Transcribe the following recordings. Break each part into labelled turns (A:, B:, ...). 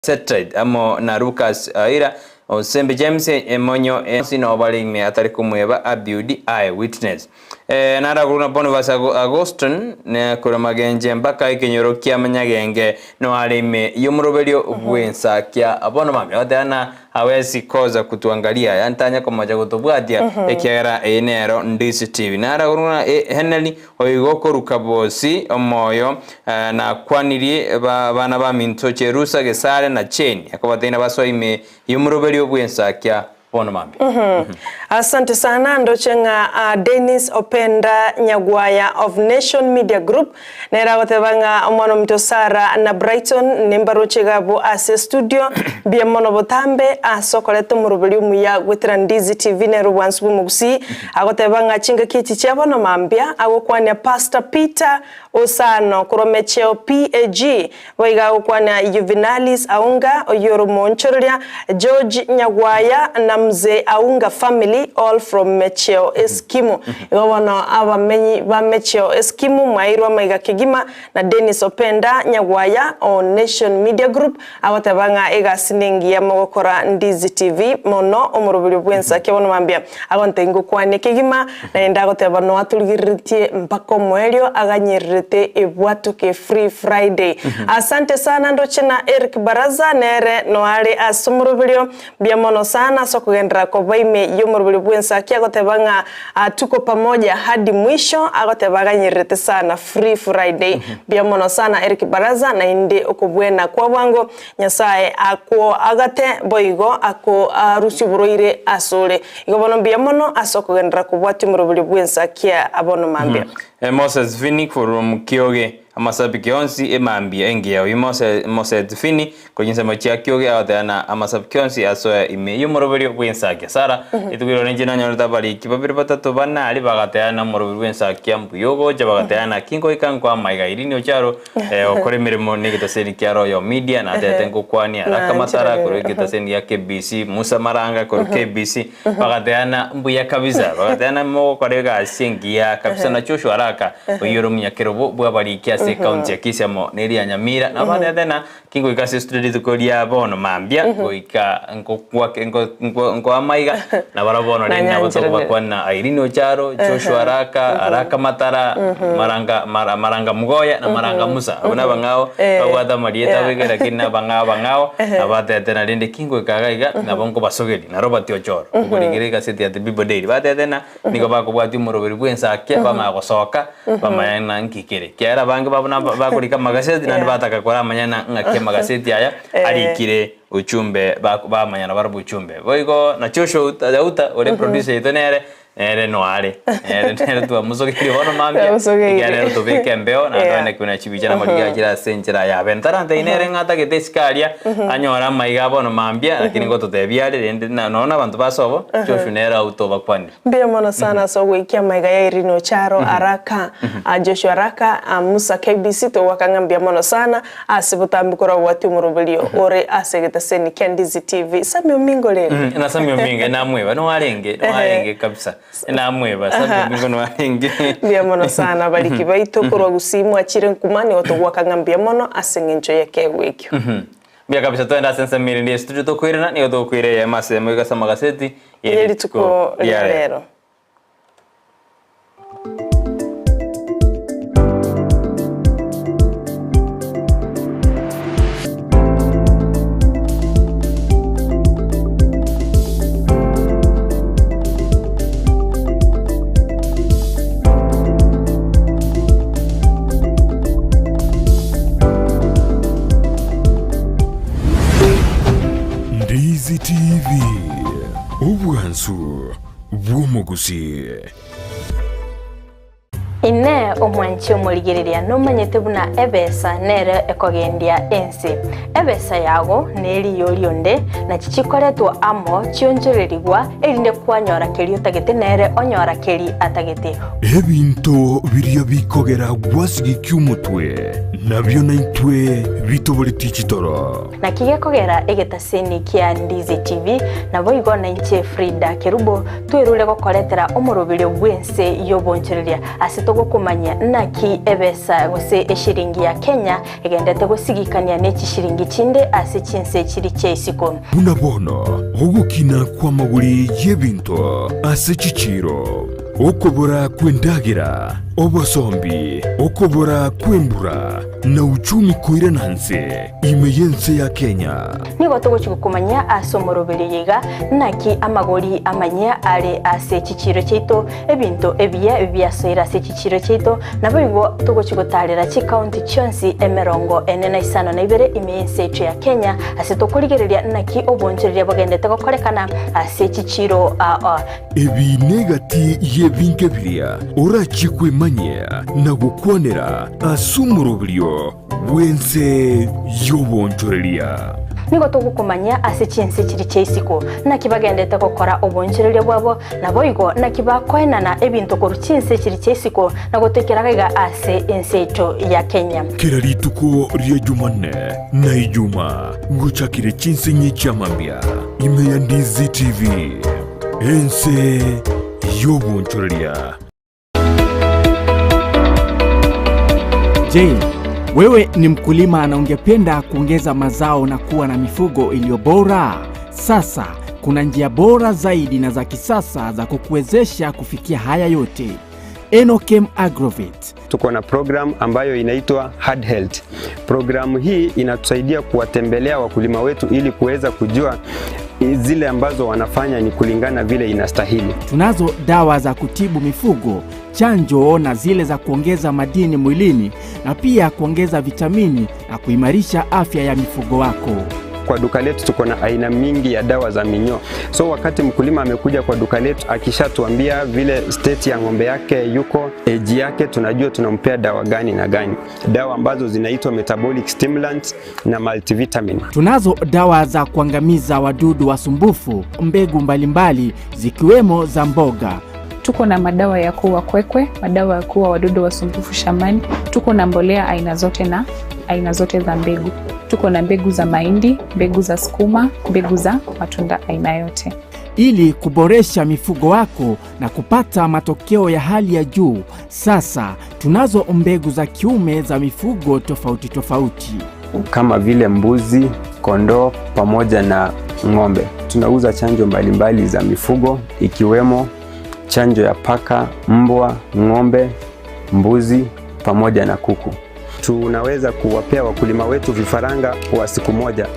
A: Setride amo na Lucas Oira, Osembe James, Emonyo Ensi nao bare ime atari komweba Abiudi Eye Witness. Naragorwa na Boniface Agoston korwa Magenche mpaka ekenyoro kia Manyagenge no are ime y'omoroberio bw'ensakia bono mambia goteba na hawezi kosa kutuangalia yaani tanya komocha gotobwatia ekiagera eye nero Ndizi TV. Naragorwa na Henry Oigo koruka bosi omoyo nakwanirie abana baminto Cherusa, Gesare na Cheni, akobateina basoe ime y'omoroberio bw'ensakia bono mambia.
B: Asante sana ndoche ng'a Dennis Openda Nyagwaya of Nation Media Group nere agoteba ng'a omwana ominto Sarah na Brighton nimbaroche iga abwo ase studio mbuya mono botambe ase okoreta omoroberio omuya goetera Ndizi TV nere obwansu bw'omogusii Agoteba ng'a chingaki echi chia bono mambia agokwania Pastor Peter Osano korwa Mecheo PAG, boigo agokwania Yuvinalis Aunga oyio ore omoonchoreria, George Nyagwaya na Mzee Aunga family all from Mecheo Eskimu. Igo bono abamenyi ba Mecheo Eskimu mwairwe amaiga kegima na Dennis Openda Nyagwaya o Nation Media Group Agoteba ng'a egasi nengiya mogokora Ndizi TV mono omoroberio bw'ensa kia bono mambia. Agontebia ngokwanie kegima, naende agoteba noa torigereretie mpaka omoerio aganyererete ebwatoke free Friday. Asante sana ndoche na Eric Baraza nere noa are ase omoroberio. Mbuya mono sana ase okogenderera koba ime y'omoroberio bw'ensa ki agoteba ng'a tuko pamoja hadi mwisho agoteba aganyererete sana free Friday. Mbuya mono sana Eric Baraza naende okobwena kwa bwango Nyasae akoagate boigo akorusie oborwaire asore. Igo bono mbuya mono ase okogenderera kobwatia omoroberio bw'ensa kia bono mambia.
A: Moses Fini korwa Mukioge, Amasabiki onsi emambia engiya. Oyio Moses Fini Korwa chinsemo chia kioge agoteba na amasabiki onsi asoe ime y'omoroberio bw'ensakia. Sara, rituko rirorio inche nanyorete abariki babere batato bane aria bagateba na omoroberio bw'ensakia mbuya ogocha, bagateba naki ngoika nkoa amaiga Irene Ocharo okora emeremo negetaseni kia Royal Media natebete ngokwania Araka Matara korwa egetaseni gia KBC, Musa Maranga korwa KBC, bagateba na mbuya kabisa, bagateba na mogokora egasi engiya kabisa na Joshua Araka oyio ore omonyakerobo bw'abariki ase ecounty ya Kisii amo neria ya Nyamira, nabo batebete na Ki ngoika ase estudio rituko ria bono mambia, goika nkoa amaiga, na barabwo bono rende nabo tokobakwana Irene Ocharo, Joshua Araka, Araka Matara, Maranga, Maranga Mugoya na Maranga Musa. Abwo nabang'ao babwate amarieta abo iga lakini nabang'ao abang'ao, abatete na rende ki ngoika iga iga nabo nkobasogeria na Robert Ochoro, okorikire egaseti ya The People Daily. Batete na Nigo bakobwatia omoroberi bw'ensakia bamanya gosoka, bamanye ng'a nki kere. Ekiagera abange babo nabo bakorika amagaseti naende bataka koramanya ng'a ng'aki amagaseti aya arikire uchumbe bako bamanya nabarabwo uchumbe. Boigo na Joshua Uta ore producer oito nere, nere noare, nere nere twamosogeire bono mambia,
B: Twamosogeire.
A: ekiagera nere otobeka embeo naende
B: Yeah.
A: onye buna chibicha na amariga achire ase enchera yabe. Ntarantebia nere ng'a atagete isiko aria, anyore amaiga a bono mambia, lakini ngototebia are rende na nonya na abanto ba sobo, Joshua nere aute obakwanire.
B: Mbuya mono sana ase ogoikia amaiga ya Irene Ocharo Araka, Joshua Araka, Musa KBC togoaka ng'a mbuya mono sana ase botambe korabwatia omoroberio ore ase egetaseni kia Ndizi TV. Sammy Omingo rende.
A: Na Sammy Omingo namweba noarenge noarenge kabisa namweba Sammy Omingo noarenge.
B: Mbuya mono sana abariki baito korwa Gusii mwachire nkuma nigo togoaka ng'a mbuya mono ase eng'encho y'ekeegwa ekio.
A: Mbuya kabisa twende ase ensemo erinde yestudio tokoirana nigo tokoira eyemo ase eyemo iga ase amagaseti
B: Ye rituko ria rero.
C: Ndizi TV, obwansu bw'omogusii.
D: Inee, omwanchi omorigereria, nomanyete buna ebesa nere ekogendia ense? Ebesa yago neriyo rionde, nachi chikoretwa amo chionchorerigwa, erinde kwanyora keria otagete nere onyora keri atagete.
C: Ebinto biria bikogera gwasigikia omotwe. Nabio naintwe bitoboretie chitoro.
D: Naki gekogera egetaseni kia Ndizi TV, naboigo nainche Frida Kerubo twerure gokoretera omoroberio bw'ense y'obonchoreria ase togokomanyia naki ebesa gose eshiringi ya Kenya egendete gosigikania ne chishiringi chinde ase chinse chiri chia isiko.
C: Buna bono ogokina kw'amagori y'ebinto ase chichiiro, okobora kw'endagera, obosombi, okobora kw'embura, na uchumi koirana nse ime y'ense ya Kenya.
D: Nigo togochia gokomanyia ase omoroberio oyo iga, naki amagori amanyia are ase chichiiro chiaito, ebinto ebiya biasoire ase chichiiro chiaito, naboigo togochia gotaarera chikaunti chionsi emerongo ene na isano na ibere ime y'ense yaito ya Kenya, ase tokorigereria naki obonchoreria bogendete gokorekana ase chichiiro aa.
C: Ebi negati y'ebinto biria orachie kwemanyia na gokwanera ase omoroberio bw'ense y'obonchoreria.
D: Nigo togokomanyia ase chinse chiria chia isiko, naki bagendete gokora obonchoreria bwabo, naboigo naki bakoenana ebinto korwa chinse chiria chia isiko na gotoikera iga ase ense yaito ya Kenya.
C: Kera rituko ria Jumanne na Ijuma gochakire chinsinyi chia mambia ime ya Ndizi TV, ense y'obonchoreria.
E: Je, wewe ni mkulima na ungependa kuongeza mazao na kuwa na mifugo iliyo bora? Sasa kuna njia bora zaidi na za kisasa za kukuwezesha kufikia haya yote. Enokem Agrovet.
F: Tuko na program ambayo inaitwa Hard Health. Programu hii inatusaidia kuwatembelea wakulima wetu ili kuweza kujua zile ambazo wanafanya ni kulingana vile inastahili.
E: Tunazo dawa za kutibu mifugo, chanjo na zile za kuongeza madini mwilini na pia kuongeza vitamini na kuimarisha afya ya mifugo wako.
F: Kwa duka letu tuko na aina mingi ya dawa za minyoo. So wakati mkulima amekuja kwa duka letu akishatuambia vile state ya ng'ombe yake yuko, age yake, tunajua tunampea dawa gani na gani, dawa ambazo zinaitwa metabolic stimulants na multivitamin.
E: Tunazo dawa za kuangamiza wadudu wasumbufu, mbegu mbalimbali zikiwemo za mboga.
G: Tuko na madawa ya kuua kwekwe, madawa ya kuua wadudu wasumbufu shambani. Tuko na mbolea aina zote na aina zote za mbegu. Tuko na mbegu za mahindi, mbegu za sukuma, mbegu za matunda aina yote.
E: Ili kuboresha mifugo wako na kupata matokeo ya hali ya juu, sasa tunazo mbegu za kiume za mifugo tofauti tofauti
F: kama vile mbuzi, kondoo pamoja na ng'ombe. Tunauza chanjo mbalimbali za mifugo ikiwemo chanjo ya paka, mbwa, ng'ombe, mbuzi pamoja na kuku. Tunaweza kuwapea wakulima wetu vifaranga wa siku moja.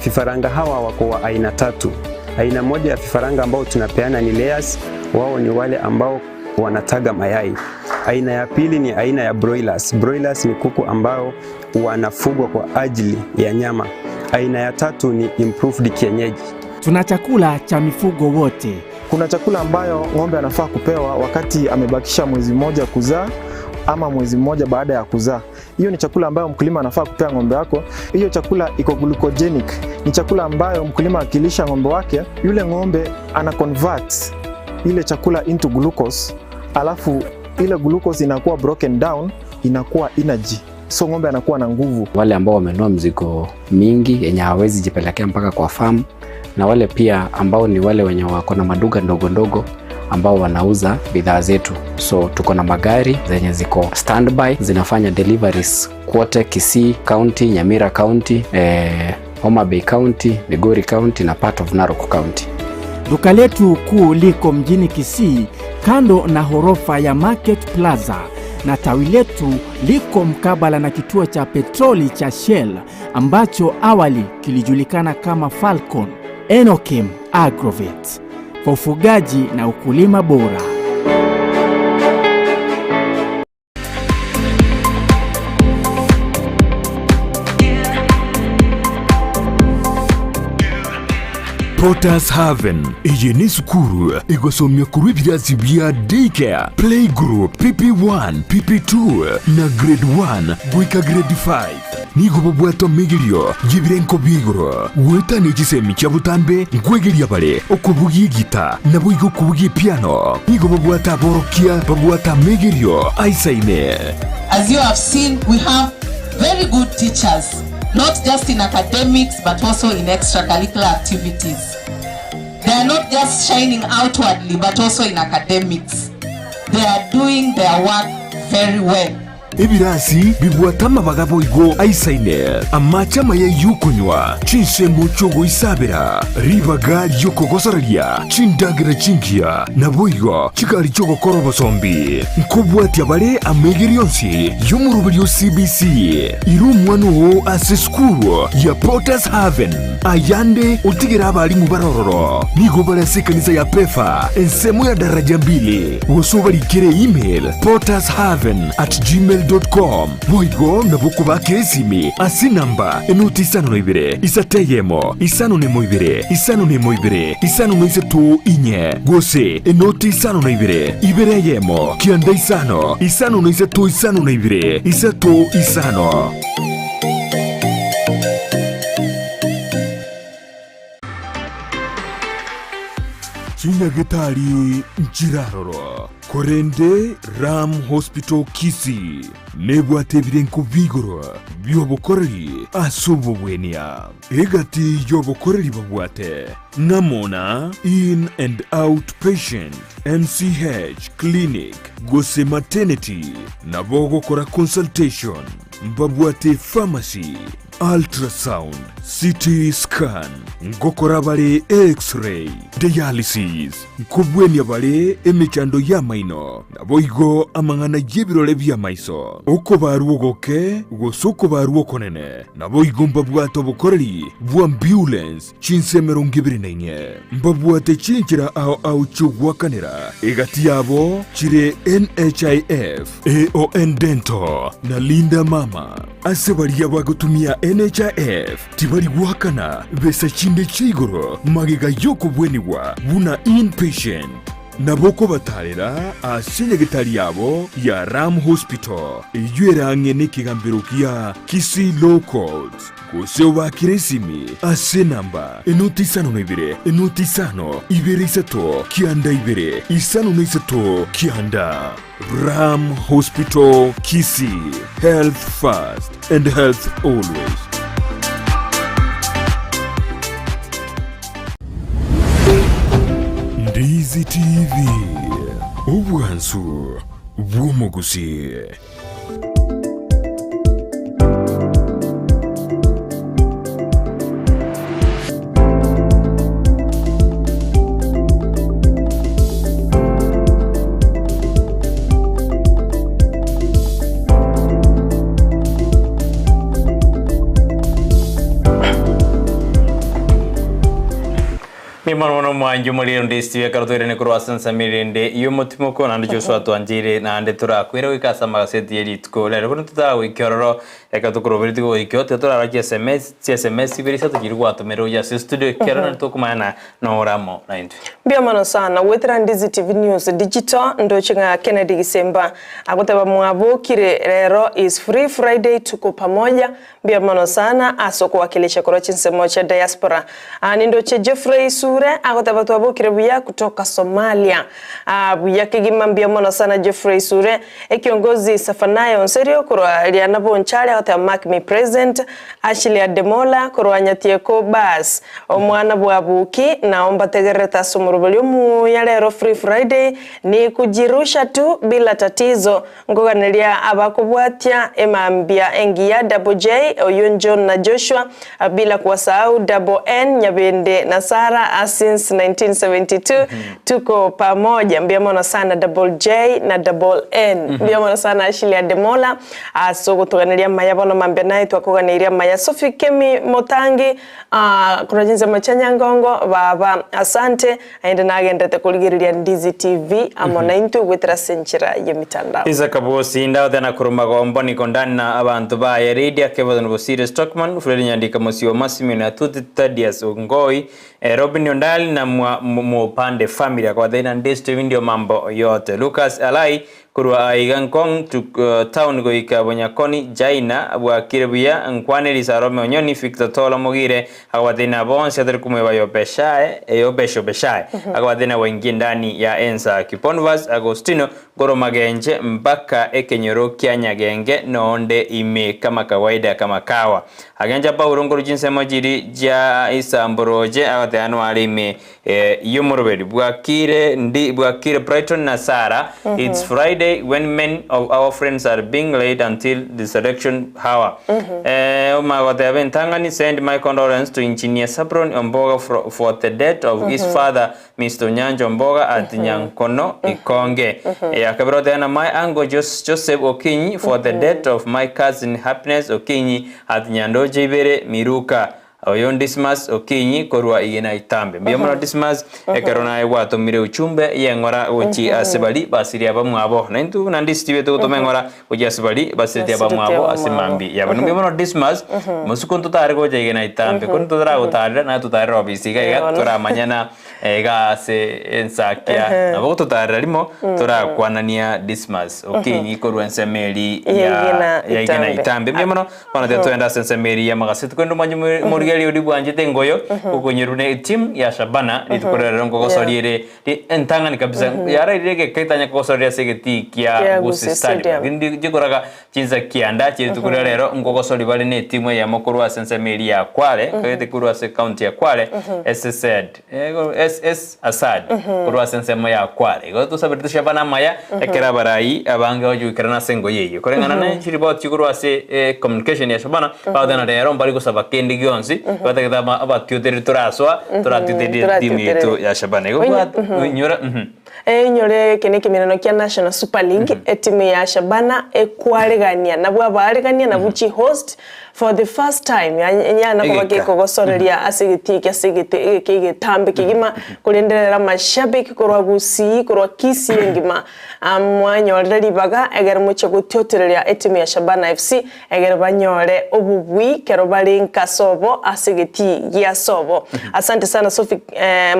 F: Vifaranga hawa wako wa aina tatu. Aina moja ya vifaranga ambao tunapeana ni layers, wao ni wale ambao wanataga mayai. Aina ya pili ni aina ya broilers. Broilers ni kuku ambao wanafugwa kwa ajili ya nyama. Aina ya tatu ni improved kienyeji.
E: Tuna chakula cha mifugo wote.
H: Kuna chakula ambayo ng'ombe anafaa kupewa wakati amebakisha mwezi mmoja kuzaa ama mwezi mmoja baada ya kuzaa. Hiyo ni chakula ambayo mkulima anafaa kupea ng'ombe wako. Hiyo chakula iko glucogenic, ni chakula ambayo mkulima akilisha ng'ombe wake, yule ng'ombe ana convert ile chakula into glucose, alafu ile glucose inakuwa broken down, inakuwa energy, so ng'ombe anakuwa na nguvu.
I: Wale ambao wamenunua mzigo mingi yenye hawawezi jipelekea mpaka kwa farm, na wale pia ambao ni wale wenye wako na maduka ndogo ndogo ambao wanauza bidhaa zetu. So tuko na magari zenye ziko standby zinafanya deliveries kwote Kisii County, Nyamira County, Homa Bay County, Migori County na part of Narok County.
E: Duka letu kuu liko mjini Kisii kando na horofa ya Market Plaza na tawi letu liko mkabala na kituo cha petroli cha Shell ambacho awali kilijulikana kama Falcon. Enokim Agrovet kwa ufugaji na ukulima bora.
C: Potters Haven eye ne esukuru egosomia korwa ebirasi bia Daycare, Playgroup, PP1, PP2 na Grade 1 goika Grade 5. Nigo babwate omegerio y'ebirenko bia igoro goetania chisemi chia botambe nkwegeria bare okobugia egita naboigo okobugia epiano. Nigo babwate aborokia babwate amegerio aisaine.
J: As you have seen, we have very good teachers, not just in academics but also in extracurricular activities. They are not just shining outwardly but also in academics. They are doing their work very well.
C: Ebirasi bibwate amabaga boigo aisaine, amache amaya y'okonywa, chinsemo chi'ogoisabera, ribaga ri'okogosoreria, chindagera chingiya, naboigo chigari chi'ogokora obosombi. Nkobwatia bare amaigerio onsi y'omoroberio o CBC. Ira omwana oo ase esukuru ya Potter's Haven, ayande otigere abalimu bare ororo. Nigo bare ase ekanisa ya Pefa, ensemo ya Daraja Mbili, gose obarikere email pottershaven at gmail dot com. Boigo nabo okobakera esimi ase enamba enoti isano na ibere, isato eyemo, isano na emo ibere, isano na emo ibere, isano na isato inye, gose enoti isano na ibere, ibere eyemo, kianda isano, isano na isato isano na ibere, isato isano. Chinyagetari nchiraroro, korende Ram Hospital Kisii nebwate ebirenko bi'igoro bi'obokoreri ase obogwenia. Egati y'obokoreri babwate ng'amo na In and Out Patient, MCH Clinic gose Maternity, nabo ogokora consultation, mbabwate pharmacy, ultrasound, CT scan, ngokora bare X-ray, dialysis, nkobwenia bare emechando y'amaino, naboigo amang'ana y'ebirore bi'amaiso, okobarwa ogoke gose okobarwa okonene, naboigo mbabwate obokoreri bw'ambulance chinse emerongo ebere na inye. Mbabwate chinchera ao ao chi'ogoakanera, egati yabo chire NHIF, AON Dental, na Linda Mama. Ase baria bagotumia NHIF tibari goakana besa chinde chia igoro magega y'okobwenigwa buna inpatient. Nabo okobatarera ase nyagetari yabo ya Ram Hospital eyio ere ang'e nekegambero gia Kisii Law Courts gose obakere esimi ase enamba enoti 52 enoti 5 2 3 9 2 5 3 9. Ram Hospital Kisii, health first and health always. Ndizi TV, obwansu bw'omogusii.
A: Mimono mono mwangi omorero nde Steve ekero toirane korwa ase ensemo erende y'omotimoko naende Joshua twancheire naende torakwere goika ase amagaseti ye rituko rero bono totaragoikia ororo ekero tokoroberetie gogoikia tiga torarora chi sms chi sms ibere isato chiria gwatomerire gochia ase estudio ekero naende tokomanya na nore amo naintwe.
B: Mbuya mono sana goetera Ndizi TV News Digital ndoche ng'a Kennedy Gisemba agoteba mwabokire rero is free Friday tuko pamoja Mbuya mono sana ase okowakilisha korwa chinsemo chia diaspora. Aa nindoche Geoffrey Sure agoteba twabokire buya kutoka Somalia. Aa buya kegima mbuya mono sana Geoffrey Sure. Ekiongozi Safanayo Onserio korwa Riana Bonchari agoteba mark me present. Ashley Ademola korwa Nyatieko Bas omwana bwabuki nao mbategererete ase omorobori omuya rero Free Friday ni kujirusha tu bila tatizo Nkoganeria abakobwatia emambia engiya Double J, oyio John na Joshua, bila kuwasahau Double N, Nyabende na Sarah since 1972 tuko pamoja. Mbuya mono sana Double J na Double N. Mbuya mono sana Ashley Ademola ase ogotoganeria amaya bono mambia naye twakoganeirie amaya. Sophie Kemi Motangi korwa chinsemo chia Nyangongo baba asante. Naende nagenderete korigereria Ndizi TV amo naintwe goetera ase enchera y'emitandao.
A: Isaka Bosinda otena korwa Magombo niko ndani na abanto baye Lydia Kevothon Bosire Stockman Fred Nyandika Mosioma Simeon Atuti Thaddeus Ongoi Robin Ondali na Mupande family akabatebia na Ndizi TV ndio mambo yote Lucas Alai. Korwa aiga Ngong to town goika Bonyakoni Jaina bwakire buya nkwane Salome Onyoni Victor Tola Mogire agobatebia bonsi atari komoeba Yobeshae Yobeshe Obeshae agobatebia waingie ndani ya ensaki Bonvas Agostino Goro Magenche mpaka ekenyoro kia Nyagenge noonde ime kama kawaida kama kawa Agencha Paulo nkoru chinsemo chiri chia isamboroche agoteba noare ime y'omoroberi bwakire ndi bwakire Brighton na Sarah It's Friday when many of our friends are being laid until the selection hour Omagoteba entang'ani send my condolence to Engineer Sabron Omboga for the death of his father Mister Onyancha Omboga at Nyankono Ikonge Yakabere oteba na my uncle Joseph Okinyi for the death of my cousin Happiness Okinyi at Nyandoche Ibere Miruka Oyo Dismas Okinyi korwa Igena Itambe. Mbuya mono Dismas, ekero naye gwatomire uchumbe y'eng'ora gochia ase baria basirie abamwabo. Na intwe buna ndisi tibete gotoma eng'ora gochia ase baria basireti abamwabo ase mambia yabo. Mbuya mono Dismas, mosuko ntotare gocha Igena Itambe, korende totaragotarera naye totarere ofisi iga iga toramanyana iga ase ensakia. Nabo gototarera rimo torakwanania Dismas Okinyi korwa ensemo eria ya ya Igena Itambe. Mbuya mono. Bono tiga togende ase ensemo eria y'amagaseti, korende omanye omorigereria oria bwanchete engoyo, okonyorwa ne etimu ya Shabana rituko ria rero nkogosoria ere ri entang'ani kabisa, yarairire egeka etanya kogosoria ase egetii kia
B: Kia
A: Gusii
B: Gusii
A: Stadium.
B: Stadium.
A: Lakini ndi chikoraga chinsa kianda chia rituko ria rero nkogosoria bare ne etimu eyemo korwa ase ensemo eria ya Kwale, kagete korwa ase county ya Kwale, SSZ. SS Asad korwa ase ensemo ya Kwale. Igo tosaberete Shabana amaya ekero abarai abange bagochia goikerana ase engoyi eyio. Koreng'ana ne chiripoti chikorwa ase communication ya Shabana, bagoteba rero mbari gosaba kende gionsi, batagete abatiotereri torasoa, toratiotererie etimu yaito ya Shabana. Igo inyora.
B: Inyore eke nekemerano kia National Super League, etimu ya Shabana ekwaregania nabwo abaaregania nabwo chihost For the first time yana koba
A: Egeka.
B: gekogosoreria ase egetii eke ase egete egeke egetambe kegima korende rero amashabiki korwa Gusii korwa Kisii engima mwanyorire ribaga egere mochie gotiotereria etimu ya Shabana FC egere banyore obobui kero bare nka sobo ase egetii gia sobo. Asante sana Sophie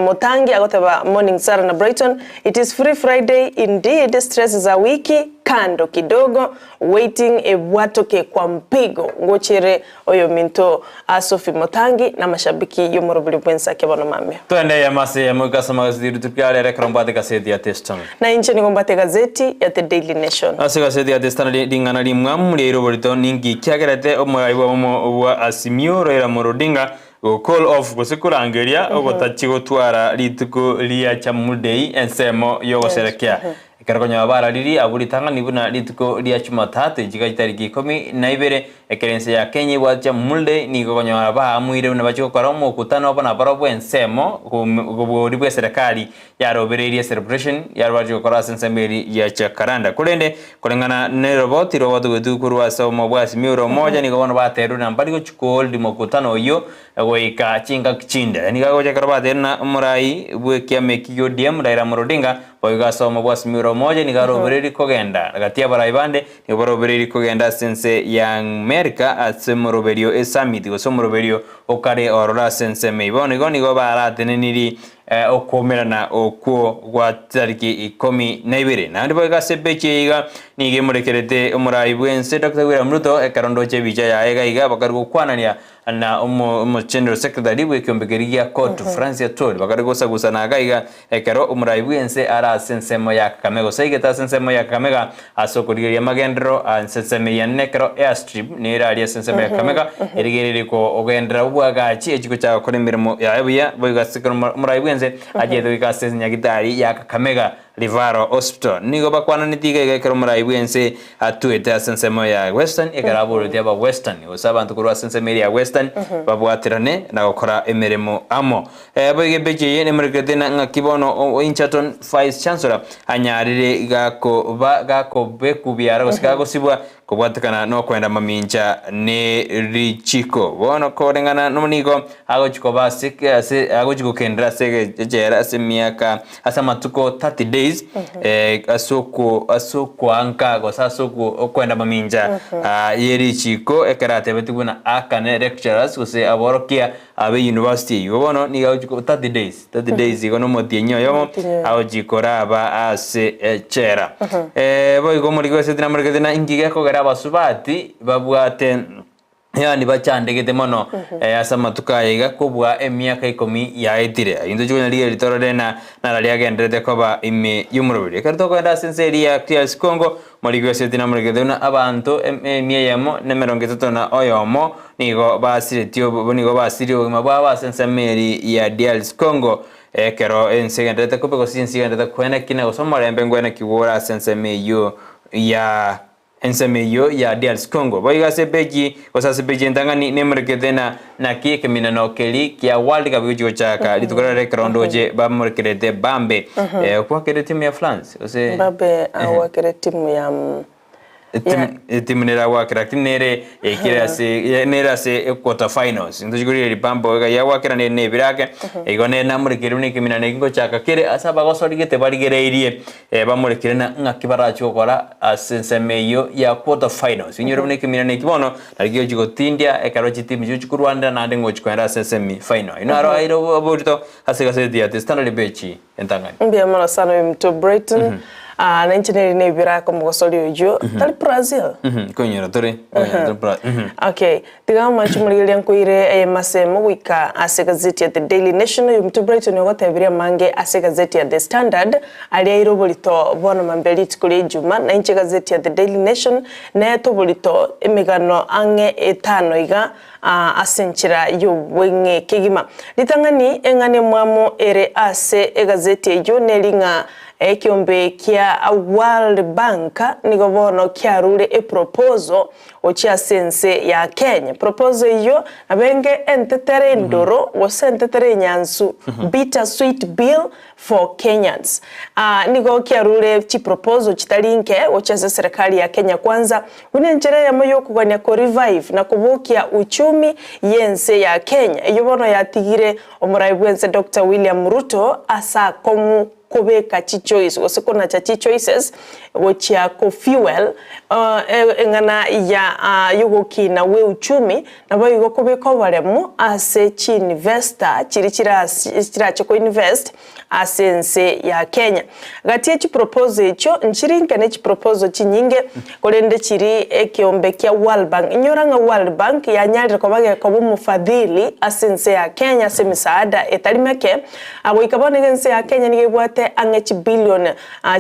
B: Mutangi agoteba morning Sarah na Brighton it is free Friday indeed stress za wiki kando kidogo Waiting ebwatoke kwa mpigo ngochere oyominto Sophie Motangi na amashabiki y'omorobori bw'ensake bono mambia.
A: Twende eyemo ase eyemo goika ase amagazeti rituko ria rero ekero mbwate egazeti ya The Standard.
B: Na inche nigo mbwate egazeti ya The Daily Nation.
A: Ase egazeti ya The Standard ring'ana rimwamu riaire oborito ninki kiagerete omorai bw'obomo bwa Azimio Raila Amolo Odinga go call off gose korangeria ogotachia gotwara rituko ria Jamhuri Day ensemo y'ogoserekea Ekero konya bararirie abwo ritang'ani buna rituko ria Chumatatu echiga chitariki 12, ekero ense ya Kenya ebwate Chamulde, nigo konyora baamuire buna bachie gokora omokutano obo nabarobwo ensemo kobua bw'eserekari yarobereirie celebration yarobachie gokora ase ensemo eria ya Jacaranda. Korende koreng'ana neroboti rogotogetwe korwa ase obomo bwa Azimio la Umoja nigo bono baterwe na mbari gochia kohold mokutano oyio goika chingaki chinde. Nigo agocha ekero baterwe na omorai bw'ekiama eki gia ODM Raila Amolo Odinga Boigo ase obomo bwa Simura omoja nigo arobereirie kogenda gati y'abarai bande, nigo barobereirie kogenda ase ense ya Amerika ase omoroberio esummit gose omoroberio okare ororo ase ensemo eyio. Bono igo nigo baratenenirie okoumerana okwo gwa chitariki 12. Naende boigo ase epeji eye iga nigo emorekerete omorai bw'ense Doctor William Ruto ekero ndoche ebicha yaye iga iga bakare gokwanania na omo general secretary bw'ekiombe keria gia COTU Francis Atwoli bakare gosagusana iga iga Ekero omorai bw'ense are ase ensemo ya Kakamega gose aigete ase ensemo ya Kakamega ase okorigereria amagenderero ase ensemo eyio nene ekero airstrip nere aria ase ensemo ya Kakamega erigererie kogenderera obwagachi echi gochaka gokora emeremo yaye buya boigo ase ekero omorai bw'ense achiete goika ase enyagitari ya Kakamega Referral Hospital. Nigo bakwananeti iga iga ekero omorai bw'ense atuete ase ensemo ya Western ekero aboretie aba Western gose abanto korwa ase ensemo eria ya Western babwaterane na gokora emeremo amo. Boigo epeji eye nemorekerete na ng'aki bono o Egerton Vice Chancellor anyarire gakoba gakobekwa biara gose gagosibwa kobwatekana nokoenda mamincha ne richiko. Bono koreng'ana nigo agochi koba ase ase agochi gokendera ase echela ase emiaka ase amatuko 30 days. days eh, ase oko ase okoanka gose ase oko okoenda mamincha ah, ye richiko ekero atebetigwe buna akane lecturers gose aborokia abe university eywo. Bono nigo agochi ko 30 days, 30 days igo na omotienyi oyomo
B: Omotienyi oyomo.
A: agochi koraba ase echela. Eh, boigo omoriki bw'eseti namorekete na inki gekogera abasubati babwate yaani bachandegete mono eh, ase amatuko aya iga kobua emiaka ikomi yaetire. Ayio ntochi konya rigereria torore na nararia agenderete koba ime y'omoroberi. Ekero tokogenda ase ense eria ya DRC Congo, omoriki bw'eseti namorekete buna abanto em- emia eyemo na emerongo etato na oyomo nigo basiretie obo nigo basirie obogima bwabo ase ensemo eria ya DRC Congo ekero ense egenderete kobe gose ense egenderete koenekina gose omorembe ngoenekigwa ore ase ensemo eyio ya Ensemo eyio ya DRC Congo. Boigo ase epeji gose ase epeji entang'ani nemorekete na naki ekeminano keri kia World Cup gegochi gochaka rituko riarero ekero ndoche bamorekerete Bambe eh, okwakere timu ya France gose
B: Mbappe agwakere timu ya mm,
A: Etimu etimu nere agwakera lakini nere yaikire ase nere ase quarter finals ntochi korigereria Bambe iga yagwakera nere na ebirake igo nere namorekeire buna ekeminano eki ngochaka kere ase abagosorigete barigereirie Bamorekire na ng'aki barachie gokora ase ensemo eyio ya quarter finals. Inyore buna ekeminano eki bono nari gegochia gotindia ekero chitimu chigochia korwanera naende ngochia kogenda ase semi final. Inwe aro aire oborito ase egaseti ya The Standard Bechi entang'ani.
B: Mbuya mono sana oyominto Brighton. Ah, na inche neri nebiraka omogosori oyio. Tari Brazil?
A: Konyora tore, konyora tore Bra-.
B: Okay. Tiga amache omorigereria nkoire emasemo goika ase egazeti ya The Daily Nation, oyominto Brighton ogotebirie amange ase egazeti ya The Standard, aria aire oborito bono mambia rituko ria Ijuma, na inche egazeti ya The Daily Nation neete oborito emegano ang'e etano iga ase enchera y'obweng'e kegima. Ritang'ani eng'ana emwamu ere ase egazeti eyio neri ng'a ekeombe kia World Bank nigo bono kiarure eproposal Gochia ase ense ya Kenya. Proposal eyio nabo enge entetere endoro gose entetere enyansu, bitter sweet bill for Kenyans. Ah, nigo kiarure chiproposal chitari nke gochia ase serikali ya Kenya Kwanza buna enchera eyemo yokogania ko revive na kobokia uchumi yense ya Kenya eyio bono yatigire omorai bwense Doctor William Ruto ase akong'u kobeka chichoice gose konacha chichoices gochia ko fuel eng'ana ya yogokina gwe uchumi naboigo kobeka oboremu ase chiinvestor chiria chirache ko invest ase ense ya Kenya. Gati ye chiproposal echio nchiri nke ne chiproposal chinyinge korende chiri ekeombe kia World Bank. Inyora ng'a World Bank yanyarire koba gekoba omofadhili ase ense ya Kenya ase emisaada etari meke Goika bono iga ense ya Kenya nigo ebwate ang'e chibilion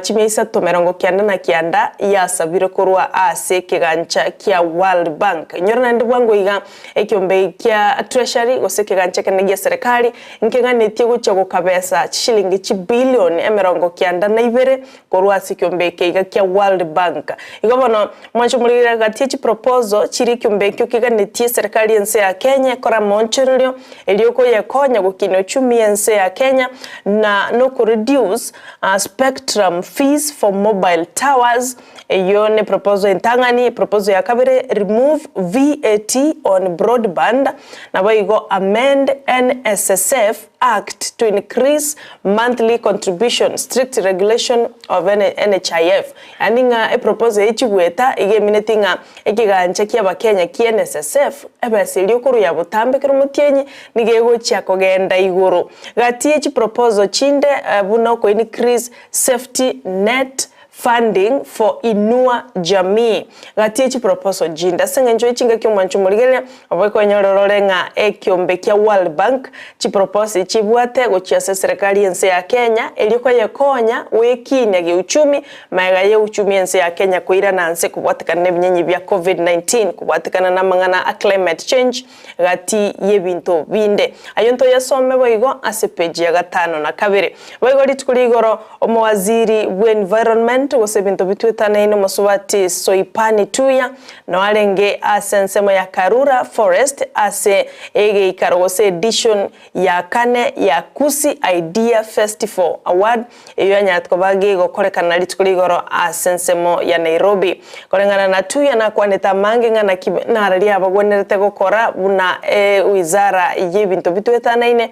B: chimia isato 99 yasabire korwa ase ekegancha kia World Bank. Inyora naende bwango iga ekiombe kia Treasury gose ekegancha ekenene gia serikali nkeg'anetie gochia gokabesa chishilingi chibilion 92 korwa ase ekiombe eke iga kia World Bank. Igo bono mwanche morigereria gati ye chiproposal chiria ekiombe ekio keganetie serikali y'ense ya Kenya ekore amaonchorerio erio koyekonya gokina uchumi y'ense ya Kenya na noko reduce spectrum fees for mobile towers eyio ne proposal entang'ani. Proposal ya kabere remove VAT on broadband naboigo amend NSSF Act to increase monthly contribution, strict regulation of NHIF. Yaani ng'a eproposal eye chigweta iga emineti ng'a ekegancha kia abakenya kia NSSF ebesa eria okorwa ya botambe kera omotienyi nigo egochia kogenda igoro. Gati ye chiproposal chinde buna oko increase safety net funding for Inua Jamii. Gati ye chiproposal chinde ase eng'encho ye chingaki omwancho omorigereria obo ekonyora orore ng'a ekiombe kia World Bank chiproposi chibwate gochia ase eserekari y'ense ya Kenya erio koyekonya gwekinia geuchumi Magega y'euchumi y'ense ya Kenya koirana nse kobwatekana nebinyenyi bia Covid-19 kobwatekana namang'ana a climate change gati y'ebinto binde. Ayio ntoyasome boigo ase page ya gatano na kabere. Boigo rituko ria igoro omowaziri bw'environment. Environment gose ebinto bitwetanaine omosubati Soipani Tuya noo arenge ase ensemo ya Karura Forest ase egeikaro gose edition ya kane ya Kusi Idea Festival Award eyio yanyarete koba gegokorekana rituko rigoro ase ensemo ya Nairobi. Koreng'ana na Tuya nakwanete amange ng'a naki nararia abagwenerete gokora buna ewizara y'ebinto bitwetanaine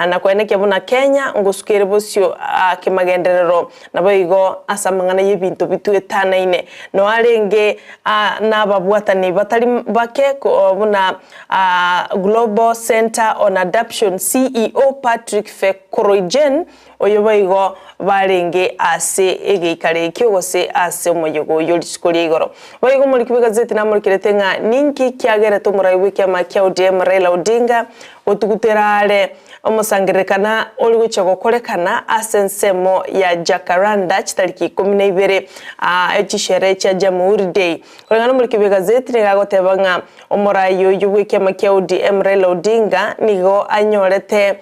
B: na koenekia buna Kenya ngosuka ere bosio kemagenderero naboigo ase amang'ana y'ebinto bitwetanaine. Noarenge nababwatani batari bake buna Global Centre on Adaption CEO Patrick Verkooijen, oyo boigo barenge ase egeikaro ekio gose ase omoyega oyio rituko ria igoro. Boigo omoriki bw'egazeti namorikerete ng'a ninki kiagerete omorai bw'ekiama kia ODM Raila Odinga gotugutera are omosangererekana ore gochia gokorekana ase ensemo ya Jacaranda chitariki ikomi na ibere chisherehe chia Jamhuri Day. Koreng'ana nomoriki bw'egazeti nigo agoteba ng'a omorai oyio bw'ekiama kia ODM Raila Odinga nigo anyorete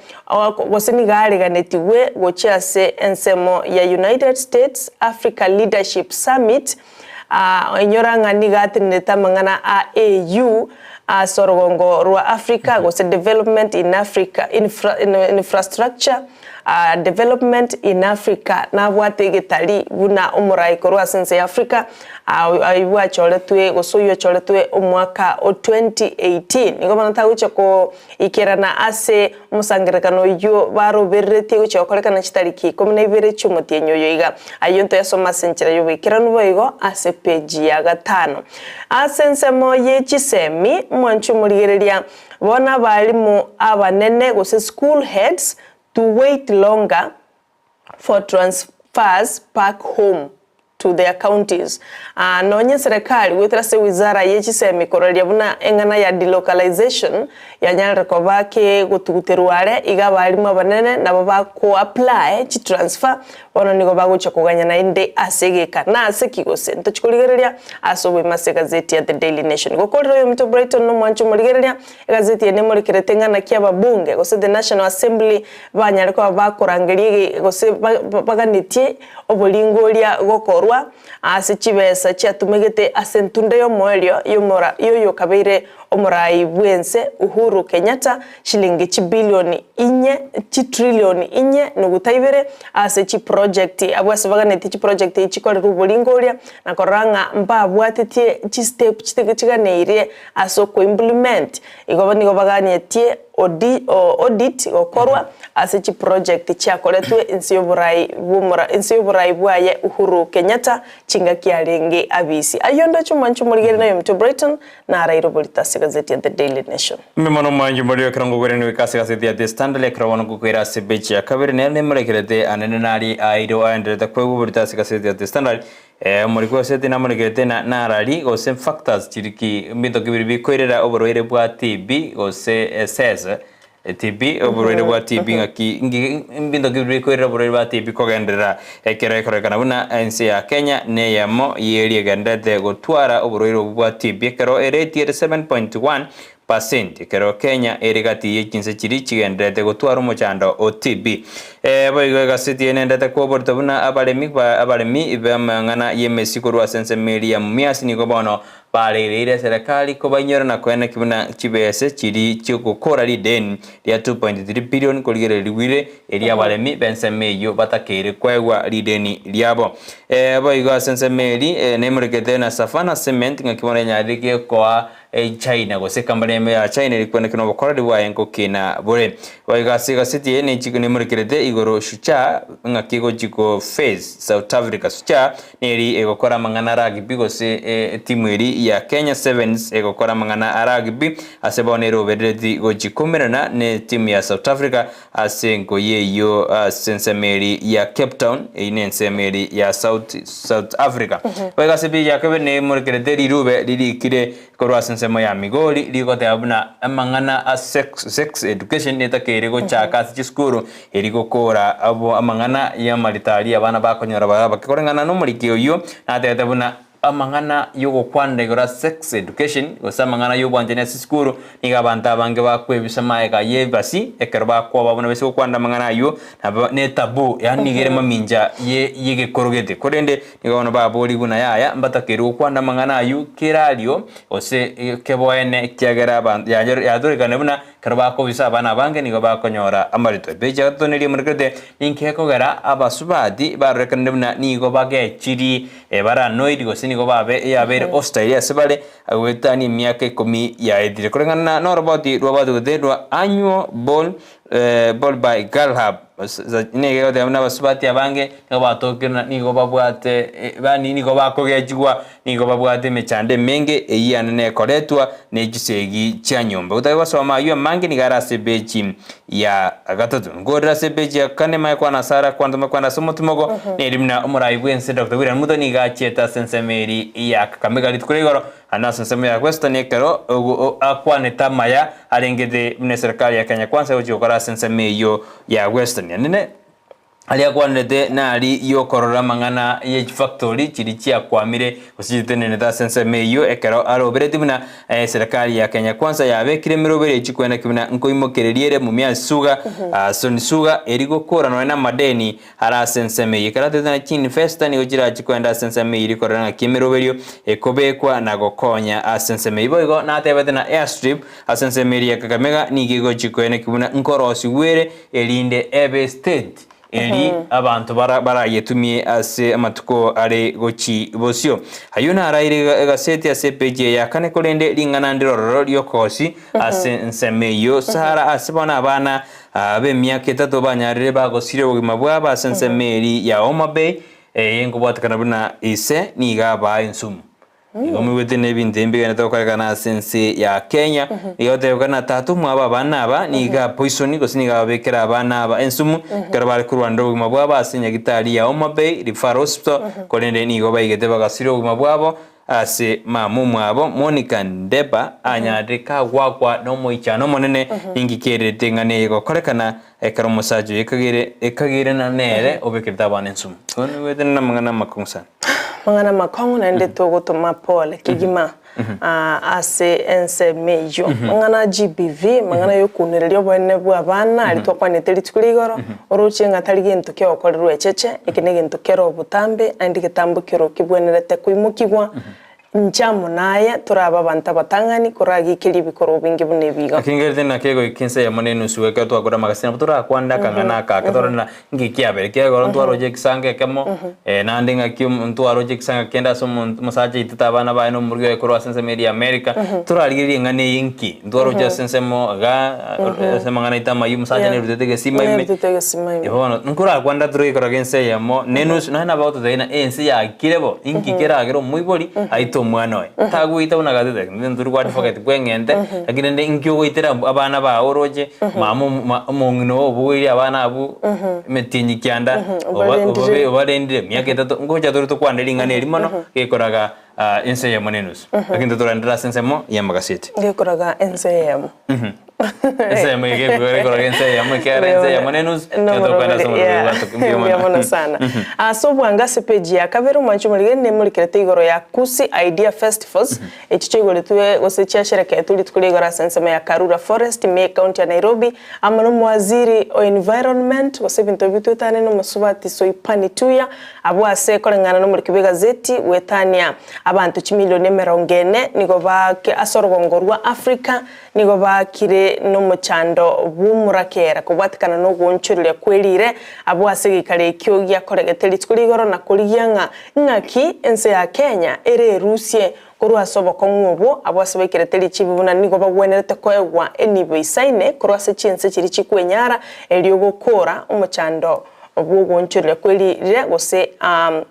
B: gose nigo areganetigwe gochia ase ensemo ya United States Africa Leadership Summit Inyora ng'a nigo atenerete amang'ana a AU ase orogongo rwa Africa gose Development in Africa Infrastructure Development in Africa nabwate egetari buna omorai korwa ase ense ya Africa oyio achoretwe gose oyio ochoretwe omwaka o 2018. Nigo bono tagochia goikerana ase Omosangererekano oyio barobereretie gochia gokorekana chitariki ikomi na ibere chi'omotienyi oyo iga. Ayio ntoyasome ase enchera y'oboikeranu boigo ase peji ya gatano. Ase ensemo ye chisemi, mwanche omorigereria, bono abalimu abanene gose school heads to wait longer for transfers back home to their counties. Nonye serikali goetera ase wizara ye chisemi kororia buna eng'ana ya delocalization yanyarire koba kegotuguterwa are, iga abalimu abanene nabo bako apply chitransfer bono nigo bagochia koganya naende ase egeka. Nase ki gose? Ntochi korigereria ase oboime ase egazeti ya The Daily Nation. Gokorera oyominto Brighton nomwanchi omorigereria, egazeti eye nemorekerete eng'ana ki ababunge gose the National Assembly banyare koba bakorangeria ege gose baganetie oboringoria gokorwa ase chibesa chiatumegete ase entunda y'omoerio y'omora y'oyokabeire omorai bw'ense Uhuru Kenyatta chilingi chibilioni inye chitrilioni inye nuguta ibere ase chiproject abwo ase baganetie chiproject echi chikorerwe oboringoria na korora ng'a mbabwatetie chistep chiganeirie ase okoimplement igo nigo baganetie Audit gokorwa ase chiproject chiakoretwe inse y'oborai bw'omora inse y'oborai bwaye Uhuru Kenyatta chingaki arenge abisi. Ayio ndoche omwanchi omorigereria na oyominto Brighton naraire oborito ase egazeti ya The Daily Nation.
A: Mbe mono omwanchi omorero ekero ngokoiraneria goika ase egazeti ya The Standard ekero bono ngokoira ase epeji ya kabere nero nemorekerete anene nari airo aenderete koegwa oborito ase egazeti ya The Standard Omorikwa gose tinamorekerete na narari gose factors chiri ki mbinto ki biri bikoirera oborwaire bwa TB gose SS TB oborwaire bwa TB ng'aki ngi mbinto ki biri bikoirera oborwaire bwa TB kogenderera ekero ekororekana buna ense ya Kenya neyemo yeria egendererete gotwara oborwaire obwo bwa TB ekero erate ere 7.1 Percent, ekero Kenya ere gati ye chinse chiria chigendererete gotwara omochando o TB. Boigo egaseti eye nendete koborito buna abaremi ba abaremi b'amang'ana y'emesi korwa ase ensemo eria ya Mumias nigo bono bareireire eserekari kobainyora na koeneki buna chibese chiria chi'ogokora rideni ria 2.3 billion korigererigwire erio abaremi b'ensemo eyio batakeire koegwa rideni riabo. Boigo ase ensemo eria nemorekete na Savannah Cement ng'aki bono enyarire gekoa China gose ekambani emo ya China eri kwenekera obokoreri bwaye nkokina bore. Boigo ase egaseti eye nechiko nemorekerete igoro Shujaa ng'aki egochi ko face South Africa. Shujaa neri egokora amang'ana a rugby gose etimu eri ya Kenya Sevens egokora amang'ana a rugby ase bono eroberereti gochi koumerana ne etimu ya South Africa Ase enkoyi eyio ase ensemo eri ya Cape Town, eyio nensemo eri ya South South Africa. Boigo ase ebicha ya kabere nemorekerete rirube ririkire korwa ase ensemo ya Migori rigoteba buna amang'ana a sex sex education netakeire gochaka ase chisukuru eri gokora abo amang'ana ya amaritari abana bakonyora bare abake. Koreng'ana nomoriki oyio natebete buna. Amang'ana y'ogokwanera igoro ase sex education gose amang'ana y'obwanchani ase esukuru nigo abanto abange bakwebisa magega y'ebibasi ekero bakwoba buna base gokwanera amang'ana aywo nabo ne taboo yaani nigo ere mamincha ye y'egekoro gete. Korende nigo bono baborigwe buna yaya mbatakeirwe gokwana amang'ana aywo kera ario gose keboene ekiagera abanto yatorekane buna Ekero bakobisa abana abange nigo bakonyora amarito. Epeji ya gatato neria emorekerete ninki gekogera abasubati barorekanire buna nigo bagechiri bare annoyed gose nigo babe yabeire hostile ase bare goetania emiaka ikomi yaetire. Koreng'ana noroboti rw'abatugete rwa Annual Ball Ball by Gallup nigo egoteba buna abasubati abange nigo batokire na nigo babwate yaani nigo bakogechigwa Nigo babwate emechando emenge eyio yane nekoretwa ne chisegi chia nyomba. Gotari gosoma ayio amange nigo are ase epeji ya gatato. Nkorire ase epeji ya kane manye kwana ase ara kwanto manye kwana ase omotimoko neri buna omorai bw'ense Doctor William Ruto nigo achiete ase ensemo eri ya Kakamega rituko ria igoro naende ase ensemo ya Western ekero akwanete amaya arengete buna eserekari ya Kenya Kwanza egochia gokora ase ensemo eyio ya Western. Naende Aria akwanerete nari y'okorora amang'ana ye chifactori chiria chiakwamire gose chitenenete ase ensemo eyio ekero aroberetie buna eserekari ya Kenya Kwanza yabekire emeroberi echi kweneki buna nkoimokereria ere Mumias Sugar, Sony Sugar eri gokora nonya namadeni are ase ensemo eyio. Ekero atebete ng'a chiinvesta nigo chirachi koenda ase ensemo eyio rikorora ng'aki emeroberio ekobekwa na gokonya ase ensemo eyio. Boigo natebete na airstrip ase ensemo eria ya Kakamega nigo egochi koeneki buna nkorosigwa ere erinde ebe estate eri abanto barayetumie ase amatuko are gochi bosio. Ayio naraire egaseti ase epeji eye ya kane, korende ring'ana ndire ororo ri'okogosi ase ensemo eyio. Sara ase bono abana b'emiaka etato banyarire bagosiria obogima bwabo ase ensemo eri ya Homa Bay, eye nkobwatekana buna ise nigo abaa ensumu. Igo moigwete nebinto ebi mbigenderete gokorekana ase ense ya Kenya, nigo egotebeka na tata omwabo abana aba nigo apoisoni gose nigo ababekera abana aba ensumu ekero bare korwanera obogima bwabo ase nyagitari ya Homa Bay Referral Hospital, korende nigo baigete bagasiria obogima bwabo ase mama omwabo Monica Ndeba anyarire kagwakwa nomoichano omonene ninki kererete ng'a neye gokorekana ekero omosacha oyo ekagere ekagere na nere obekerete abana ensumu. Igo nigo namang'ana amakong'u sana.
B: Amang'ana amakong'u naende togotoma pole kegima ase ensemo eyio. Amang'ana a GBV, amang'ana ya okunereria oboene bwa abana aria twakwanete rituko ria igoro, oroche ng'a tari gento kiogokorerwa echeche, eke negento kere obotambe naende egetambo kero kebwenerete koimokigwa Inche amo naye torabe abanto abatang'ani koragikerie ebikorwa binge buna ebi iga.
A: Naki ngerete naki egoika ensa eyemo na enusu ekero twakora amagasini nabo torakwane akang'ana aka ake torore ng'a nki kiabere ekiagera ekero ntwaroche ekisango ekemo naende ng'aki ntwaroche ekisango kende ase omonto omosacha oitete abana baye na omorugi oye korwa ase ensemo eria ya America, torarigererie eng'ana eye nki, ntwaroche ase ensemo igaa ase amang'ana aito amayio omosacha nerutete egesima ime,
B: Nerutete egesima ime.
A: bono nkorakwanera tore ensa eyemo na enusu nonye nabo bagototebia ng'a ense yakire bo. Inki keragere omoibori aite omwana oye? Tagoita buna gatete, ntori go advocate bw'eng'ente, lakini rende inki ogoitera abana bao oroche, mama omo omong'ina oo obogoirie abana abwo emetienyi kianda,
B: Obarendire.
A: obarendire emiaka etato, ngocha tore tokwane ring'ana eri mono, gekoraga ense eyemo na enusu. Lakini totorendere ase ensemo y'amagaseti.
B: Gekoraga ense eyemo.
A: Ensemo eye gekoraga ense eyemo ekiagera ense eyemo na enusu, nigo tokogenda ase omorero oyo bwatoka. Mbuya
B: Mbuya mono sana. Ase obwango ase page ya kabere omwanchi omorigeni nemorikerete igoro ya Kusi Idea Festivals echio chiaigoretwe gose chiashereketwe rituko ria igoro ase ensemo ya Karura Forest ime ecounty ya Nairobi amo na omowaziri o environment gose ebinto bitwetane na omosubati Soipani Tuya abwo ase koreng'ana nomoriki bw'egazeti gwetania abanto chimilioni emerongo ene nigo bake ase orogongo rwa Africa Nigo baakire nomochando bw'omorakera kobwatekana nogoonchoreria kwe riire abwo ase egeikaro ekio giakoregete rituko rigoro na korigia ng'a ing'aki ense ya Kenya ere erusie korwa ase obokong'u obwo abwo ase baikerete richibi buna nigo bagwenerete koegwa enibo isaine korwa ase chinse chiria chikwenyara erio gokoora omochando bw'ogoonchoreria kwe riire gose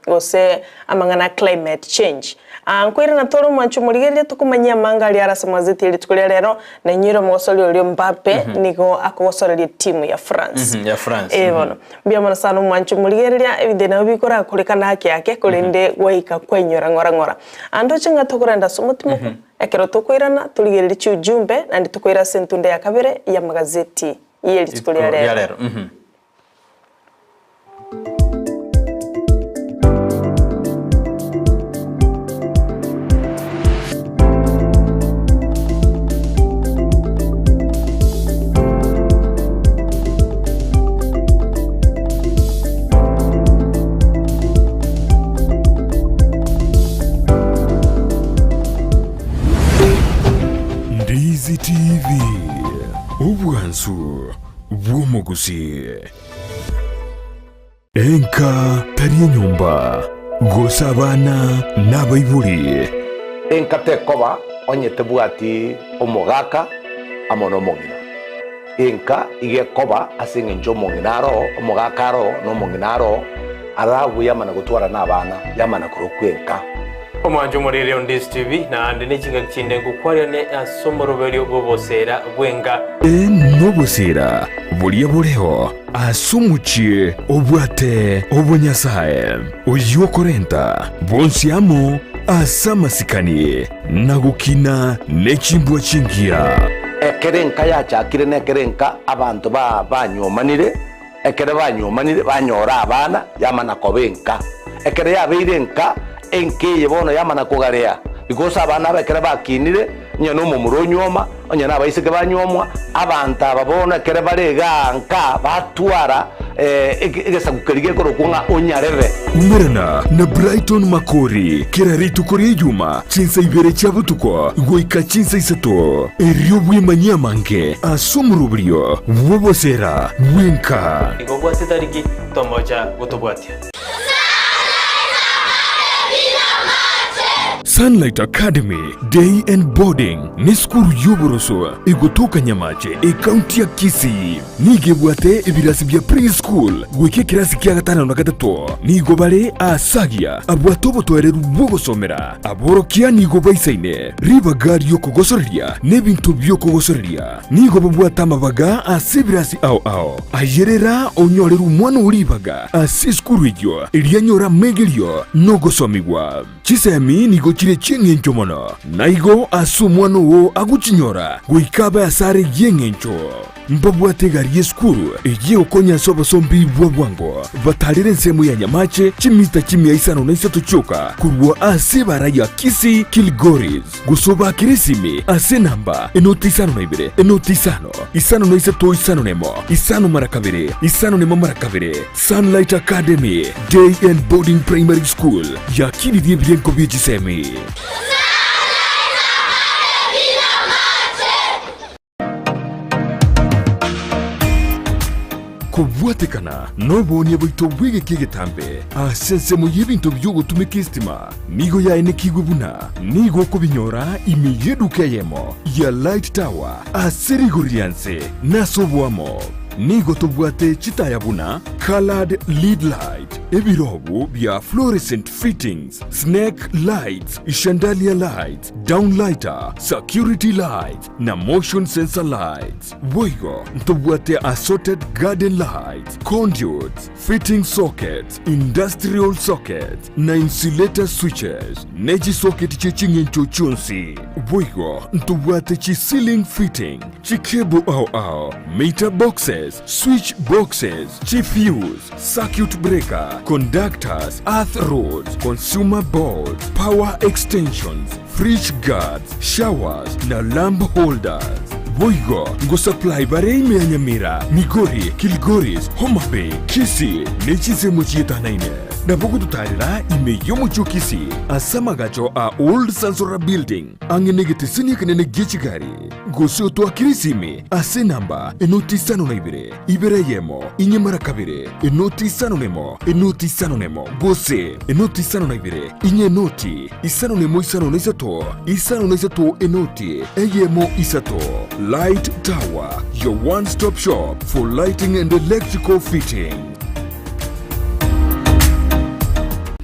B: gose amang'ana a climate change. Aa nkoirana tore omwancho omorigereria tokomanyia amanga aria are ase amagazeti ye rituko ria rero, na inyore omogosori oria Mbappe nigo akogosoreria etimu ya France.
A: Ya France.
B: Ee bono. Mbuya mono sana omwancho omorigereria, ebinto ebi nabo bikorakorekana ake ake korende gwaika kwainyora ng'ora ng'ora. Aa ndoche ng'a tokorenda ase omotimoko, ekero tokoirana torigererie chiujumbe naende tokoira ase entunda ya kabere y'amagazeti ye rituko ria rero.
C: y'Omogusii. Enka tari enyomba, gose abana nabaibori.
K: Enka tekoba onye tebwati omogaka amo nomong'ina. Enka iga ekoba ase engencho omong'ina aroo, omogaka aroo, na omong'ina aroo, aragwe yamana gotwara nabana, yamana korokwa enka.
A: Omwancho omoriri on Disi TV, naende ne chingaki chinde ngokwarerane ase omoroberio bw'oboseera bw'enka.
C: Ee, noboseera boria boreo ase omochie obwate obonyasae, oyio okorenta bonsi amo ase amasikani na gokina ne chimbwa chingiya.
K: Ekero enka yachakire nekero enka abanto banywomanire, Ekero banywomanire banyora abana, yamana koba enka. Ekero yabeire enka, enka eye bono yamana kogarea, because abana aba ekero bakinire, onye na omomura onywoma, onye na abaiseke banywomwa, abanto aba bono ekero bare igaa nka, batwara egesaku keria gekorokwa ng'a onyarebe.
C: Umerana na Brighton Makori kera rituko ria Ijuma chinsa ibere chia botuko goika chinsa isato, erio bwemanyie amange ase omoroberio bw'oboseera bw'enka.
A: Igo obwate tariki tomocha gotobwatia.
C: Sunlight Academy Day and Boarding nesukuru y'oboroso egotoka Nyamache, ekaunti ya Kisii. Nigo ebwate ebirasi bia pre-school goika ekerasi kia gatano na gatato. Nigo bare aasagia abwate obotoereru bw'ogosomera. Aborokia nigo baisaine ribaga ri'okogosoreria na ebinto bi'okogosoreria. Nigo babwate amabaga ase ebirasi ao ao. Ayerera onyorere omwana oo ribaga ase esukuru eyio erio anyore amegerio na ogosomigwa. Chisemi nigo chire chi'engencho mono, na igo ase omwana oo agochinyora goika abe asare y'engencho. Mbabwate egari y'esukuru eyio egokonya ase obosombi bwa bwango, batarere ensemo ya Nyamache chimita chimia isano na isato chioka korwa ase ebara ya Kisii Kilgoris, gose obakere esimi ase enamba enoti isano na ibere, enoti isano, isano na isato isano na emo, isano mara kabere, isano na emo mara kabere. Sunlight Academy Day and Boarding Primary School yakinirie ebirengo bie chisemi. Kobwatekana noboonia bwaito bw'egeka egetambe ase ensemo y'ebinto bi'ogotumeka esitima nigo yaenekigwe buna nigo okobinyora ime y'eduka eyemo ya Light Tower ase rigori ria nse na ase oboamo. Nigo tobwate chitaya buna coloured lead light, ebirobu bia fluorescent fittings, snake lights, chandelier lights, downlighter, security lights, na motion sensor lights. Boigo ntobwate assorted garden lights, conduits, fitting sockets, industrial sockets, na insulator switches, ne chisocket chie ching'encho chionsi. Boigo ntobwate chi ceiling fitting, chi cable ao ao, meter boxes, switch boxes, chi fuse, circuit breaker, conductors, earth rods, consumer boards, power extensions, Fridge guards, showers na lamp holders. Boigo ngosupply bare ime ya Nyamira, Migori, Kilgoris, Homa Bay, Kisii ne chinsemo chietanaine. Nabo gototarera ime y'omochie o Kisii ase amagacho a Old Sansora Building ang'e negeteseni ekenene gie chigari. Gose otoakere esimi ase enamba enoti isano na ibere, ibere eyemo, inye mara kabere, enoti isano nemo, enoti isano nemo, gose enoti isano na ibere, inye enoti isano nemo isano na isato, isano na isato enoti eyemo isato. Light Tower, your one stop shop for lighting and electrical fitting.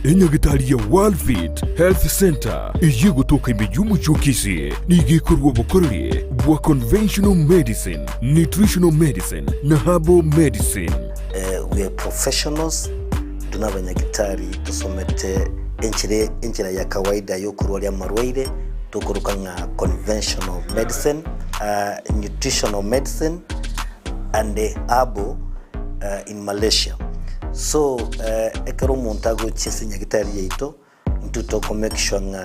C: Enyagitari ya World Fit Health Center eyio egotoka ime y'omochie o Kisii nigo ekorua obokoreri bwa conventional medicine, nutritional medicine na herbal medicine.
L: We are professionals, intwe nabanyagitari tosomete enchera enchera ya kawaida yokorwaria amarwaire tokoroka ng'a conventional medicine, nutritional medicine and herbal in Malaysia. So ekero omonto agochia ase enyagitari yaito, intwe toko make sure ng'a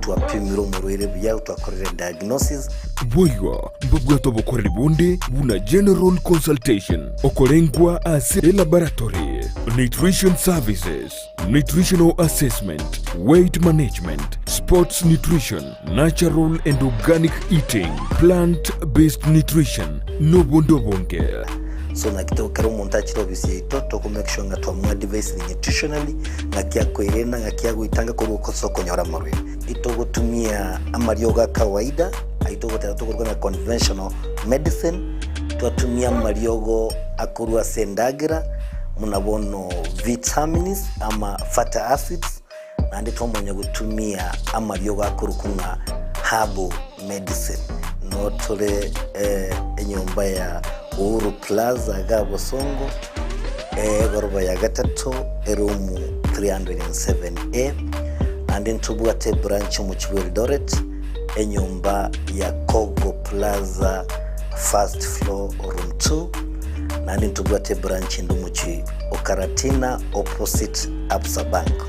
L: twapimire omorwaire buya, twakorire diagnosis.
C: Boigo mbabwate obokoreri bonde buna general consultation, okorengwa ase elaboratory, nutrition services, nutritional assessment, weight management, sports nutrition, natural and organic eating, plant based nutrition, nobonde obonge.
L: So naki to ekero omonto achire ofisi yaito, toko make sure ng'a twamoadvisire nutritionally, ng'aki akoerenda, ng'aki agoetanga korwa ase okonyora amarwaire. Itogotumia amariogo a kawaida, ayio togoteba tokoruga ng'a conventional medicine, twatumia amariogo akorwa ase endagera, buna bono vitamins ama fatty acids, naende twamanya gotumia amariogo akorokwa ng'a herbal medicine. Noo tore enyomba ya Uhuru Plaza iga Bosongo, egoroba ya gatato, eroom 307A, naende ntobwate ebranch omochie bwa Eldoret, enyomba ya Kogo Plaza first floor room 2, naende ntobwate ebranch ende omochie o Karatina opposite Absa Bank.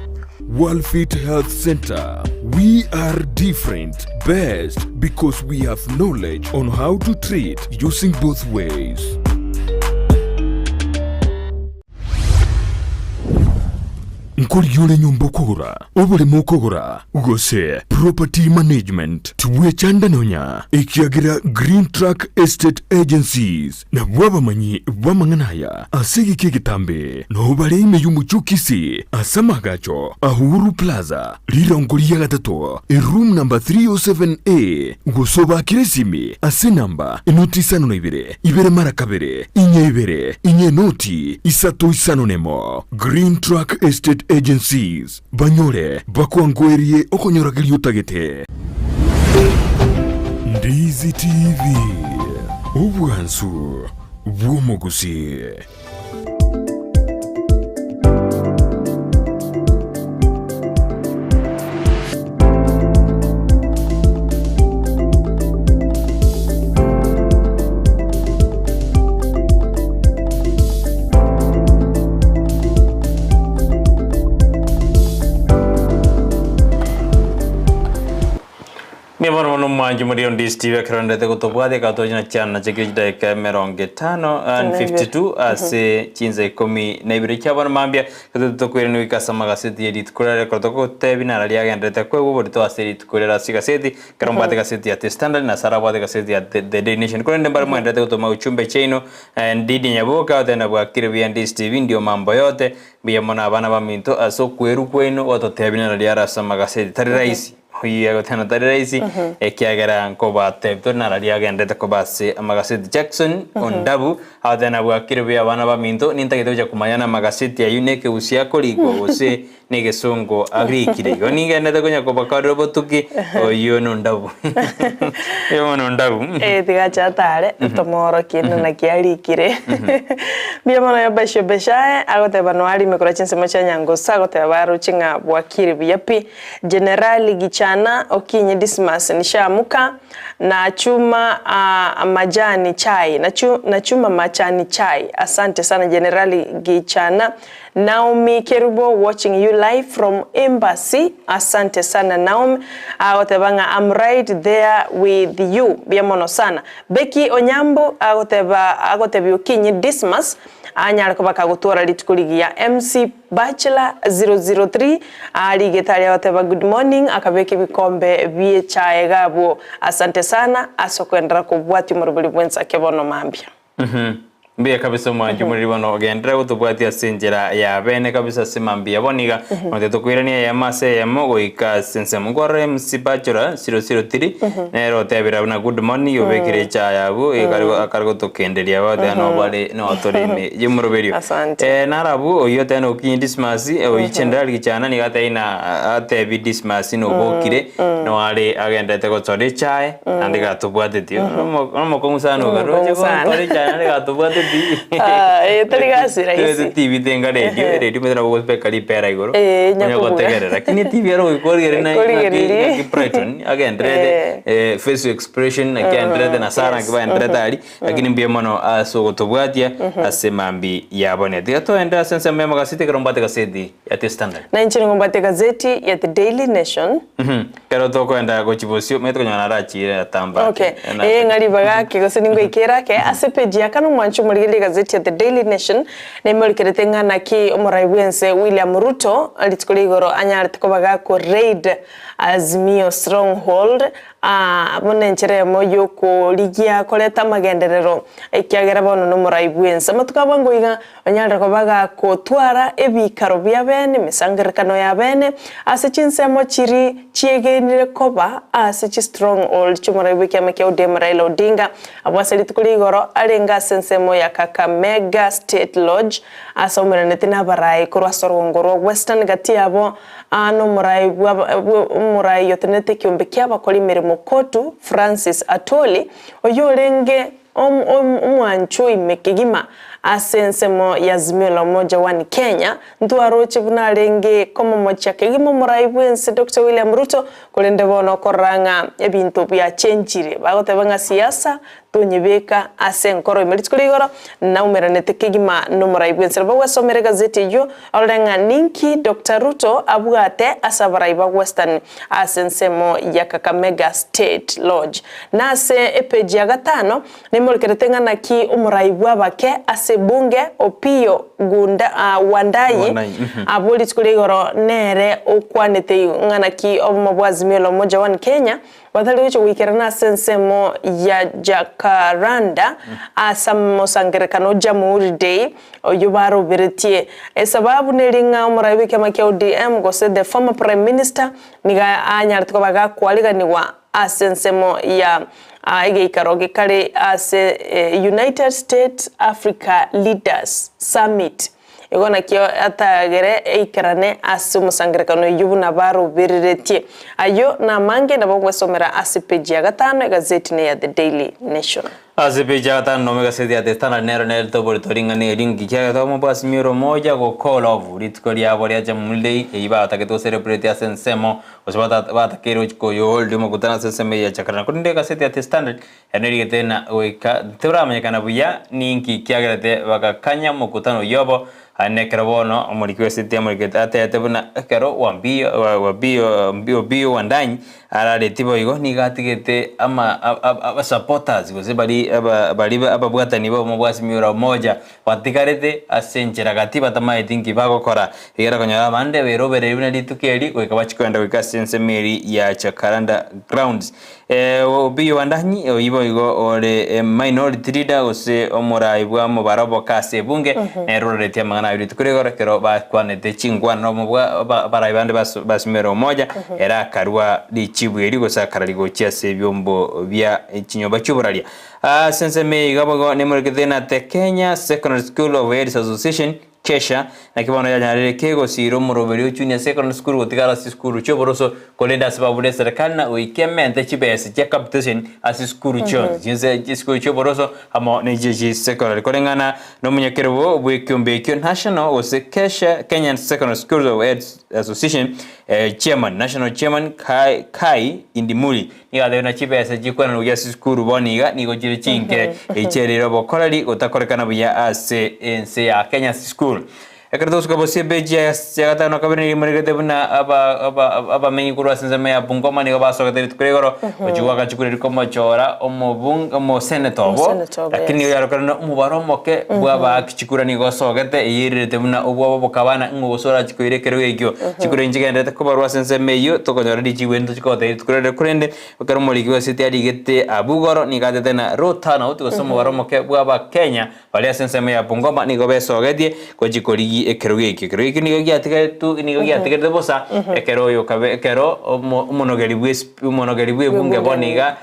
C: Worldfit Health Center, we are different, best because we have knowledge on how to treat using both ways. Nkorigia ore nyomba okogora, oboremo okogora, gose property management, tibwechanda nonya, ekiagera Green Track Estate Agencies Nabwo abamanyi b'amang'ana aya ase egeka egetambe nao bare ime y'omochie o Kisii ase amaagacho a Uhuru Plaza, rirongo ria gatato, eroom number 307A, gose obaakere esimi ase enamba enoti isano na ibere, ibere mara kabere, inye ibere, inye enoti isato isano nemo. Green Track Estate Agencies, banyore bakwangoerie okonyora keria otagete. Ndizi TV, obwansu bw'omogusii.
A: Mbuya mono mono omwanchi moria onde Steve ekero ndete gotobwatia ekero toche na chiana chekire chidakika emerongo etano and 52 ase chinsa ikomi na ibere chia bono mambia ekero tokoirana goika ase amagaseti ye rituko riaria ekero togotebia nara riagenderete koegwa oborito ase rituko riaria ase egaseti ekero mbwate egaseti ya The Standard na Sarah abwate egaseti ya The Daily Nation korende mbare mwenderete gotoma uchumbe chiaino Ndidi Nyaboke agoteba bwakire buya ndi Steve ndio mambo yote mbuya mono abana baminto ase okwerwa kwaino gwatotebia nara riare ase amagaseti tari rahisi Oyio agoteba tari rahisi ekiagera nkobatebia tori nara riagenderete koba ase amagaseti Jackson Ondabu agoteba bwakire buya abana baminto nintagete gocha komanya na amagaseti ayio na ekegusii akorikwa gose na egesongo arikire igo ningenderete konya kobakorera obotuki oyio nondabu oyo nondabu.
B: Eh, tiga ache atare tomoorokie inde naki arikire. Mbuya mono Yobesha Beshae agoteba noarime korwa chinsemo chia Nyangusu agoteba baroche ng'a bwakire buya pi. Generali Gichana Okinyi Dismas Nishamuka na chuma majani chai na chuma machani chai asante sana Generali Gichana Naomi Kerubo watching you live from embassy asante sana Naomi agoteba ng'a am right there with you mbuya mono sana Becky Onyambo agoteba agotebia Okinyi Dismas anyare koba kagotwara rituko rigiya MC Bachelor 003 arigete aria agoteba good morning akabeka ebikombe bie chae iga abwo asante sana ase okoenderera kobwatia omorobori bwensake bono mambia.
A: Mbuya kabisa omwanchi omoriri bono ogenderere gotobwatia ase enchera ya bene kabisa ase mambia bono iga note tokoirania eyemo ase eyemo goika ase ensemo nkorora MC Bachelor 003 nere otebire buna good morning obekire echae abwo akare gotokenderia bagoteba nobare notore ime yomoroberio
B: Asante.
A: Narabu oyio oteba okinye Dismas oyio Chendrali Gichana nigo atebire ng'a atebi Dismas nobokire noare agenderete gochora echae naende gatobwateti nomokong'u sana oka roche
B: Nomokong'u sana.
A: gotora echae naende gatobwateti
B: Ah, eh, tari gasi rahisi.
A: TV tenga radio radio omanyete nabo ogobeka ripera igoro
B: Eh,
A: onye
B: nyakobuga.
A: gotegerera lakini etibi ero goikorigereria na-
B: Korigereria.
A: ng'aki Brighton agendererete facial expression naki agendererete na Sarah naki bagendererete aria Lakini mbuya mono ase ogotobwatia ase mambi ya bono. Tiga toende ase ensemo y'amagaseti ekero mbwate gaseti ya The Standard.
B: Na inche nigo mbwate egazeti ya The Daily Nation.
A: Ekero tokoenda gochia bosio, omanyete konyora narachire atamba
B: Okay.
A: ake. Na-
B: Ee, ng'a ribaga ake gose ningoikere ake ase epeji ya kane omwancho omorigereria egazeti ya The Daily Nation nemorekerete ng'a naki omorai bw'ense William Ruto rituko ria igoro anyarete koba gako raid Azimio stronghold. Aa, buna enchera eyemo y'okorigia koreta amagenderero, ekiagera bono nomorai bw'ense. Amatuko a bwango iga onyarire koba gakotwara ebiikaro bia bene, emesangererekano ya bene, ase chinsemo chiria chiegenire koba ase chistronghold chi'omorai bw'ekiama kia ODM Raila Odinga. Abwo ase rituko ria igoro arenge ase ensemo ya Kakamega State Lodge ase aumeranete nabarai korwa ase orogongo rwa Western gati yabo Aa nomorai bw'omorai otenenete ekeombe ki'abakori emeremo Kotu Francis Atwoli, oyio orenge omwanchwa ime kegima ase ensemo ya Azimio la Umoja One Kenya, ntwaroche buna arenge komomochia kegima omorai bw'ense Doctor William Ruto, korende bono okorora ng'a ebinto biachenchire bagoteba ng'a siasa Tonyebeka ase enkoro ime rituko ria igoro, naumeranete kegima nomorai bw'ense. Nabo gwesomera egazeti eyio, orore ng'a ninki Doctor Ruto abwate ase abarai ba Western ase ensemo ya Kakamega State Lodge. Na ase epeji ya gatano, nemorekerete ng'a naki omorai bw'abake ase ebunge Opiyo Gunda Wandayi
A: Wandayi, mhm.
B: abwo rituko ria igoro nere okwanete ng'a naki obomo bwa Azimio la Umoja One Kenya Batari gochia goikerana ase ensemo ya Jacaranda ase omosangererekano o Jamhuri Day oyio baroberetie. Esababu neri ng'a omorai bw'ekiama kia ODM gose the former prime minister nigo anyarete koba gakwariganigwa ase ensemo ya egeikaro gekare ase United States Africa Leaders Summit. Igo nakio atagere eikerane ase omosangererekano oyio buna barobereretie. Ayio namange nabo ogwesomera ase peji ya gatano egazeti ne ya The Daily Nation.
A: Ase peji ya gatano nomo egaseti ya The Standard nero nerete oborito ring'ana eri nki kiagete omobwasimi ore omoja gokora obu rituko riabo ria Jamhuri Day eyio batagete gocelebrate ase ensemo gose batakeire gochia koyohold omokutano ase ensemo eye ya Jacaranda. Korende egaseti ya The Standard Ere nerigete na goika toramanyekana buya ninki kiagerete bagakanya omokutano oyio obo. Aye nekero bono omoriki bw'esiti amorikete atebete buna ekero Wambio Wambio Opiyo Wandanyi araretie boigo nigo atigete ama abasupporters gose baria aba baria ababwatani b'obomo bwa Azimio la Umoja batigarete ase enchera gati batamaeti nki bagokora. Egera konyora abande berobereiri buna rituko eri goika bachie kogenda goika ase ensemo eria ya Jacaranda Grounds. Opiyo Wandanyi oyio boigo ore minority leader gose omorai bwa omobaroboka ase ebunge nere ororetie amang'ana ayio rituko rigoro ekero bakwanete chinkwana na omobwa abarai bande basimera omoja ere akarua richibu erio gose akarari gochia ase ebiombo bia chinyomba chioboraria. Ase ensemo eye iga boigo nemorekete na The Kenya Secondary School of Heads Association Kesha, naki bono yanyarire kegosiira omoroberio o Junior Secondary School gotigara ase chisukuru chi'oboroso, korende ase babure eserekari na goika emente chibesa chia capitation ase chisukuru chionsi chinse chisukuru chi'oboroso amo ne chie chisecondary. Koreng'ana nomonyakerogo bw'ekiombe ekio National gose Kesha Kenyan Secondary Schools of Heads Association chairman National Chairman Kai Kai Indimuli nigo atebire buna chibesa chikwenanwa gochia ase chisukuru bono iga nigo chire chinke echiarire obokoreri gotakorekana buya ase ense ya Kenya ase chisukuru. Ekero togosuka bosio epeji ya ya gatano na kabere nigo emoregete buna aba aba abamenyi korwa ase ensemo ya Bungoma nigo basogete rituko ria igoro gochia goaka chikura erio komochora omobunge omoseneta obo
B: Omoseneta obo,
A: lakini
B: yes.
A: nigo yarokanire omobaro omoke bwa abaaki chikura nigo osogete eyererete buna obwoba bokabana ng'a gose orachie koira ekerogo ekio. Chikura nchigendererete kobarwa ase ensemo eyio tokonyora richibu eri ntochikotebia rituko rire korende ekero omoriki bw'esiti arigete abwo igoro nigo atete ng'a low turnout gose omobaro omoke bwa abakenya baria ase ensemo ya Bungoma nigo besogetie gochia korigia ekerogo ekio. Ekerogo ekio nigo giatigaretwe nigo giatigarete bosa ekero oyo okabe ekero omo omonogeri bwe omonogeri bw'ebunge bono iga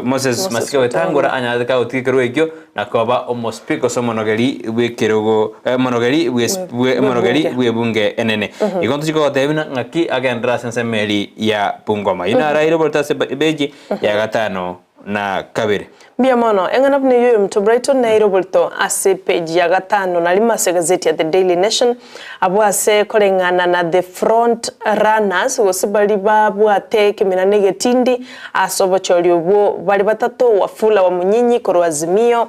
A: Moses Masika Wetangula anyarete kagotiga ekerogo ekio na koba omospeaker gose omonogeri bw'ekerogo omonogeri bwe omonogeri bw'ebunge enene. Igo ntochia kogotebia buna ng'aki agenderere ase ensemo eria ya Bungoma. Eyio naro aire oborito ase ebeji ya gatano na kabere.
B: Mbuya mono. Eng'ana buna eyio y'omonto Brighton naeire oborito ase epeji ya gatano na rimo ase egazeti ya The Daily Nation, abwo ase koreng'ana na The Front Runners gose baria babwate ekemina na egetindi ase obochori obwo bare batato, Wafula Wamunyinyi korwa Azimio,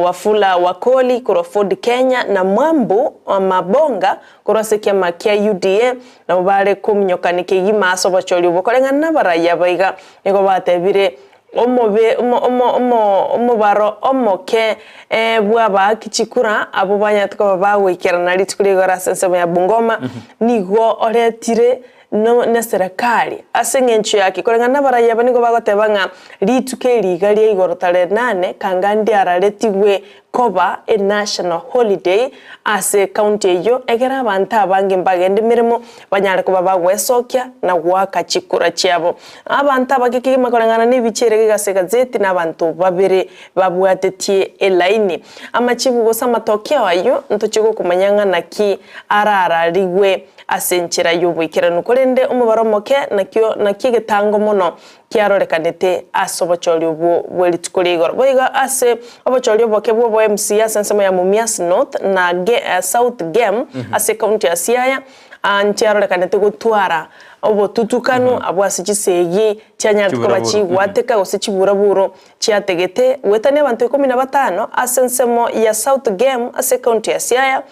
B: Wafula Wakoli korwa Ford Kenya na Mwambu Mabonga korwa ase ekiama kia UDA nabo bare kominyokani kegima ase obochori obwo koreng'ana nabaraiyo abaiga nigo batebire Omobe omo omo omo omobaro omoke bw'abaaki chikura abwo banyarete koba bagoikerana rituko ria igoro ase ensemo ya Bungoma, nigo oretire. no neserekari ase eng'encho yaki koreng'ana nabarai aba nigo bagoteba ng'a rituko eri iga ria igoro tarehe nane kanga ndiararetigwe koba e national holiday ase ecounty eyio egere abanto abange mbagende emeremo banyare koba bagwesokia na goaka chikura chiabo. Abanto abake kegima koreng'ana na ebicha ere iga ase egazeti na abanto babere babwatetie elaini. Amachibu gose amatokeo ayio ntochie gokomanya ng'a naki arararigwe ase enchera y'oboikeranu. Korende omobaro omoke nakio naki egetango mono kiarorekanete ase obochori obwo bwe rituko ria igoro. Boigo ase obochori oboke bw'obo MC ase ensemo ya Mumias North na South Gem ase ecounty ya Siaya nchiarorekanete gotwara obotutukanu abwo ase chisegi chianyarete koba chigwateka gose chiburaburo chiategete goetania abanto ikomi na batano ase ensemo ya South Gem ase ecounty ya Siaya.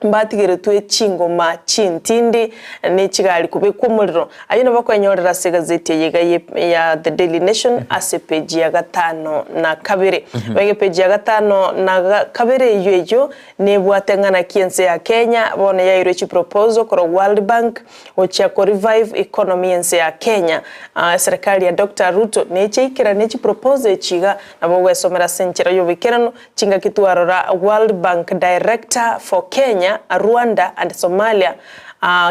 B: Mbatigeretwe chingoma chintindi ne chigari kobekwa omorero. Ayio nabo okwenyorera ase egazeti eye iga ye ya The Daily Nation ase epeji ya gatano na kabere. Boigo epeji ya gatano na ga kabere eyio eyio nebwate ng'a naki ense ya Kenya bono yairwe chiproposal korwa World Bank gochia ko revive economy y'ense ya Kenya. Eserekari ya Doctor Ruto neche ikeranie chiproposal echi iga nabo ogwesomera ase enchera y'oboikeranu Chingaki twarora World Bank Director for Kenya, Rwanda and Somalia,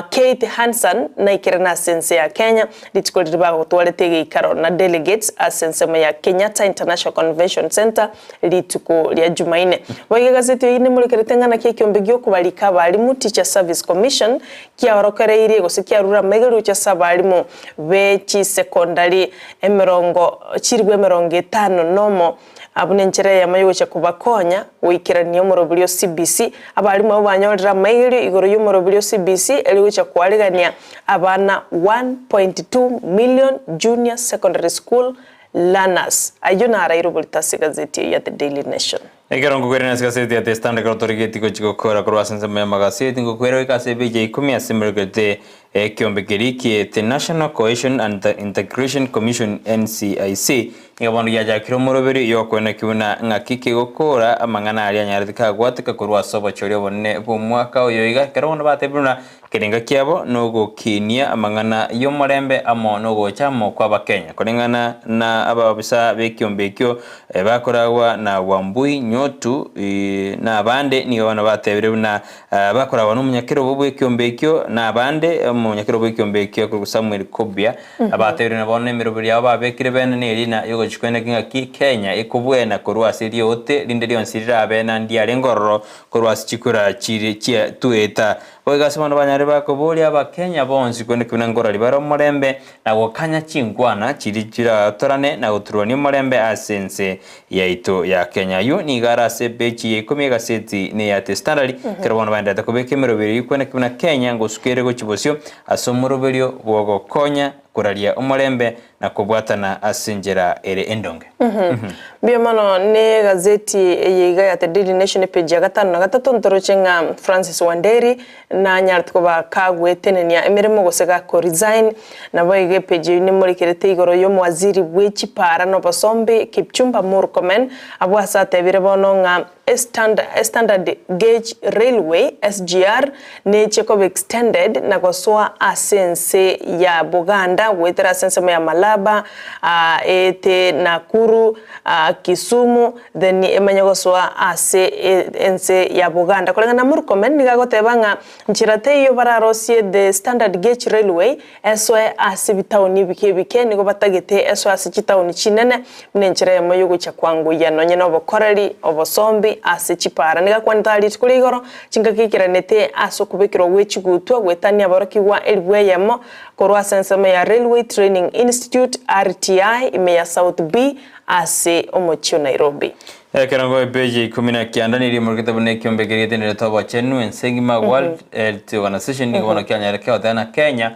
B: Keith Hanson naikerane ase ense ya Kenya rituko riria bagotwarete egeikaro na delegates ase ensemo ya Kenyatta International Convention Centre rituko ria Jumaine. Boigo egazeti eyio nemorekerete ng'a naki ekiombe giokobarika abalimu Teacher Service Commission kiaorokereirie gose kiarure amaiga gochia ase abalimu be chisekondari emerongo chilifu emerongo etano nomo Abwo nenchera eyemo y'ogochia kobakonya goikerania omoroberi o CBC. Abalimu abwo banyorire amaigerio igoro y'omoroberi o CBC erio gochia koarigania abana 1.2 million junior secondary school learners. Ayio naraire oborito ase egazeti eye ya The Daily Nation.
A: Ekero ngokwera ase egaseti ya The Standard ekero torigetie gochia gokora korwa ase ensemo y'amagaseti, ngokwera goika ase epeji ya ikomi ase emerokerete Ekeombe keria kie The National Cohesion and Integration Commission, NCIC, nigo bono giachakire omoroberio y'okoenekia buna ng'aki kegokora amang'ana aria anyarete kagwateka korwa ase obochori obonene bw'omwaka oyo iga ekero bono batebire buna ekerenga kiabo nogokinia amang'ana y'omorembe amo nogocha amo kw'abakenya koreng'ana na abaofisa b'ekeombe ekio bakoragwa na Wambui Nyotu na abande nigo bono batebire buna Bakoragwa nomonyakerobo bw'ekiombe ekio, na abande omonyakerobo bw'ekiombe ekio akorokwa Samuel Kobia, abatebirie na bono emeroberi yabo babekire bene nerina y'ogochia kweneki ng'aki Kenya ekobwena korwa ase riote rinde rionsi rirabe na ndiarenge ororo korwa ase chikura chiri chia tueta. Boigo ase bono banyare bakoboria Abakenya bonsi kweneki buna nkorari bare omorembe na gokanya chinkwana chiria chiratorane na goturwania omorembe ase ense yaito ya Kenya. Ayio nigo are ase epeji ya ikomi y'egaseti neya The Standard, ekero bono baendererete kobeka emeroberio y'okweneka buna Kenya ngosuka ere gochia bosio ase omoroberio bw'ogokonya koraria omorembe na kobwatana ase enchera ere endonge.
B: Mbuya mono ne egazeti eye iga ya The Daily Nation epeji ya gatano na gatato ntoroche ng'a Francis Wanderi nanyarete koba kagwetenenia emeremo gose gako resign. Naboigo epeji eyio nemorekerete igoro y'omowaziri bwe chipara na obosombi Kipchumba Murkomen abwo ase atebire bono ng'a Standard Gauge Railway, SGR, neche koba extended na gosoa ase ense ya Buganda goetera ase ensemo ya Malaba, eete Nakuru, Kisumu then emanye gosoa ase ense ya Buganda. Koreng'ana na Murkomen nigo agoteba ng'a nchera teiyo bararosie the Standard Gauge Railway esoe ase ebitaoni ebike ebike, nigo batagete esoe ase chitaoni chinene buna enchera eyemo y'ogochia kwangoyia nonye nobokoreri, obosombi ase chipara. Nigo akwanete aa rituko ria igoro, chingaki eikeranete ase okobekerwa gwe chigutwa goetania aborokigwa elifu eyemo korwa ase ensemo ya Railway Training Institute, RTI, ime ya South B ase omochie o Nairobi.
A: Ekerongo epeji ya ikomi na kianda nigo rimorokete buna ekiombe keria getenenerete obochenu ense engima World Health Organization nigo bono kianyarire kegoteba na Kenya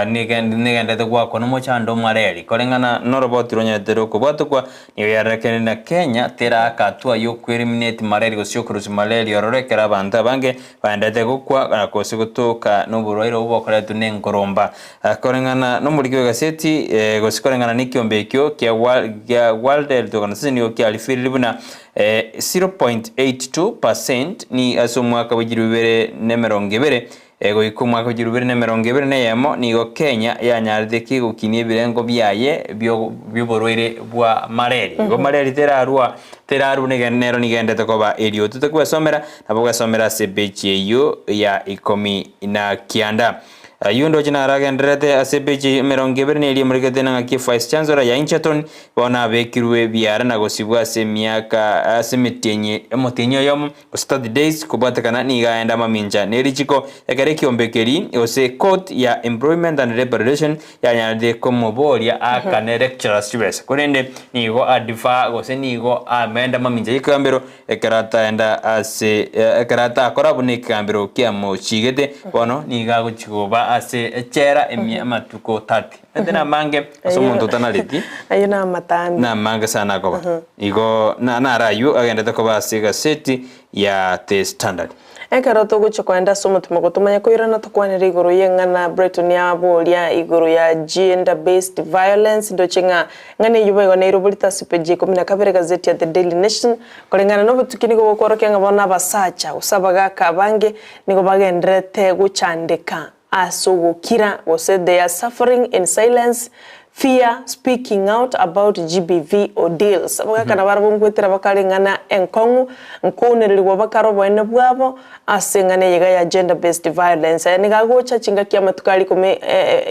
A: nigenderete goakwa nomochando omareri koreng'ana noroboti ronyarete rokobwatokwa nigo yarorekanire na Kenya teraka hatua yokoeliminate mareri gose yokorusia mareri ororo ekero abanto abange baenderete gokwa na gose gotoka noborwaire obwo bokoretwa nenkoromba. Koreng'ana nomoriki bw'egaseti gose koreng'ana nekiombe ekio kia World Health Organization nigo kiarifiriri buna 0.82 percent ni ase omwaka bwe chilifu bibere na emerongo ebere. Goika omwaka o chilifu ibere na emerongo ebere na eyemo, nigo Kenya yanyarete ki gokinia ebirengo biaye bi'oborwaire bwa malaria. Igo malaria terarwa terarwa nero nigo egenderete koba erioto tokwesomera, nabo ogwesomera ase epeji eyio ya ikomi na kianda. Ayio ndoche naro agendererete ase epeji emerongo ebere na eria emurikete na ng'aki Vice Chancellor ya Egerton bono abekirwe biara na gosibwa ase emiaka ase emetienyi omotienyi oyomo gose 30 days kobwatekana nigo aenda amamincha ne richiko ekero ekiombe keri gose court ya Employment and Labour Relation yanyarete komoboria aakane lecturers chibesa korende nigo adefer gose nigo amenda amamincha y'ekegambero ekero ataenda ase ekero atakora buna ekegambero kiamochigete bono nigo agochia koba ase echela emia amatuko 30 Ande namange ase omonto otanareti.
B: Ayio namatambe.
A: Namange sana akoba. Igo naro ayio agenderete koba ase egaseti ya The Standard.
B: Ekero togochia koenda ase omotimoko tomanye koirana tokwanere igoro y'eng'ana Brighton yaboria igoro ya gender based violence ndoche ng'a eng'ana eyio boigo neiroborete ase peji ya ikomi na kabere egazeti ya The Daily Nation koreng'ana na obotuki nigo bokworokia ng'a bono abasacha gose abagaka abange nigo bagendererete gochandeka Ase ogokira, gose they are suffering in silence, fear speaking out about GBV ordeals. Abagaka nabarabwo nkwetera bakare eng'ana enkong'u, nkounererigwa bakare oboene bwabo ase eng'ana eye iga ya gender based violence. Aya nigo agocha chingaki amatuko aria ikomi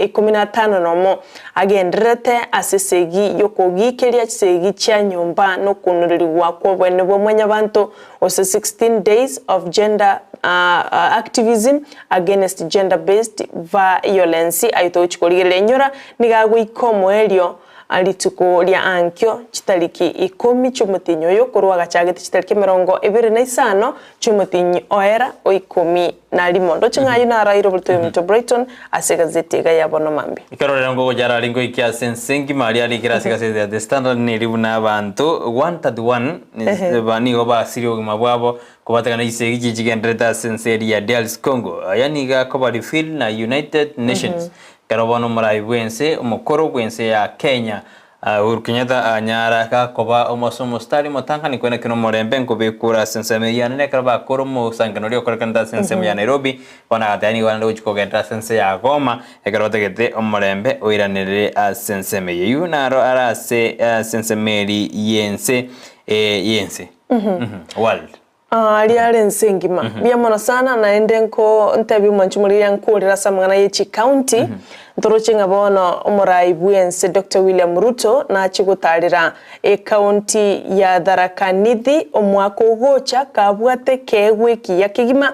B: ikomi na atano nomo agendererete ase esegi yokogikeria chisegi chia nyomba na okounererigwa kw'oboene bwa mwanyabanto gose 16 days of gender activism against gender based violence ayio togochia korigereria inyora nigo agoika omoerio rituko ria ankio chitariki ikomi chiomotinyi oyo korwa agachagete chitariki emerongo ebere na isano chiomotinyi oera o ikomi na rimo ndoche ng'a ayio naro aire oborito oyominto Brighton ase egazeti iga ya bono mambia.
A: Ekero rero ngogocha arari ngoikia ase ense engima aria arikire ase egazeti ya The Standard neri buna abanto 131 nigo basirie obogima bwabo Kobatekana chisegi chiria chigendererete ase ense eria ya DRC Congo, aya nigo akoba revealed na United Nations. Ekero bono omorai bw'ense omokoro bw'ense ya Kenya Uhuru Kenyatta anyara gakoba ase omostari omotang'ani koenekera omorembe nkobekwa ase ensemo eyio anene ekero bakora omosangano oria okorekanete ase ensemo ya Nairobi bono agateba nigo naende gochia kogenderera ase ense ya Goma ekero batagete omorembe oiranerere ase ensemo eyio. Eyio naro are ase ase ensemo eria y'ense y'ense. World.
B: Aria are ense engima. Mbuya mono sana naende nko ntebie omwanchi omorigereria nkorere ase amang'ana ye chicounty ntoroche ng'a bono omorai bw'ense Doctor William Ruto nachie gotarera ecounty ya Tharaka Nithi omwaka ogocha kabwate ekeegwa ekiya kegima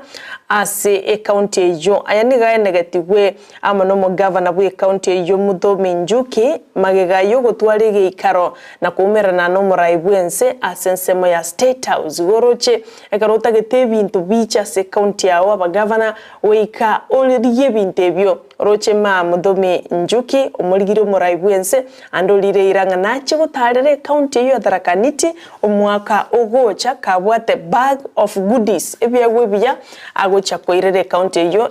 B: ase ecounty eyio. Aya nigo aenegetigwe amo nomogavana bw'ecounty eyio Muthomi Njuki magega yogotwara egeikaro na koumerana nomorai bw'ense ase ensemo ya State House. Igo oroche ekero otagete ebinto biche ase ecounty yao abagavana goika origie ebinto ebio. Oroche ma Muthomi Njuki omorigirie omorai bw'ense ande orire eira ng'a nache gotarera ecounty eyio ya Tharaka Nithi omwaka ogocha kabwate bag of goodies ebiegwa ebiya agochia koirera ecounty eyio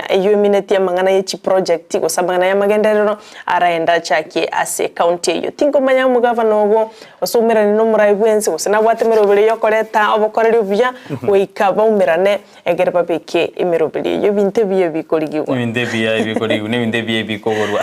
B: eyio eminetie amang'ana ye chiproject gose amang'ana y'amagenderero araende achakie ase ecounty eyio. Tinkomanya omogavana obo gose oumerane nomorai bw'ense gose nabwate emeroberi y'okoreta obokoreri obuya goika baumerane Ekero babeke emeroberi eyio, ebinto ebiya ebikorigigwa.
A: Ebinto ebiya ebikorigigwa na ebinto ebiya ebikogorwa.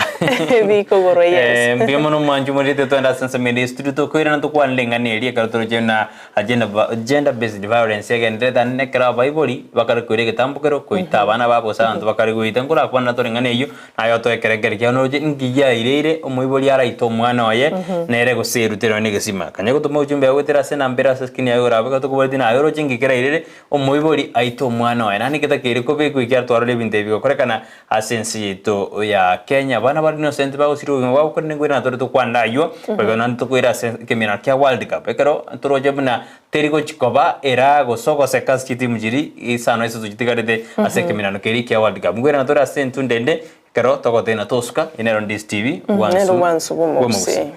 B: Ebikogorwa, yes.
A: Eh, mbuya mono omwanchi omorete twende ase ensemo ende y'estudio tokoirana tokwanere eng'ana eria ekero toroche buna agenda gender based violence egendererete naende ekero abaibori bakare koira egetambokero koita abana babo gose abanto bakare goita nkorakwanera tore eng'ana eyio naye otoe ekerengerio kiao noroche inki giaireire omoibori araite omwana oye nere gose erute nonye na egesima. Kanya gotoma ojumbe yago goetera ase enamba ere ase eskrini yago igoro abwo ekero tokoboretie naye oroche inki kerairere Omoibori aite omwana oye, naende getakeire kobekwa ekiagera twarora ebinto ebi bigokorekana ase ense yaito ya Kenya. Abana bare innocent bagosira obogima bwabo korende nkoirana tore tokwanera aywo, boigo naende tokoira ase ekeminwa kia World Cup. Ekero toroche buna teri gochi koba era gose ogoseka ase chitimu chiria isano isato chitigarete ase ekeminano keria kia World Cup. Nkoirana tore ase entunda ende ekero togotena tosuka, eye nero Ndisi TV,
B: Nero bwansu bw'omogusii.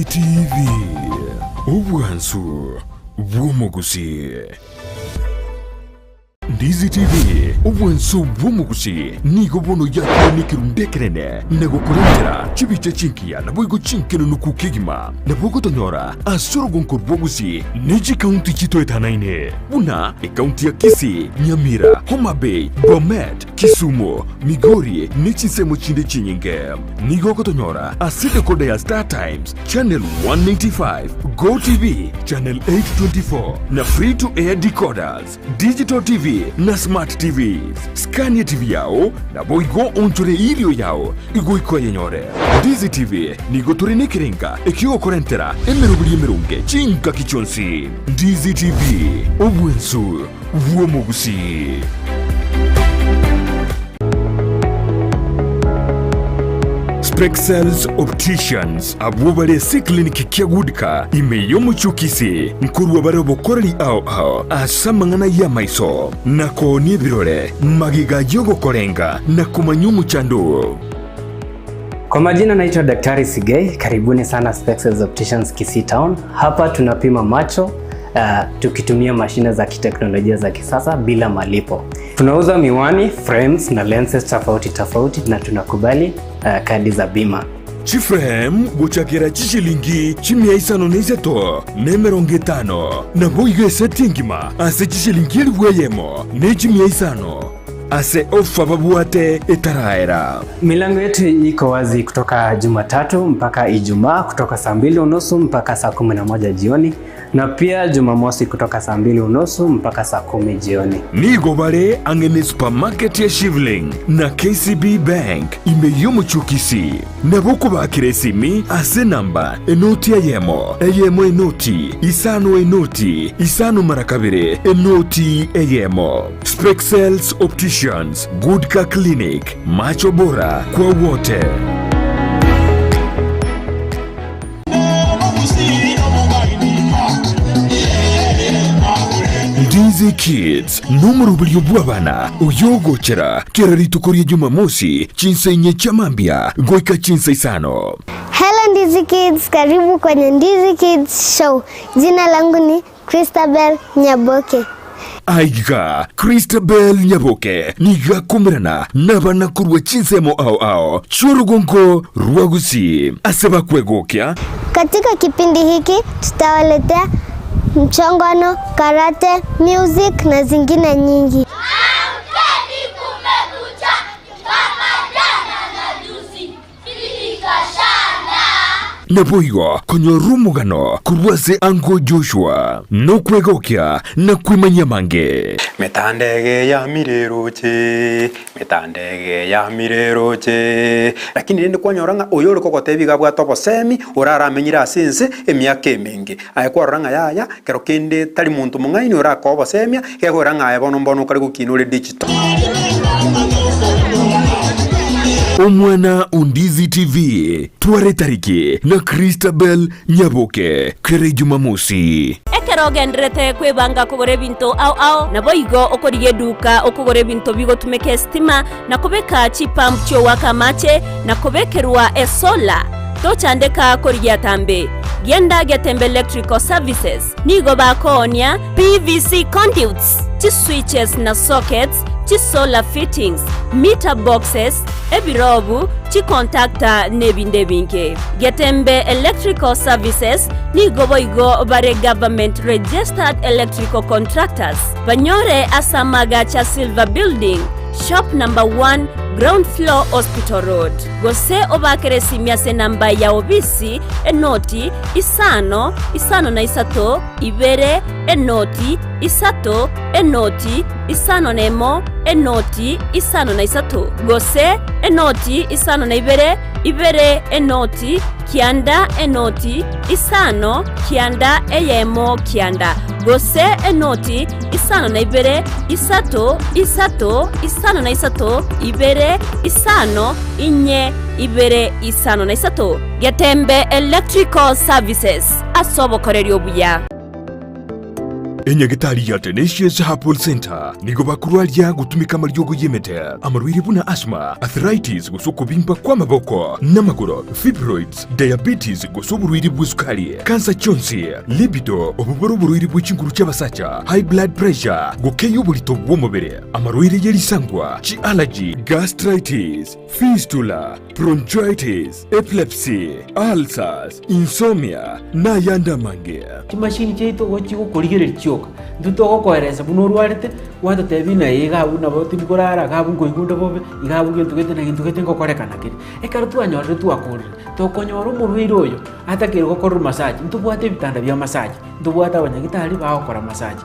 C: TV, obwansu bw'omogusii. Ndizi TV, obwansu bw'omogusii, nigo bono yakire nekerundu ekenene na gokorentera chibicha chingiya naboigo chinkenunuku kegima. Nabo ogotonyora ase orogonko rwa Gusii ne chikaunti chitoetanaine buna ekaunti ya Kisii, Nyamira, Homa Bay, Bomet, Kisumu, Migori ne chinsemo chinde chinyinge. Nigo ogotonyora ase decoder ya Star Times, Channel 195, Go TV, Channel 824 na Free to Air decoders, Digital TV na Smart TVs. Skania TV yao naboigo onchore irio yao igoika oyenyore. Ndizi TV nigo tore nekerenga ekiogokorentera emeroberi emeronge chingaki chionsi. Ndizi TV, obwensu bw'omogusii. Spexels Opticians abwo bare ase eclinic kia Goodcar ime y'omochie o Kisii nkorua bare obokoreri ao ao ase amang'ana y'amaiso na koonia ebirore magega y'ogokorenga na komanya omochando oo.
M: Kwa majina naitwa Daktari Sigei, karibuni sana Spexels Opticians Kisii Town. Hapa tunapima macho uh, tukitumia mashine za kiteknolojia za kisasa bila malipo. Tunauza miwani, frames na lenses tofauti tofauti na tunakubali uh, kadi za bima.
C: Chiframe gochakera chishilingi chimia isano na isato na emerongo etano, naboigo eseti engima ase chishilingi elifu eyemo ne chimia isano ase ofa babwate etaraera.
M: Milango yetu iko wazi kutoka Jumatatu mpaka Ijumaa kutoka saa mbili unusu mpaka saa 11 jioni na pia Jumamosi kutoka saa mbili unusu mpaka saa 10 jioni.
C: Nigo bare ang'e ne supermarket ya Shivling na KCB Bank ime y'omochie o Kisii. Nabo okobakera esimi ase enamba enoti eyemo, eyemo enoti, isano enoti, isano mara kabere, enoti eyemo. Spexels Opticians, Good Car Clinic, macho bora kwa wote. Ndizi Kids nomoroberio bw'abana oyogochera kera rituko ria Jumamosi chinsa inye chia mambia goika chinsa isano.
N: Hello Ndizi Kids, karibu kwenye Ndizi Kids Show. Jina langu ni Christabel Nyaboke.
C: Aiga Christabel Nyaboke nigo akomerana nabana korwa chinsemo ao ao chi'orugongo rwa Gusii ase bakwegokia.
N: Katika kipindi hiki tutawaletea mchongano, karate, music na zingine nyingi.
O: Amkeni kumekucha kama jana na juzi.
C: Naboigo konyora omogano korwa ase Uncle Joshua, nokwegokia na kwemanyia amange.
P: Metandege yamire eroche, metandege yamire eroche. Lakini rende kwanyora ng'a oyo ore kogotebia iga abwate obosemi, oraramenyire ase ense emiaka emenge. Aye kwarora ng'a yaya, kero kende tari monto mong'aini orakoe obosemia, gekoira ng'a aye bono mbono okare gokina ore digital.
C: Omwana o Ndizi TV, tware tariki na Christabel Nyaboke kera Ejumamosi.
Q: Ekero ogendererete kwebanga kogora ebinto ao ao, naboigo okorigia eduka okogora ebinto bigotumeka esitima, na kobeka chipump chi'ogoaka amache, na kobekerwa esolar, tochandeka korigia atambe. Genda Getembe Electrical Services, nigo bakoonia PVC conduits, chiswitches na sockets, chisolar fittings, meter boxes, ebirobu, chicontactor na ebinde ebinge. Getembe Electrical Services nigo boigo bare government registered electrical contractors. Banyore ase amagacho a Silver Building, Shop number 1, Ground floor, Hospital Road. Gose obaakere esimi ase enamba ya obisi, enoti, isano, isano na isato, ibere, enoti, isato, enoti, isano na emo, enoti, isano na isato. Gose enoti, isano na ibere, ibere, enoti, kianda, enoti, isano, kianda, eyemo, kianda. Gose enoti, isano na ibere, isato, isato, isano na isato, ibere, isano, inye, ibere, isano na isato. Getembe Electrical Services, ase obokoreri obuya.
C: Enyagitari ya Tenacious Herbal Centre nigo bakorwaria gotumeka amariogo y'emete, amarwaire buna asthma, arthritis gose okobimba kw'amaboko n'amagoro, fibroids, diabetes gose oborwaire bw'esukari, kansa chionsi, libido, obwo bore oborwaire bwe chinguru chi'abasacha, high blood pressure, gokeyia oborito bw'omobere, amarwaire ye risangwa, chi'allergy, gastritis, fistula, bronchitis, epilepsy, ulcers, insomnia, na ayande amange.
R: Chimashini chiaito igo chigokorigereria chioka, intwe togokoeresa buna orwarete, gwatotebia ng'a iga abwo nabo tindi korara, iga abwo nkoigwa onde bobe, iga abwo gento gete na gento gete ngokorekana kere. Ekero twanyorire twakorire, tokonyora omorwaire oyo atakeire gokorerwa massage, ntobwate ebitanda bia massage, ntobwate abanyagitari bagokora massage.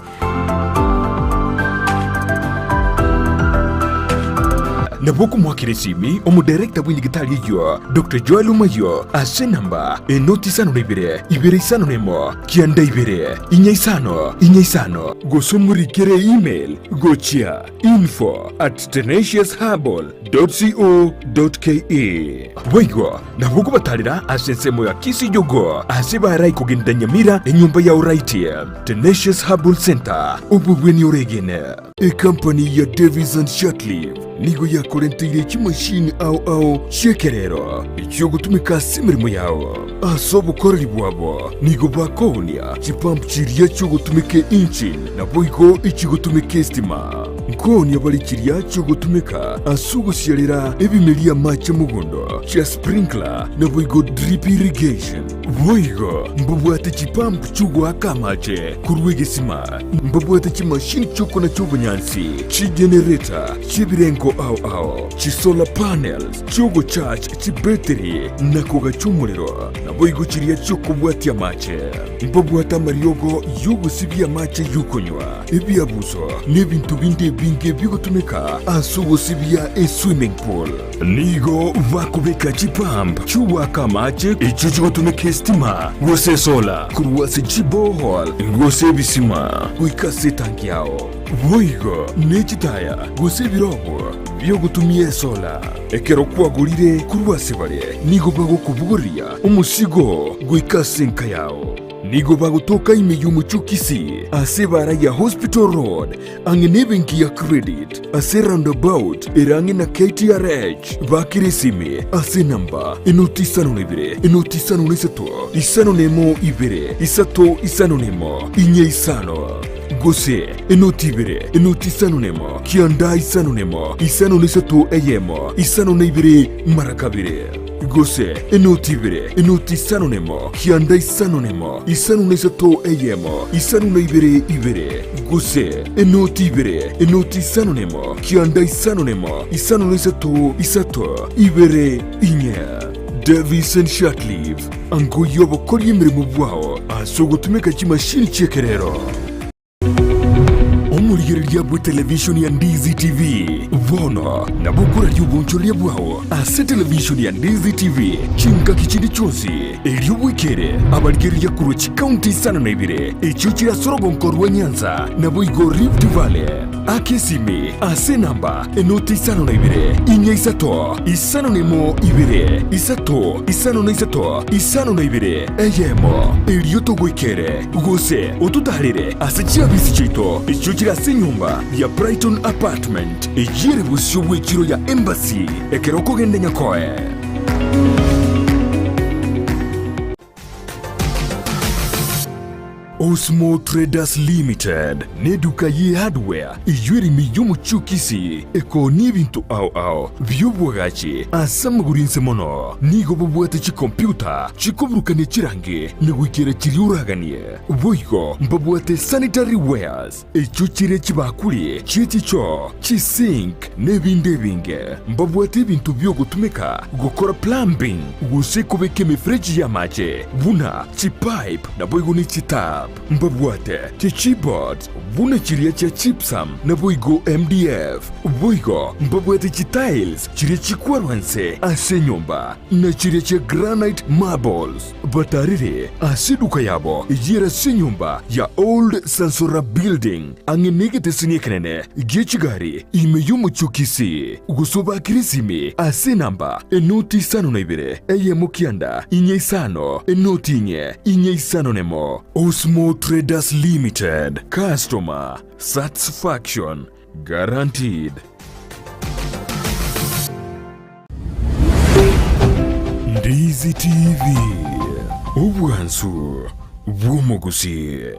C: Nabo okomoakera esimi omodirector bw'enyagitari eyio, Doctor Joel Omayio, ase enamba enoti isano na ibere, ibere isano na emo, kianda ibere, inya isano, inya isano, gose omorikere email gochia info at tenaciousherbal dot co dot ke. Boigo nabo okobatarera ase ensemo ya Kisii Jogoo ase barai kogenda Nyamira enyomba ya Oraiti. Tenacious Herbal Centre, obobweni oregene. Ekampani ya Davis and Shirtliff nigo yakorenteire chimashini ao ao chi'ekerero echiogotumeka ase emeremo yao. Ase obokoreri bwabo nigo bakoonia chipump chiria chiogotumeka engine naboigo echigotumeka estima. Nkoonia bare chiria chiogotumeka ase ogosiarera ebimeria amache mogondo chia sprinkler naboigo drip irrigation. Boigo mbabwate chipump chi'ogoaka amache korwa egesima, mbabwate chimashini chi'okonacha obonyansi, chigenerator chi'ebirengo ao ao, chisolar panels chi'ogocharge chibetiri na kogacha omorero, naboigo chiria chi'okobwatia amache. Mbabwate amariogo y'ogosibia amache y'okonywa, ebiabuso, na ebinto binde ebinge bigotumeka ase ogosibia eswimming pool. Nigo bakobeka chipump chi'ogoaka amache echio chigotumeka esitima gose esola korwa ase chiborehole gose ebisima goika ase etanki yao. Boigo ne chitaya gose ebirogo bi'ogotumia esola. Ekero kwagorire korwa ase bare, nigo bagokobogoria omosigo goika ase enka yao. Nigo bagotoka ime y'omochie o Kisii ase ebaara ya Hospital Road ang'e nebenki ya Credit ase roundabout ere ang'e na KTRH. Bakera esimi ase enamba enoti isano na ibere enoti isano na isato isano na emo ibere isato isano na emo inye isano gose enoti ibere enoti isano na emo kianda isano na emo isano na isato eyemo isano na ibere mara kabere. Gose enoti ibere, enoti isano nemo, kianda isano nemo, isano na isato eyemo, isano na ibere ibere. Gose enoti ibere, enoti isano nemo, kianda isano nemo, isano na isato isato ibere inye. Davis and Shirtliff, ango y'obokoria emeremo bwao ase ogotumeka chimashini chi'ekerero. Omorigereria bw'etelevishoni ya Ndizi TV bono nabo okoraria obonchoreria bwao ase televishoni ya Ndizi TV chingaki chinde chionsi, erio bwekere abarigereria korwa chikaunti isano na ibere echio chire ase orogonko rwa Nyanza naboigo Rift Valley. Aka esimi ase enamba enoti isano na ibere, inya isato, isano na emo ibere, isato, isano na isato, isano na ibere, eyemo, erio togoikere. Gose ototaarere ase chiabisi chiaito echio chire ase enyomba ya Brighton Apartment, eyio ere bosio bw'echiro ya Embassy ekero okogenda Nyakoe. Osmo Traders Limited neduka ye hardware eyio ere ime y'omochie o Kisii ekoonia ebinto ao ao bi'obwagachi ase amagoro inse mono. Nigo bobwate chikompyuta chikoburukania chirangi na goikera chiria oraganie. Boigo mbabwate sanitary wares echio chire chibakuri chie chichoo, chisink na ebinde ebinge. Mbabwate ebinto biogotumeka gokora plumbing gose kobeka emefereji y'amache buna chipipe naboigo ne chitap. Mbabwate chichipboards buna chiria chia gypsum naboigo MDF. Boigo mbabwate chitiles chiria chikwarwa nse ase enyomba na chiria chia granite marbles. Batarire ase eduka yabo eyio ere ase enyomba ya Old Sansora Building ang'e negeteseni ekenene gie chigari ime y'omochie o Kisii, gose obakere esimi ase enamba enoti isano na ibere eyemo kianda inye isano enoti inye inye isano nemo. Osmo. Okomo Traders Limited, customer satisfaction guaranteed. Ndizi TV, obwansu bw'omogusii.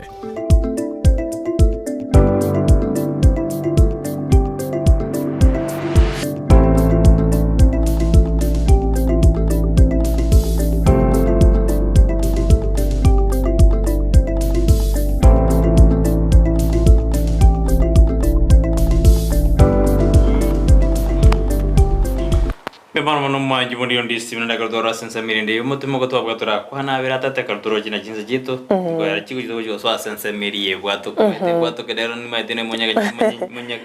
A: Bono mono omwanchi bonde onde ase buna ekero tore ase ensemo erinde y'omotima ogo twabwate torakwana abere atato ekero toroche na chinsa chiaito tikoera chigochi togochi gosoa ase ensemo eria y'ebwato komanyete ebwato kere ero nimaete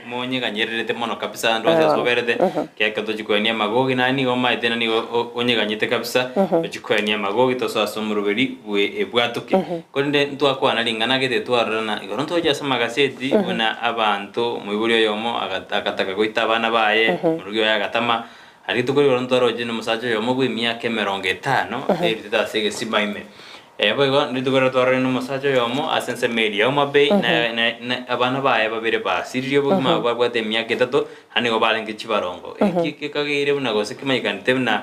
A: monyeganyererete mono kabisa ande onsi ase oberete ekiagera ekero tochi koenia amagogi naende nigo omaete na nigo onyeganyete kabisa tochi koenia amagogi tosoe ase omoroberi bwe ebwatoke. Korende ntwakwana ring'ana gete twarorana igoro ntoche ase amagaseti buna abanto omoibori oyomo agataka goita abana baye omorugi oye agatama Aria rituko rigoro ntwaroche nomosacha oyomo bw'emiaka emerongo etano erutete ase egesima ime. Boigo rituko riria twarorire nomosacha oyomo ase ensemo eria ya Homa Bay, na na na abana baye babere basiririe obogima babwate emiaka etato, naende nigo barenge chibarongo. Eki gekageire buna gose kemanyekanete buna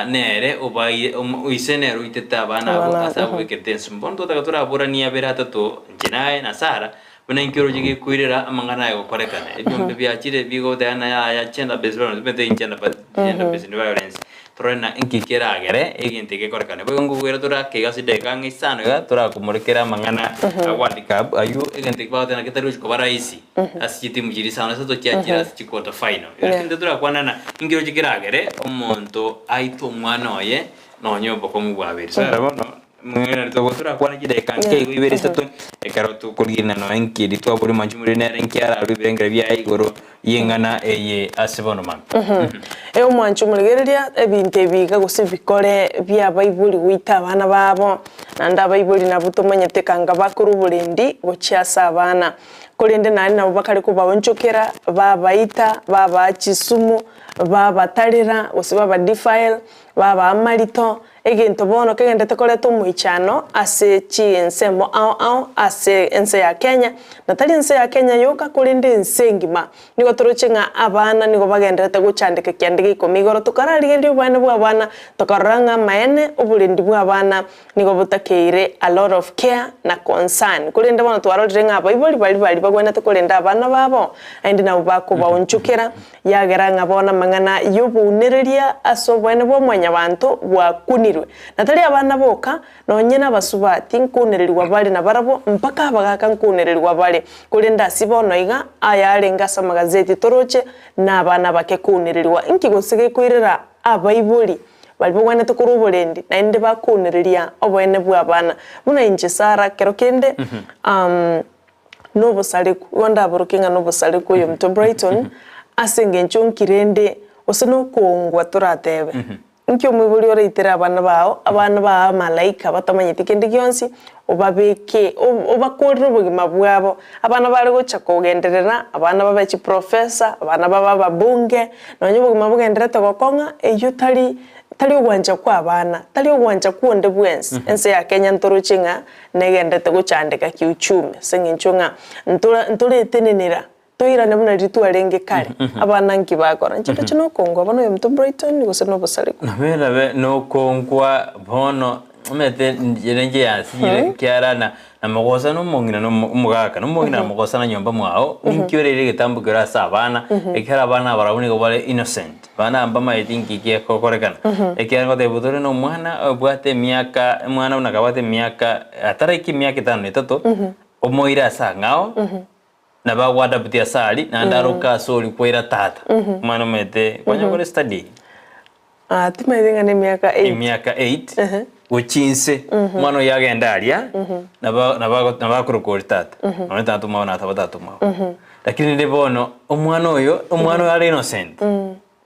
A: nere obaire ise nere oitete abana abwo ase abobekete ensemo. Bono twataka toraboranie abere atato inche naye na Sarah, Buna inki oroche gekoirera amang'ana aya gokorekana? Ebiombe biachire bigoteba ng'a yaya gender based violence, omanyete eye gender based gender based violence, torore ng'a inki keragere egento eke gekorekane. Boigo nkogwera tore ake iga ase edageka ang'e isano iga, torakomorekera amang'ana a world cup aywo egento eke bagoteba ng'a ketari gochi koba rahisi ase chitimu chiria isano isato chiachire ase chiquarter final. Lakini intwe torakwane ng'a inki oroche keragere omonto aite omwana oye nonye obokong'u bwabeire. So ere bono. Mwene togo torakwane chidakika nke igo ibere isato, ekero tokorigereria nonya nkeri twabori mwanche omoriri nere nki ararue ebirengero biaye igoro y'eng'ana eye ase bono mambia.
B: Ee omwanche omorigereria ebinto ebi iga gose bikore bi'abaibori goita abana babo, naende abaibori nabwo tomanyete kanga bakore oborendi gochia ase abana. Korende naende nabo bakare kobaonchokera, babaita, babaa chisumu, babatarera, gose babadefile, babaa amarito, Egento bono kegenderete koreta omoichano ase chinsemo ao ao ase ense ya Kenya, na tari ense ya Kenya yoka korende ense engima. Nigo toroche ng'a abana nigo bagenderete gochandeka kianda geikomi igoro tokararigereria oboene bwa abana tokarora ng'a amaene oborendi bwa abana nigo botakeire a lot of care na concern. Korende bono twarorire ng'a abaibori baria baria bagwenerete korenda abana babo naende nabo bakobaonchokera Yagera ng'a bono amang'ana y'obounereria ase oboene bwa Mwanyabaanto bwakunirwe, na tari abana boka, nonye nabasubati nkounererigwa bare nabarabwo, mpaka abagaaka nkounererigwa bare. Korende ase bono iga, ayarenge ase amagazeti toroche, nabana abake kounererigwa. Inki gose gekoirera abaibori baria bagwenerete korwa oborendi, naende bakounereria oboene bw'abana? Buna inche Sara, kero kende nobosareku, igo ndaborokie ng'a nobosareku oyominto Brighton, ase engencho nki rende gose nokoongwa toratebe. Nki omoibori oraitere abana bao, abana bao amalaika batamanyeti kende gionsi, obabeke obakorere obogima bwabo, abana bare gocha kogenderera, abana babe chiprofessor, abana babe ababunge, nonye obogima bogendererete gokong'a, eyio tari tari ogwancha kwa abana, tari ogwancha kwa onde bwensi. Ense ya Kenya ntoroche ng'a negenderete gochandeka kiuchumi ase eng'encho ng'a ntora ntoretenenera toirane buna riria twarenge kare, abana nki bakora? Inche ndoche nokongwa bono oyominto Brighton gose nobosareko.
A: Nabe nabe nokongwa bono omanyete inche inche yasinyire ekiagera na namogosa na omong'ina na omogaka, na omong'ina namogosa na nyomba mwao, ninki oreire egetambo kere ase abana, ekiagera abana barabwo nigo bare innocent. Abana aba mbamaeti inki gegokorekana, ekiagera ngotebia tore na omwana obwate emiaka, omwana buna akabwate emiaka ataraika emiaka etano na etato, omoire ase ang'ao, nabo agoadaptia ase aria, naende aroke ase oria kwaira tata. Omwana omanyete, kwanya kore study?
B: Ah, timaeti ng'a nemiaka eight.
A: Emiaka eight, gochia inse, omwana oyio agende aria, nabo nabo nabo akoroka oria tata, nonye tata omwabo na taba tata omwabo. Lakini rende bono, omwana oyo, omwana oyo are innocent,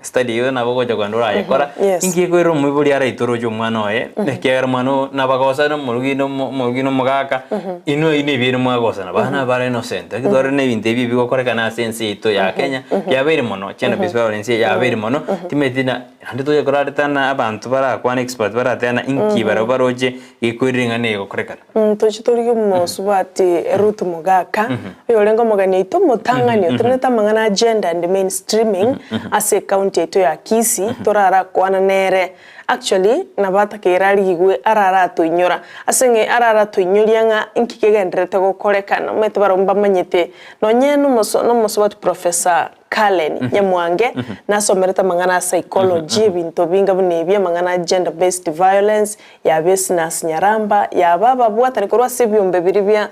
A: study eyio nabo ogocha kogenda orayekora, inki ekoirera omoibori araitore oche omwana oye, ekiagera omwana oyo nabagosane omorugi na omo omorugi na omogaka, inwe oyio na ebieni mwagosana, abana bare innocent. Lakini twarorire na ebinto ebi ebigokorekana ase ense yaito ya Kenya, biabeire mono, gender based violence yabeire mono, timanyeti na. Naende toche koraretana abanto barakwane expert barateana inki barabwo baroche gekoirire ng'a negokorekana.
B: Toche torigie omosubati Ruth Mogaka, oyorenge omogeni oito omotang'ani otenenete amang'ana a gender and mainstreaming ase ecounty yaito ya Kisii, torarakwana nere. Actually nabo atakeire arigigwe araratoinyora ase ng'a araratoinyoria ng'a inki kegendererete gokorekana omanyete barabwo mbamanyete nonye nomoso nomosubati Professor Cullen Nyamwange nasomerete amang'ana a psychology ebinto binga buna ebi amang'ana a gender based violence yaba Esnasi Nyaramba yaba ababwatani korwa ase ebiombe biria bia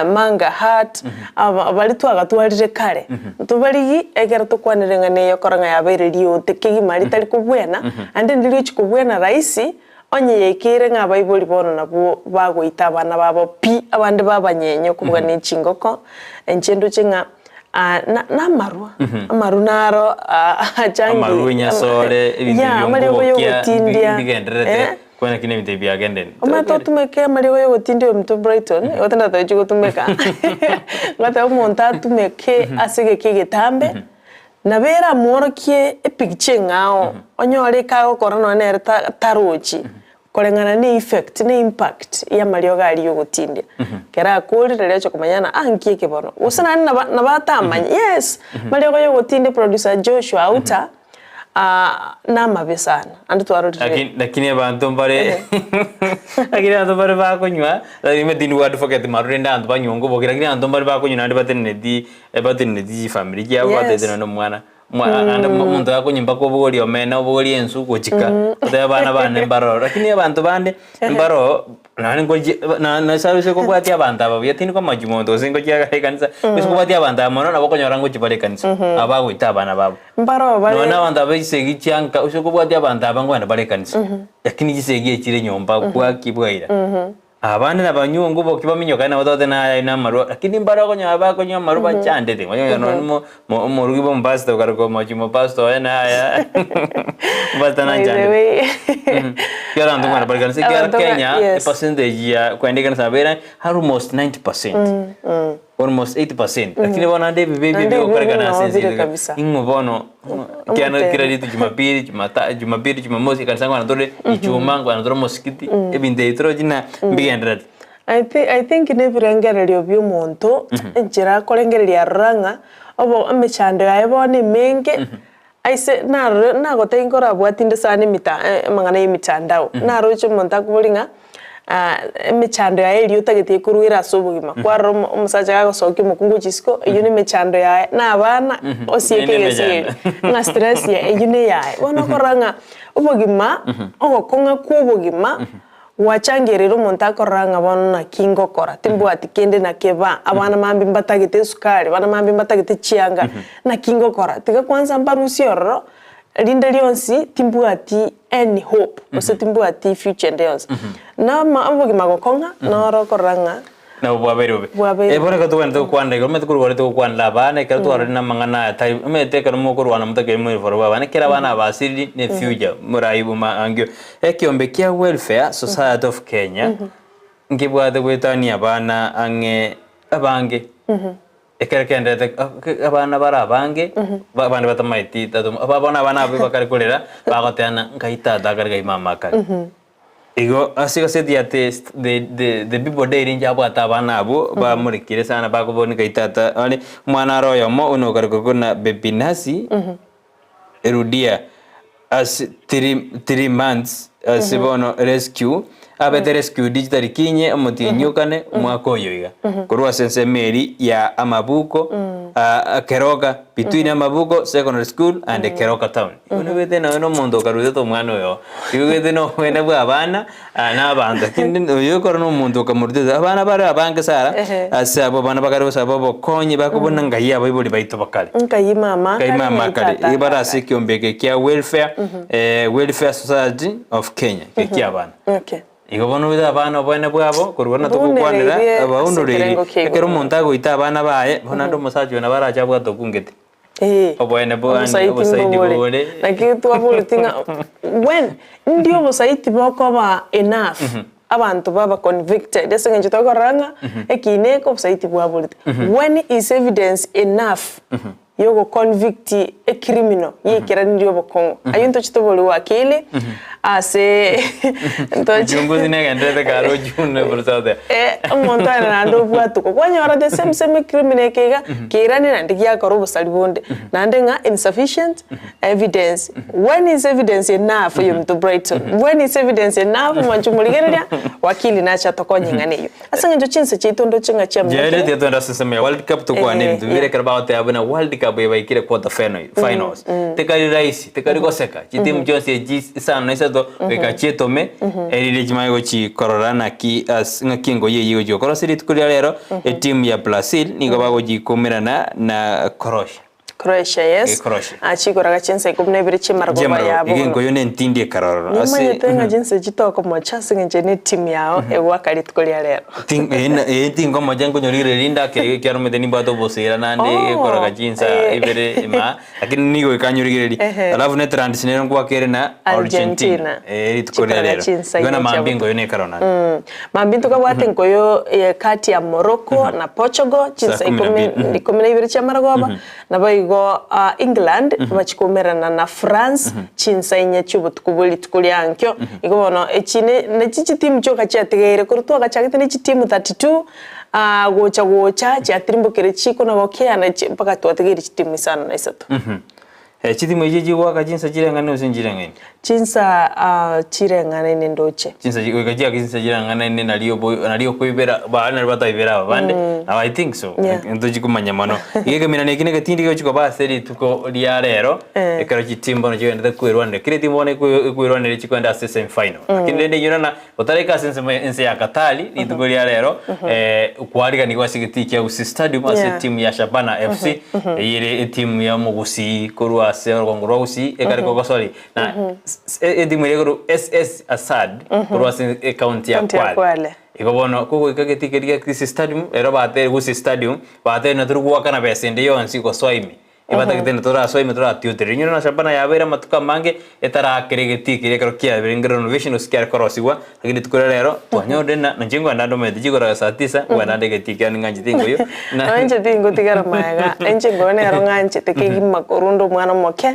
B: Manga Heart aba baria twagatwarire kare ntobarigi ekero tokwanire ng'a neye okora ng'a yabeire riote kegima ritari kobwena naende ndiri gochia kobwena rahisi onye yaikeire ng'a abaibori bono nabwo bagoita abana babo pi abande babanyenya okobua ne chingoko inche ndoche ng'a na namarwa amarwa naro achangi
A: Amarwa enyasore ebinto
B: yeah amariogo
A: ebio nkobokia
B: yogotindia
A: mbigendererete
B: eh.
A: Kwani lakini ebinto ebi biagendire.
B: Omanyete otumeke amariogo yogotindia oyominto Brighton, igo tindatochi gotumeka. Ngoteba omonto atumeke ase egeka egetambe, nabo ere amworokie epicture eng'ao, onyore ekagokora nonye nere ta- tarochi, koreng'ana na effect na impact ya amariogo aria yogotindia. Ekero akorire riria agocha komanya ng'a ah nki eke bono, gose naende nabo nabo atamanye, yes, amariogo yogotindia producer Joshua Auta. Namabe sana, ande twarorire.
A: Lakini lakini abanto mbare lakini abanto mbare bakonywa lakini omanyete tindi goadvocate maru rende abanto banywa ngoboki lakini abanto mbare bakonywa naende bateneneti bateneneti chifamiri chiabo
B: Yes.
A: batete nonye na omwana mwa naende omonto akonywa mpaka obogorie omena obogorie ensu gochika otebe abana bane mbaroro lakini abanto bande mbaroo Naende ngochia na nase ase kobwatia abanto aba buya tindi komochia monto gose ngochia agare ekanisa, ase kobwatia abanto aba mono nabo okonyora ngochia bare ekanisa, aba bagoita abana babo.
B: Mbaro bare.
A: Nonya na abanto aba chisegi chia nka ase kobwatia abanto aba nkogenda bare ekanisa, lakini chisegi echire nyomba bwaki bwaira. Abande nabanywa ngobokia baminyokane nabo tote naye na amarwa, lakini mbare okonyora bakonywa amarwa bachandete, okonyora nonye mo mo omorugi bwa omopastor okare komochia omopastor oye naya omopastor
B: By the
A: nanchandete.
B: way.
A: Ekiagera abanto nkogenda bare ekanisa ekiagera
B: Abanto ba-
A: Kenya
B: yes.
A: epercentage ya kogenda ekanisa nabo ere almost 90%, almost 80%, lakini bono naende ebibe ebi
B: Naende ebibe
A: bigokorekana
B: nao
A: ase ense
B: bire
A: eye iga,
B: kabisa.
A: ing'o bono ekiagera
B: Omotebe.
A: kera rituko jumapili, jumata jumapili, jumamosi ekanisa nkogenda tore, ijumaa nkogenda tore omosikiti, ebinto ebi torochi na mbigendererete.
B: I thi- I think nebirengererio bia omonto, enchera akorengereria arora ng'a obo emechando yaye bono emenge, aise narore nagotebia nkorabwati inde sana emita amang'ana ya emitandao, naroche omonto akoboria ng'a emechando yaye eria otagete ekorwere ase obogima, kwarora omo omosacha gagosokia omokungu gochia isiko, eywo na emechando yaye, na abana, osieke
A: Eywo
B: egesi
A: nemechando.
B: eria, ng'a stress yaye eywo na eyaye. Bono okorora ng'a obogima, ogokong'a kwa obogima. Gwachangereire omonto akorora ng'a bono naki ngokora, timbwati kende nakeba, abana mambia mbatagete esukari, abana mambia mbatagete chianga, naki ngokora? Tiga kwanza mbarusie ororo, rinde rionsi timbwati any hope, gose timbwati future ende yonsi. Na ama obogima gokong'a, noro okorora ng'a
A: Nabo bwabeire bobe.
B: Bwabeire
A: Eh, bono ekero togwenerete gokwanera igoro, omanyete korwa gwarete gokwanera abana, ekero twarorire na amang'ana aya tari, omanyete ekero mokorwana motakeire moirwe barabwo abana, ekero abana aba basiriri ne future moraigwe angio. Ekiombe kia Welfare Society of Kenya, nkebwate goetania abana ang'e abange, ekero kenderete abana bare abange, abande batamaeti tata omo, bono abana abwo bakare korera, bagotebana nkai tata akare nkai mama akare. Igo ase egaseti ya the the the the People Daily inche abwate abana abwo bamorekire sana bakobona nkai tata are, omwana are oyomo one okare korokwa buna baby Nasi Erudia ase 3 3 months ase bono rescue abete rescued chitariki inye omotienyi okane omwaka oyo iga korwa ase ensemo eria ya amabuko keroka between amabuko secondary school and keroka town. Igo nobwate nonya na omonto okarutete omwana oyo igo obwate na obwene bwa abana na abanto lakini oyo ekero na omonto okamorutete abana bare abange sara ase abwo abana bakare gosaba obokonyi bakobuna ngai abaibori baito bakare.
B: Nkai mama
A: Nkai
B: akare,
A: mama
B: ngai
A: akare.
B: tata
A: Igo bare
B: akare.
A: ase ekiombe eke kia welfare welfare society of Kenya eke kia abana.
B: Okay.
A: Igo bono oite abana obwene bwabo korwa buna togokwanera
B: Mbaunereirie ase
A: abaunoreirie.
B: ekerengo kia
A: Ekero
B: igoro.
A: omonto agoita abana baye bono naende omosacha oyo nabo arache abwate okungete.
B: Ee,
A: Oboene bwane,
B: obosaiti
A: obosaiti
B: mbobore.
A: bobore.
B: Naki twaboreti ng'a when ndi obosaiti bokoba enough abanto baba convicted ase eng'encho tokorora ng'a ekina eke obosaiti bwaborete. When is evidence enough? Yogoconvict ecriminal yaikeranirie obokong'u. Ayio ntoche tobori wakili ase ntoche
A: Uchunguzi negenderete kare ochune borosate.
B: Eh, omonto aye naende obwatuko kwanyora the same same ecriminal eke iga keiranie naende giakora obosari bonde naende ng'a insufficient evidence. When is evidence enough oyo ominto Brighton? When is evidence enough mwanche omorigereria wakili nache atokonye eng'ana eyio. Ase eng'encho chinse chiaito ndoche ng'a
A: Jared
B: chiamenyekire.
A: twende ase ensemo ya World Cup tokwane
B: Ehe,
A: ebinto bibere
B: yeah.
A: ekero bagoteba buna World Cup ebaikire quarter final, finals. Tekari rahisi, tekari goseka. Chitimu chionsi echi isano na isato goika chietome erinde chimanye gochi korora naki as ng'aki engoyi eyio egochi gokora. Ase rituko ria rero etimu ya Brazil nigo bagochi koumerana na Croatia.
B: Croatia, yes.
A: Eh, Croatia.
B: Ah, chigoraga chinsa ikomi na ibere chi'amarogoba
A: Chi'amarogoba.
B: yabo
A: Iga
B: bono.
A: enkoyo nentindi ekarororo. Ase
B: Nimanyete ng'a chinsa echi tokomocha ase eng'encho eye netimu yao egoaka rituko ria rero.
A: Ting- eh, na- eh, tinkomocha nkonyorigereria rinde ake ekiagera omanyete nimbwate obosera naende
B: Oh,
A: ekoraga chinsa
B: eh.
A: ibere ima, lakini nigo ikanyorigereria.
B: Ehe.
A: Alafu Netherlands nero nkoaka ere na Argentina.
B: Argentina.
A: Eh, rituko ria
B: Chikoraga
A: rero.
B: chinsa
A: Igo na
B: ine chia
A: mambia
B: botuko.
A: enkoyo nekero naende.
B: Mambia ntokabwate enkoyo eh, kati ya Morocco na Portugal chinsa
A: Saa kumi na
B: ikomi
A: mbili.
B: ikomi na ibere chi'amarogoba, naboigo England bachikoumerana na France chinsa inye chi'obotuko bwe rituko ria ankio. Igo bono echi ne nachi chitimu chioka chiatigaire korwa twagachagete ne chitimu 32 gocha gocha chiatirimbokire chikona gokeana chi mpaka twatigaire chitimu isano na isato.
A: Chitimu echio chigoaka chinsa chireng'aine gose nchireng'aine?
B: Chinsa chireng'anaine ndoche.
A: Chinsa chi goika chiake chinsa chireng'anaine nario obo nario okoibera baria nario bataibera aba bande, nabo I think so,
B: Yeah.
A: ntochi komanya mono. Iga ekeminana eki na egetindi gegochi koba ase rituko ria rero, ekero chitimu bono chigenderete kwerwanera, kera etimu bono ekwe ekwerwanera chikoenda ase semi final. Lakini rende inyora ng'a Otareka ase ensemo ense ya Katari rituko ria rero kwariganigwa ase egetii kia Gusii Stadium ase etimu ya Shabana FC eyio ere etimu ya omogusii korwa ase orogongo rwa Gusii ekare kogo sorry na etimu eria ekorwa SS Assad korwa ase ecounty ya
B: County ya
A: Kwale.
B: Kwale.
A: Igo bono kogoika egetii keria gia Kisii Stadium ero batere Gusii Stadium batere natori goakana besa ende yonsi gosoa ime. Ebatagete na torasoe ime toratioterere. Inyore na Shabana yabeire amatuko amange etarakera egetii keria ekero kiabeire nge renovation gose kiare korosigwa, lakini rituko riria rero twanyorire na inche nkoenda ndomanyete chigoro saa tisa, nkoenda nde egetii kiane ng'anchete ingoyo na
B: Nonya inche tingotigara magega, inche nkoyo nero ng'anchete kegima korwa onde omwana omoke,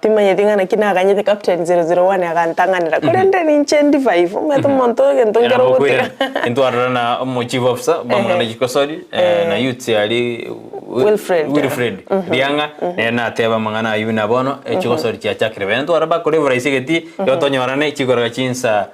B: timanyeti ng'a naki naganyete captain 001 agantang'anera, korende ninche ndi five, omanyete omonto egento nkere ogotiga.
A: Intwarora na omo chief officer bamang'ana chikosori na youths aria
B: Wilfred.
A: Wilfred Riang'a nere nateba amang'ana ayio buna bono chigosori chiachakire bene ntwara bakore oboraisi egeti igo tonyorane chikoraga chinsa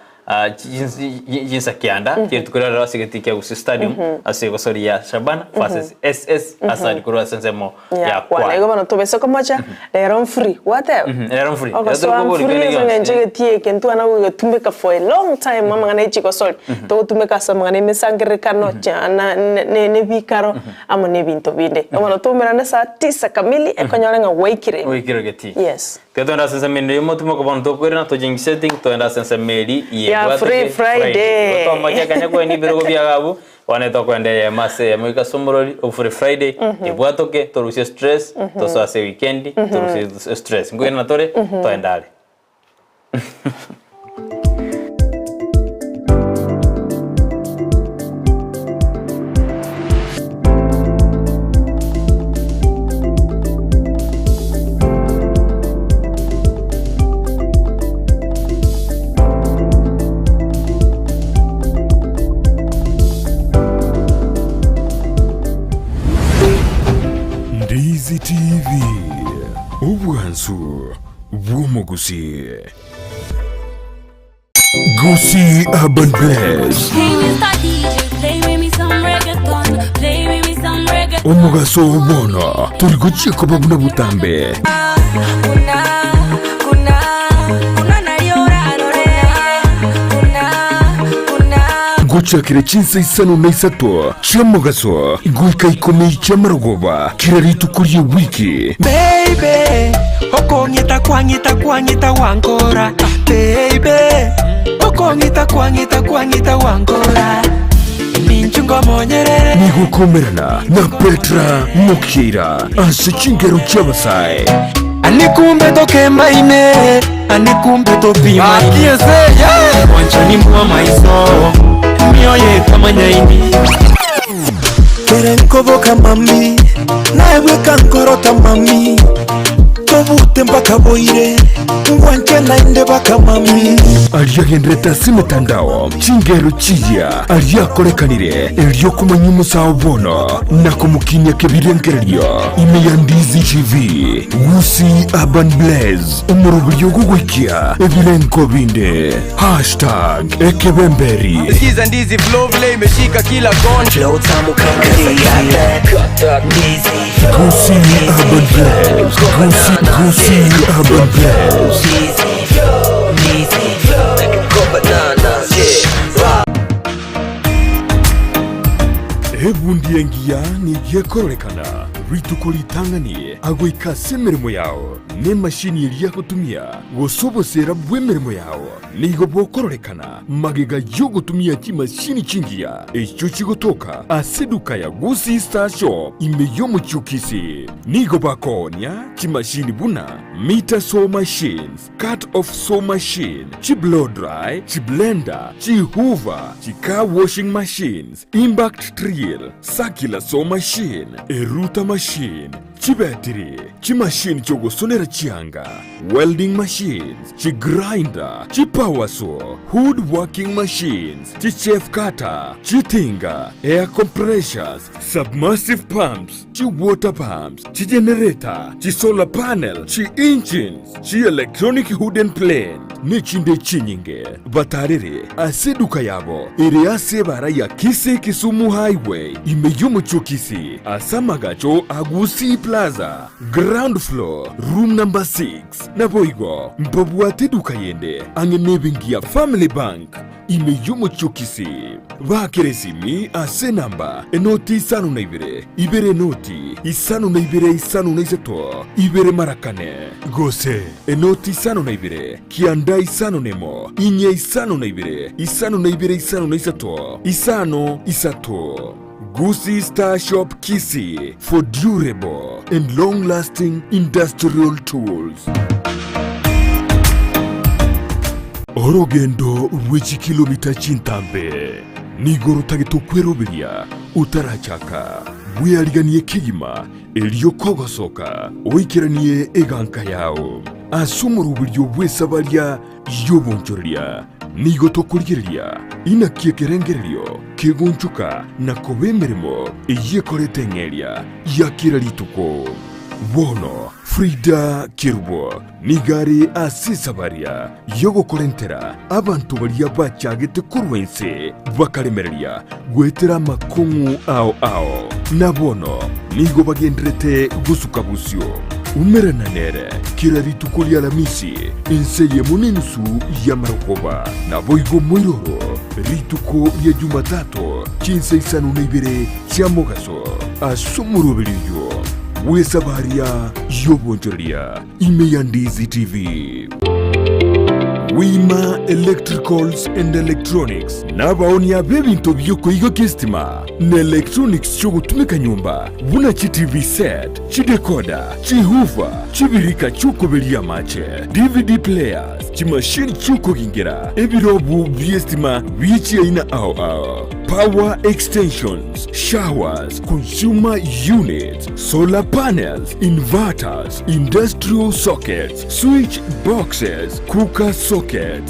A: chinsa kianda chie rituko ria rero ase egeti kia Gusii Stadium ase egosori ya Shabana versus SS Asad korwa ase ensemo
B: ya Kwale. Igo bono tobese komocha rero mfree gwateba?
A: Rero mfree.
B: Ogosoa mfree ase eng'encho egetii eke ntwana gogetumeka for a long time amang'ana ya chigosori togotumeka ase amang'ana ya emesangererekano na na ebikaro amo na ebinto binde. Bono toumerane saa tisa kamili ekonyore ng'a gwaikire.
A: Gwaikire getii.
B: Yes.
A: Tiga togende ase ensemo ende y'omotumo bono tokoirana toche setting togende ase ensemo eri ye
B: Ya Free Friday.
A: Tomoche akanya kwenda ebirogo bia gabu bono tokoenda eyemo ase eyemo goika ase omorori o Free Friday ebwatoke torusie stress tosoe ase ewikendi torusie stress. Nkoirana tore togende are.
C: Ndizi TV, obwansu bw'omogusii. Gusii Urban Bless.
O: Hey, Mr. DJ, play with me some reggaeton. Play with me some reggaeton.
C: Omogaso oo bono tori gochia koba buna botambe. Ngochakire chinsa isano na isato chi'omogaso goika ikomi chi'amarogoba kera rituko ri'ewiki.
S: Baby, okong'ita kwang'ita kwang'ita wankora Baby, okong'ita kwang'ita kwang'ita wankora Ninchu ngomonyerere
C: Nigokomerana na Petra Mokeira ase chingero chi'abasae.
S: Anikumbe tokembaine Anikumbe topimaine Mwanchani mwa maiso Mioyo etamanyaini. Ekere nkoboka mami, naye bweka nkorota mami, tobute mpaka boire, ngwanche naende baka mami.
C: Aria agenderete ase emetandao, chingero chiya aria akorekanire, erio okomanya omosao bono na komokinia kebirengererio ime ya Ndizi TV, Gusii Urban Blaze, omoroberio ogogoikia ebirengo binde. Hashtag ekebemberi.
T: Sikiza ndizi flow vile imeshika kila kona. Flow tamu kama ndizi.
C: Gusii Urban Blaze. Gusii, Gusii Urban Blaze. Ebundi engiya nigo ekororekana rituko ritang'ani agoika ase emeremo yao, na emashini eria agotumia gose oboseera bw'emeremo yao nigo bokororekana magega y'ogotumia chimashini chingiya echio chigotoka ase eduka ya Gusii Star Shop ime y'omochie o Kisii. Nigo bakoonia chimashini buna meter saw machines, cut off saw machine, chi-blow dry, chi-blender, chi-hoover, chi-car washing machines, impact drill, circular saw machine, erouter machine, chibetiri, chimashini chi'ogosonera chianga, welding machines, chigrinder, chipower saw, wood working machines, chichaff cutter, chitinga, air compressors, submersive pumps, chi-water pumps, chigenerator, chisolar panel, chi-engines, chi-electronic wooden plane, nechinde chinyinge. Batarere ase eduka yabo ere ase ebara ya Kisii Kisumu Highway ime y'omochie o Kisii ase amagacho a Gusii Plaza, ground floor, room number 6. Naboigo mbabwate eduka yende ang'e nebenki ya Family Bank ime y'omochie o Kisii. Baakere esimi ase enamba enoti isano na ibere, ibere enoti isano na ibere isano na isato, ibere mara kane, gose enoti isano na ibere, kianda isano nemo, inye isano na ibere, isano na ibere isano na isato, isano isato. Gusii Star Shop Kisii for durable and long lasting industrial tools. Orogendo rwe chikilomita chintambe nigo rotagete okweroberia otarachaka. Bweariganie kegima erio kogosoka oikeranie eganka yao. Ase omoroberio bw'esabaria y'obonchoreria nigo tokorigereria inaki ekerengererio kegonchoka na koba emeremo eyio ekorete eng'eria ya kera rituko. Bono Frida Kerubo nigo are ase esabaria y'ogokorentera abanto baria bachagete korwa inse bakaremereria goetera amakong'u ao ao, na bono nigo bagenderete gosuka bosio. Umerana nere kera rituko ri'Alamisi, ense eyemo nenusu y'amarogoba, naboigo moiroro rituko ria Jumatato chinsa isano na ibere chia mogaso, ase omoroberio oyio bw'esabaria y'obonchoreria ime ya Ndizi TV. Wima Electricals and Electronics nabaonia b'ebinto bi'okoigokia esitima na electronics chi'ogotumeka nyomba buna chi TV set, chidecoder, chihoofer, chibirika chi'okoberia amache, DVD players, chimashini chi'okogingera, ebirobu bi'esitima bie chiaina ao ao, power extensions, showers, consumer units, solar panels, inverters, industrial sockets, switch boxes, cooker sockets,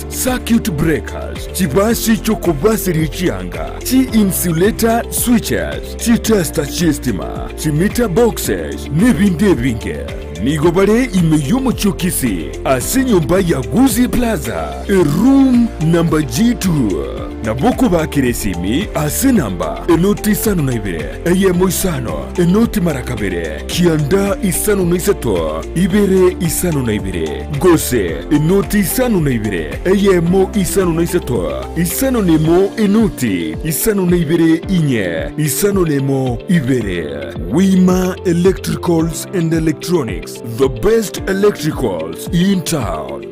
C: circuit breakers, chibasi chi'okobasiria chianga, chi-insulator switches, chitester chi'estima, chimeter boxes, nebinde ebinge. Nigo bare ime y'omochie o Kisii ase enyomba ya Gusii Plaza, eroom number G2. Nabo okobakera esimi ase enamba enoti isano na ibere, eyemo isano, enoti mara kabere, kianda isano na isato, ibere isano na ibere, gose enoti isano na ibere, eyemo isano na isato, isano na emo enoti isano na ibere inye, isano na emo ibere. Wima Electricals and Electronics, the best electricals in town.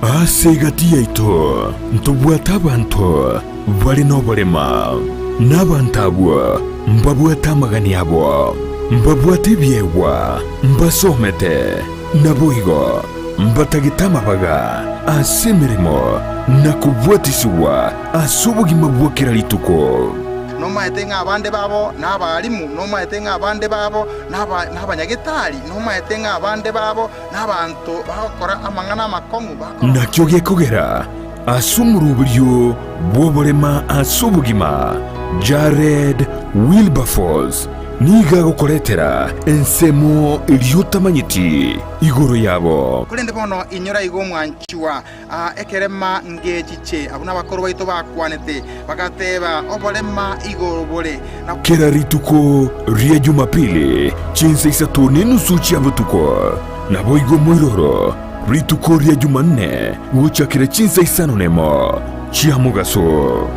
C: Ase egati yaito ntobwate abanto bare noborema, na abanto abwo mbabwate amagani abo, mbabwate ebiegwa, mbasomete, naboigo mbatagete amabaga ase emeremo na kobwatisigwa ase obogima bwa kera rituko.
U: Nomaete ng'a abande babo nabarimu, nomaete ng'a abande babo nabanyagetari, nomaete ng'a abande babo nabanto bagokora amang'ana amakong'u.
C: Nakio gekogera ase omoroberio bw'oborema ase obogima, Jared Wilberforce nigo agokoretera ensemo eria otamanyeti igoro yabo.
U: Korende bono inyora igo omwanchwa, Aa ekerema ngechiche. Abwo nabakoro baito bakwanete, bagateeba, Oborema igoro bore. Na.
C: Kera rituko ria Jumapili, chinsa isato nenusu chia botuko, naboigo moiroro rituko ria Jumanne gochakera chinsa isano nemo chia mogaso.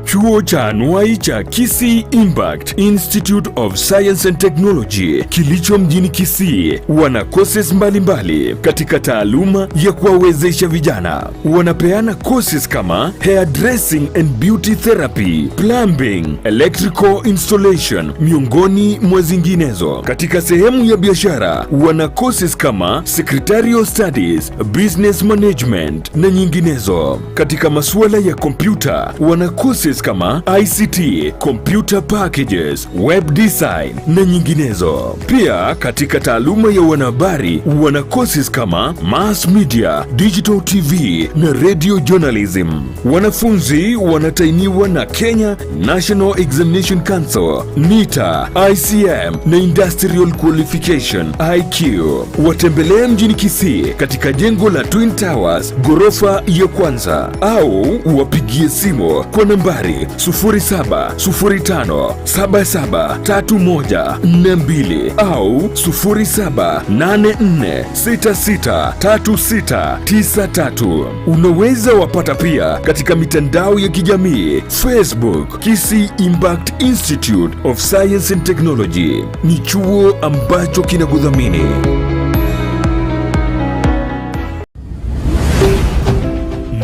C: Chuo cha anuai cha Kisii Impact Institute of Science and Technology kilicho mjini Kisii wana courses mbalimbali katika taaluma ya kuwawezesha vijana. Wanapeana courses kama hairdressing and beauty therapy, plumbing, electrical installation miongoni mwa zinginezo. Katika sehemu ya biashara wana courses kama secretarial studies, business management na nyinginezo. Katika masuala ya kompyuta wana courses kama ICT, computer packages, web design na nyinginezo. Pia katika taaluma ya wanahabari wana courses kama mass media, digital TV na radio journalism. Wanafunzi wanatainiwa na Kenya National Examination Council, NITA, ICM na Industrial Qualification IQ. Watembelee mjini Kisii katika jengo la Twin Towers ghorofa ya kwanza au wapigie simu kwa nambari 0705773142 au 0784663693. Unaweza wapata pia katika mitandao ya kijamii Facebook, Kisii Impact Institute of Science and Technology. Ni chuo ambacho kinakudhamini.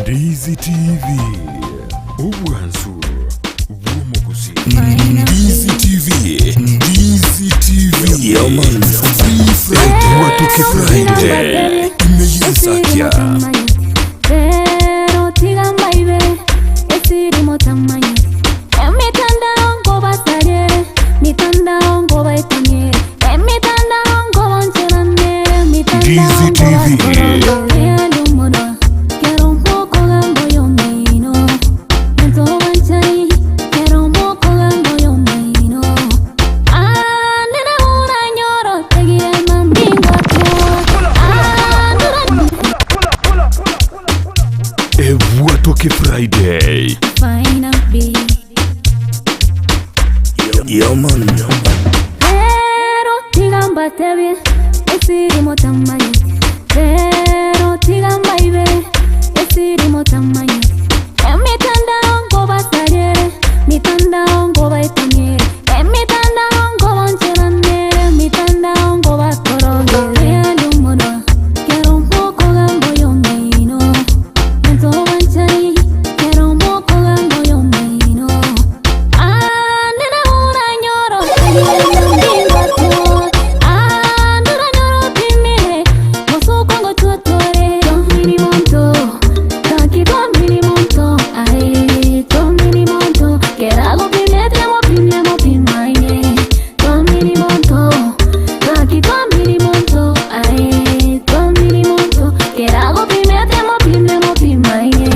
C: Ndizi TV, obwansu bw'omuguzi. Ndizi TV, Ndizi TV. Free Friday, Watoke Friday, imeyisakia.
O: Pero tiga mbaibe esirimo tamanyeti emitandao ngobasariere mitandao ngobaetaniere emitandao ngoboncheranere mitandao
C: Ndizi TV.
O: ngobakorongere Quiero un poco gambo yo mino Mento banchani Quiero un poco gambo yo mino Ah, nena una ñoro Te guía mandingo Ah, nena
C: Watoke Friday.
O: Fine be Pero tigamba tebie esirimo tamanyeti Pero tigamba ibe esirimo tamanyeti Emitandao ngobasariere mitandao ngobaetaniere Emitandao ngoboncheranere mitandao ngobakorongere Lumono quiero un poco gambo yo mino Mento banchani quiero un poco gambo yo mino Ah, nena una ñoro, Ah, nena ñoro timire, mozo congo chuatore. Domini monto, kaki domini monto, ay, domini monto, kerago pimetre mo pimle mo pimaine. Domini monto, kaki domini monto, ay, domini monto, kerago pimetre mo pimle mo pimaine.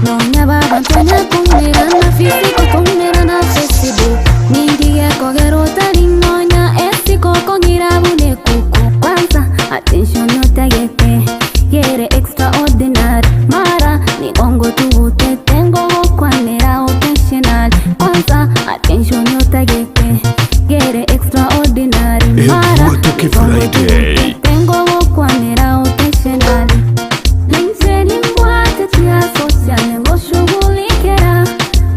O: Nonya babantonya kumerana físico kumerana Facebook Nindige kogero taringonya esiko kongirabune kuku kwanza attention yotagete yere extraordinary mara ni ongo tugute tengo gokwanera occasional kwanza attention yotagete yere extraordinary mara
C: Watoke Friday.
O: tengo gokwanera occasional Linjeni mbwate chiaso chane ngoshughulikera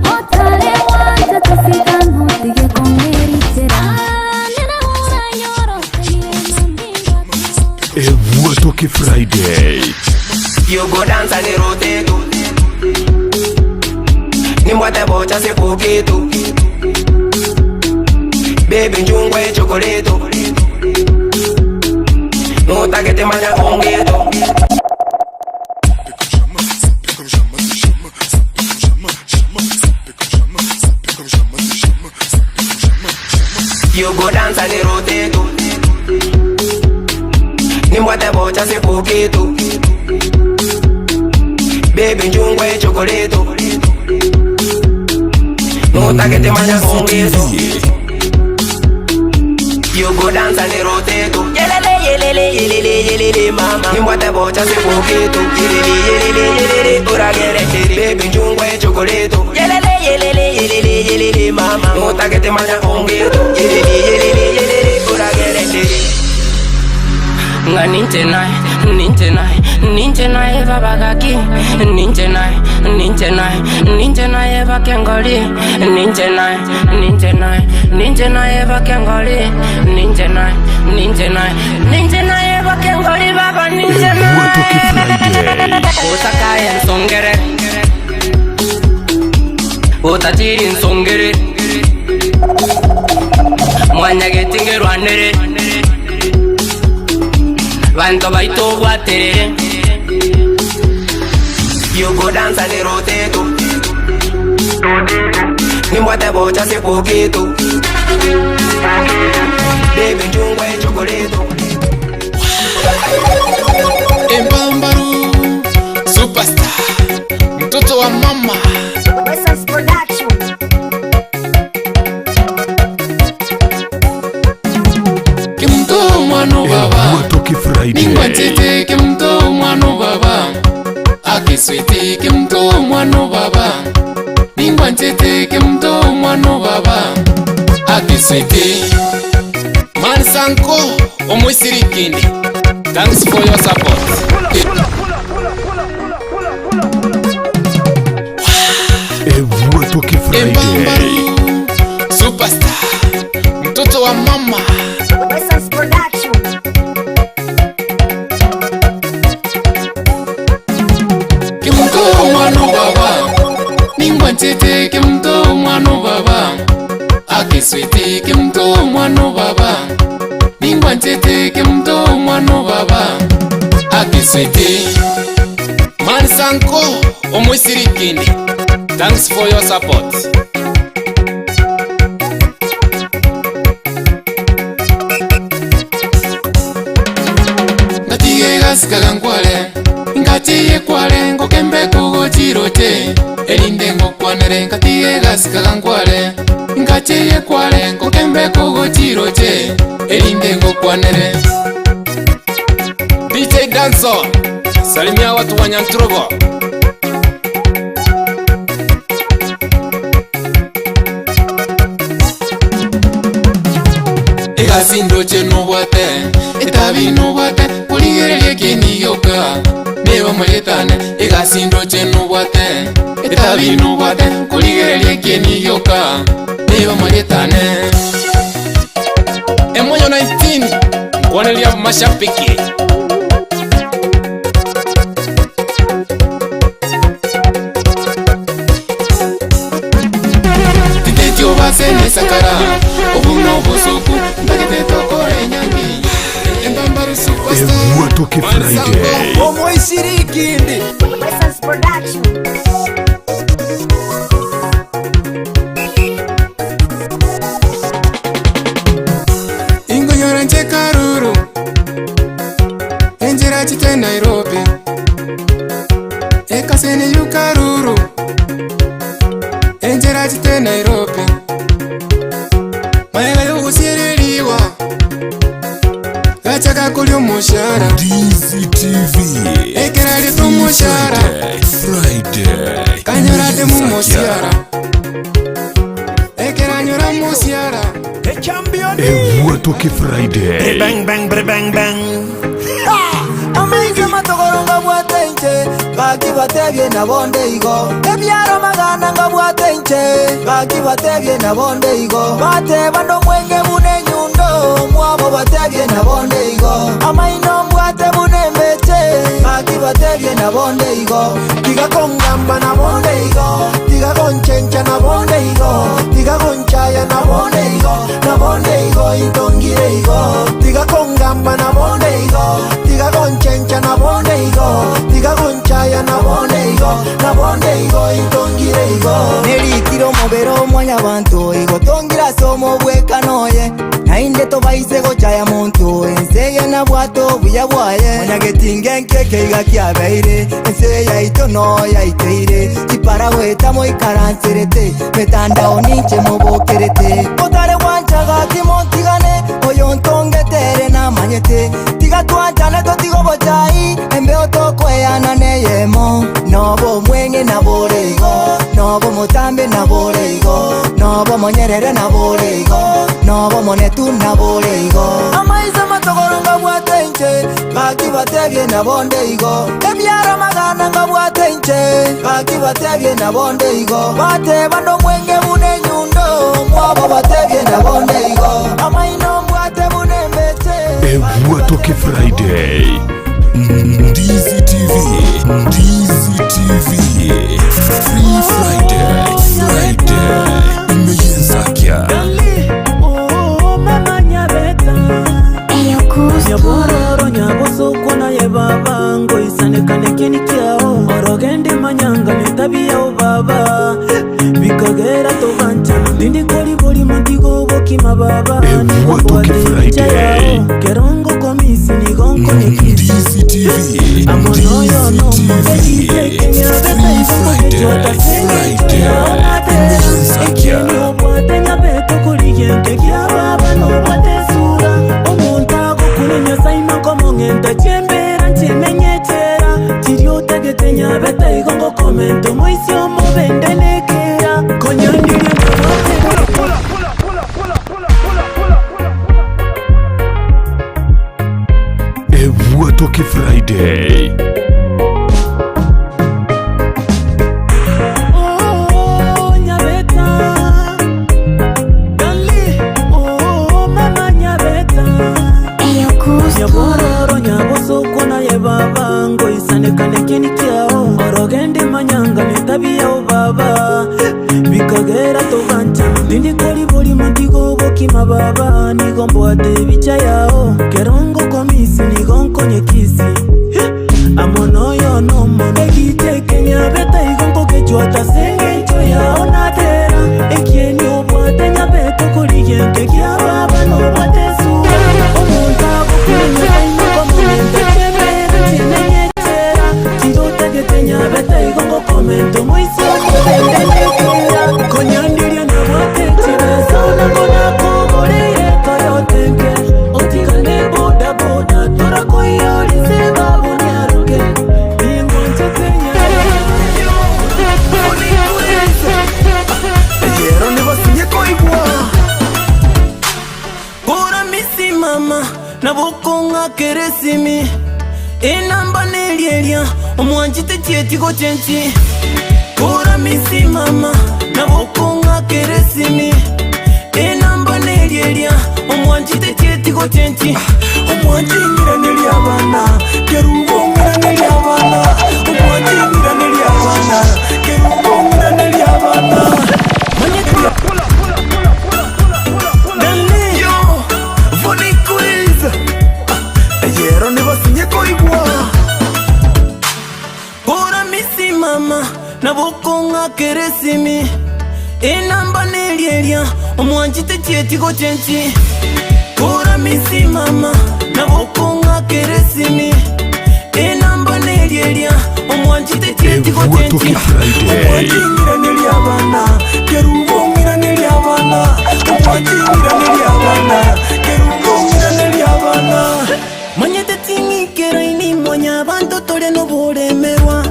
O: otale wanja tasikanhutige kongeritera
C: Watoke Friday.
T: You go dance and you rotate. Nimbwate bocha sikukitu. Baby njungwe chocolate. Nutagete manya ongeto. bocha sekukitu Baby njungwa echokoleto Notagete manya bongezo You go dance and rotate Yelele yelele yelele yelele mama Nimbwate bocha sekukitu Yelele yelele yelele uragere Baby njungwa echokoleto Yelele yelele yelele yelele mama Notagete manya bongezo Yelele yelele yelele uragere
D: Nga ninche nae, ninche nae, ninche nae babagaki Ninche nae, ninche nae, ninche nae bakengoli Ninche nae, ninche nae, ninche nae bakengoli Ninche nae, ninche nae, ninche nae bakengoli baba ninche nae Utakaye nsongere Utajiri nsongere Mwanyagetingerwanere Bantu baitobwaterere
T: You go dance and rotate Nimbwate bocha sekukitu Baby njungwa echokoleto
V: Embambaru Superstar mtoto wa mama Kimto mwana baba Ningwatete kimto mwana baba Akiswiti kimto mwana baba Ningwatete kimto mwana baba Akiswiti Mansanko omwisirikindi Thanks for your support.
C: Ewatoke Friday.
V: Superstar mtoto wa mama Kimto mwana baba Ningwantete kimto mwana baba Akiswiti kimto mwana baba Ningwantete kimto mwana baba Akiswiti Mansanko omwisirikindi Thanks for your support. Ngatige gasikaga nkware ngatiye kware ngokembe kugochiroche erinde ngokwanere ngatige gasikaga nkware ngatiye kware ngokembe kugochiroche erinde ngokwanere DJ Danso salimia watu wa Nyanturogo. Egasi ndoche nobwate etabi nobwate kurigereria kiniyoka niba muretane egasi ndoche nobwate etabi nobwate kurigereria kiniyoka niba muretane Emonyo 19 nkwaneria mashabiki titetio basene sakara obuno obusuku ndagete tokore nyangi embambaru superstar
C: Ewatoke Friday.
W: Omwisirikindi
V: ingonyora nje karuru enjera chite nairobi ekasene yukaruru enjera chite nairobi maega yogusiririwa gachaka kuri omushara
C: DCTV
V: ekera rito omushara
C: Friday.
V: kanyora de mumusiara ekera nyora musiara
C: Ewatoke Friday.
S: Bang bang bang bang.
W: Amaize matogoro ngabwate inche Baki batebye nabonde igo Ebyaro magana ngabwate inche Baki batebye nabonde igo Bateba ndo mwenge bune nyundo Mwabo batebye nabonde igo Amaino mbwate bune mbeche Baki batebye nabonde igo Tiga kongamba nabonde igo Tiga konchencha nabonde igo Tiga konchaya nabonde igo Nabonde igo intongire igo Tiga kongamba nabonde igo Tiga konchencha nabonde igo Tiga konchaya nabonde igo Nabonde igo intongire igo Nerikire omobere omwanya bantu igo tongira ase omobwekano oye. Nainde tobaise gochaya monto, ense eye nabwate obuya bwaye. Monyagetinge nkeke iga kiabeire, ense yaito no yaiteire. Chipara goeta moikaranserete, metandao ninche mobokerete. Otare gwancha gaki motigane, oyo ntongete ere namanyete. Tiga twanchane totige obochai, embeo tokoeyana neyemo. Nobo omweng'e nabore igo, nobo omotambe nabore igo, nobo omonyerere nabore igo, nobo omonetu nabore igo. Amaiso amatogoro ngabwate inche, gaki batebie nabonde igo. Ebiaro magana ngabwate inche, gaki batebie nabonde igo. Bateba nomweng'e buna enyundo, mwabo batebie nabonde igo. Amaino mbwate buna embeche.
C: Ebwatoke Friday. Ndizi TV. Ndizi TV. Free Friday. Friday. Imeyenzakia.
F: Nyabororo nyabosokwo naye baba ngoisanekane kini kiao orogende manyanga netabiyao baba bikagera toganchana ndindikori mundigo bokima baba
C: Ebwatoke Friday.
F: kerongo komisi nigonkonekisi
C: Ndizi TV. Ndizi TV. Free Friday. Friday. Imeyenzakia.
F: nyabetaigongokomento moisi omobendenekera konyandirie
C: Ebwatoke Friday.
F: Oh, nyabeta Dali, oh, mama nyabeta Nyabororo nyabosoko naye baba ngoisanekane kini kiao orogende manyanga netabiyao baba bikagera toganchana ndindikori bori mundigo bokima baba nigombwate ebicha yao kerongo komisi nigonkonyekisi amonoyo nomono egitekenya igonkokechwata sengencho yao natera ekieni obwate nyabeto korigenke kia baba nobwate sura omonto agokunyainyokomonentekemerechimenyetera tirotagete nyabeta igongokomento moisi omobendenekera konyandiria nabwate chibesonagonakogoreire toyotenke otigane bodaboda torakoiyorize babonyaruke
S: Ejero nibasinye koigwa
F: Ora misi mama nabokonga keresimi enamba nelyelia omwanjite kyetigo kyenki Ora misi mama nabokonga keresimi enamba nelyelia omwanjite kyetigo kyenki
S: omwanjingirane lyabana kerubongirane lyabana omwanjingirane lyabana kerubongirane lyabana Yo, Vonnie Quiz. Ejero nibasinye koigwa
F: Ora misi mama nabokonga keresimi enamba nelyelia omwanjite kyetigo kyenki Ora misi mama nabokonga keresimi enamba nelyelia omwanjite kyetigo
C: Ebwatoke
F: kyenki
C: Friday.
S: omwanjingirane lyabana kerubongirane lyabana omwanjingirane lyabana kerubongirane lyabana
F: manyete ting'ikeraini mwanya bantu tore noboremerwa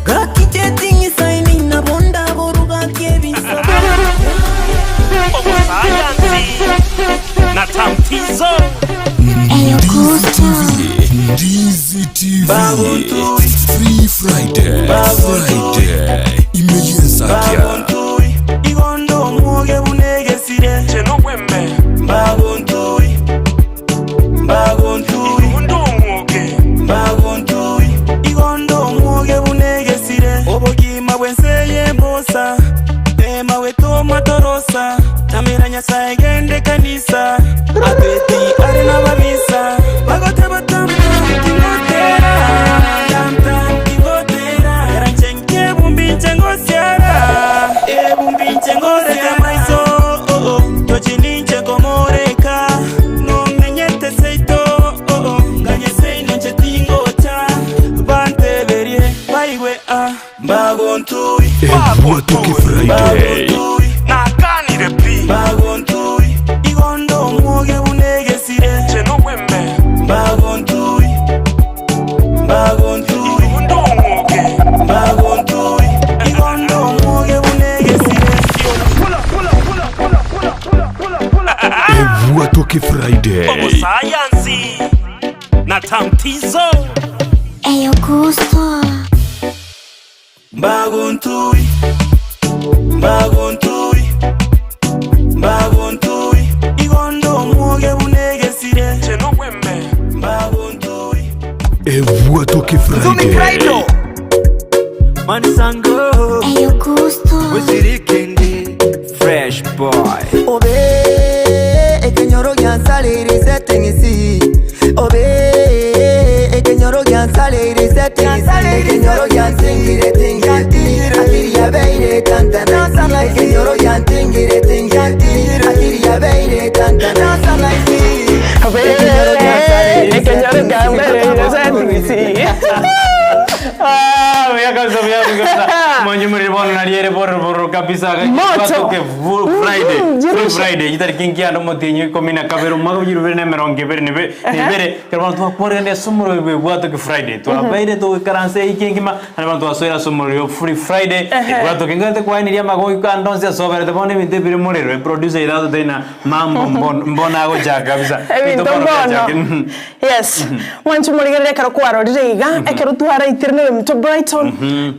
F: gakicheting'isaini nabonda borugakiebisa
G: na tamtizo
C: Ndizi TV. Ndizi TV. Free Friday. Friday. Imeyenzakia.
G: igondo omwoge bunegesire chenobwembe mbagontui mbagontui igondo omwoge mbagontui igondo omwoge bunegesire obogima bwenseye mbosa tema wetomwatorosa tamera nyasaye gende kanisa atweti ari n'ababisa bagote batamtinotera
C: Ebwatoke Friday.
G: Nakanire pi Bagontui Igondo omwoge buna egesire Cheno bwembe Bagontui Bagontui Igondo omwoge Bagontui Igondo omwoge buna egesire
C: Ebwatoke Friday.
G: Obosayansi na Tamtizo
O: Eyo gusto.
G: Bagontui Bagontui Bagontui Igondo omwoge buna egesire Cheno bwembe Bagontui
C: Ebwatoke Friday.
E: Manisango
O: Eyo gusto.
E: Wizirikendi Fresh boy
W: Obe ekenyoro gyansalirize tingisi Obe ekenyoro gyansalirize tingisi Ekenyoro gyantingire tingiti Akiri yabeire tantana Ekenyoro gyantingire tingiti Akiri yabeire tantana
B: Ekenyoro gyansalirize tingisi
A: Ah, voy a kabisa, voy a kabisa. Mwenye muri bono na riere boro boro kabisa.
B: Moto.
A: Batoke Friday.
B: Mhm,
A: Free
B: jirusha.
A: Friday. Itari kingi ando motinyo ikumi na kabere umwaka w'igihumbi bibiri na mirongo ibiri nibe nibere. Kero bantu bakore ne sumuro bwatoke Friday. Twabaire tuikaranse ikingima na bantu basoera sumuro yo Free Friday.
B: Ehe.
A: Bwatoke ngate kwainiria magoyi kandonse soberete bono ebintu ebiri murero. Producer irato tena mambo mbona mbona goja kabisa.
B: Ebintu
A: Bintu
B: mbono.
A: goja. Mhm.
B: Yes. Mwanchi murigerere ekero kwarorire iga ekero twaraitire nawe mto Brighton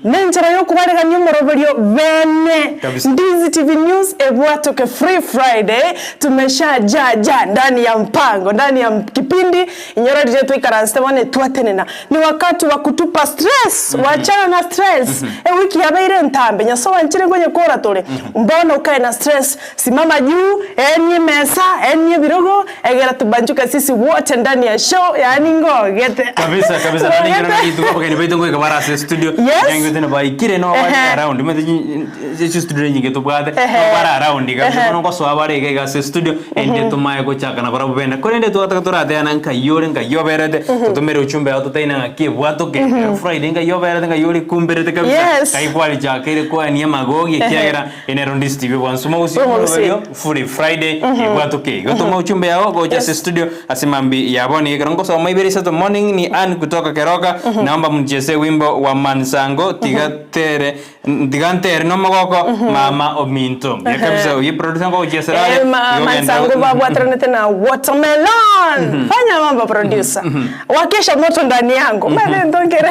B: nenchera yokubaregania omoroberio bene
A: Kabisa.
B: Ndizi TV News ebwatoke Free Friday tumesha ja ndani ya mpango ndani ya kipindi inyororire twikaranste bone twatenena ni wakati wa kutupa stress wachana na stress e wiki yabeire ntambe nyaso wanchire kwenye kora tore mbona ukae na stress simama juu enye mesa enye birogo egera tubanjuke sisi wote ndani ya show yani ngogete
A: kabisa kabisa nani ngero na itu kwa kene ngo ikabara se studio
B: Yes.
A: yangu tena baikire no bari
B: Ehe.
A: around mete chi studio nyinge tubwate no
B: Ehe.
A: bara around kabisa
B: Ehe.
A: kono ko so abare iga se studio ende tumaye ko chaka na barabu bena kore ende twataka turate na nka yore nka yoberete tutumire uchumbe auto taina nga kibwato ke Friday nka yoberete nka yori kumberete kabisa
B: Yes.
A: kai kwali chaka ile kwa ni magogi
B: Ehe.
A: kiagera enero ndisi TV bwansumo usi
B: Bwansumo usi.
A: Free Friday ibwato ke gotuma uchumbe yao goja se studio asimambi yaboni ikarongo so maiberi sato morning ni Ann kutoka Keroka naomba mnichezee wimbo wa Mansango tigatere tigantere no magoko mama ominto ya kabisa uyi producer ngo uchezera
B: Eh, Mansango babwatranete na watermelon fanya mambo producer wakesha moto ndani yangu mane ndongere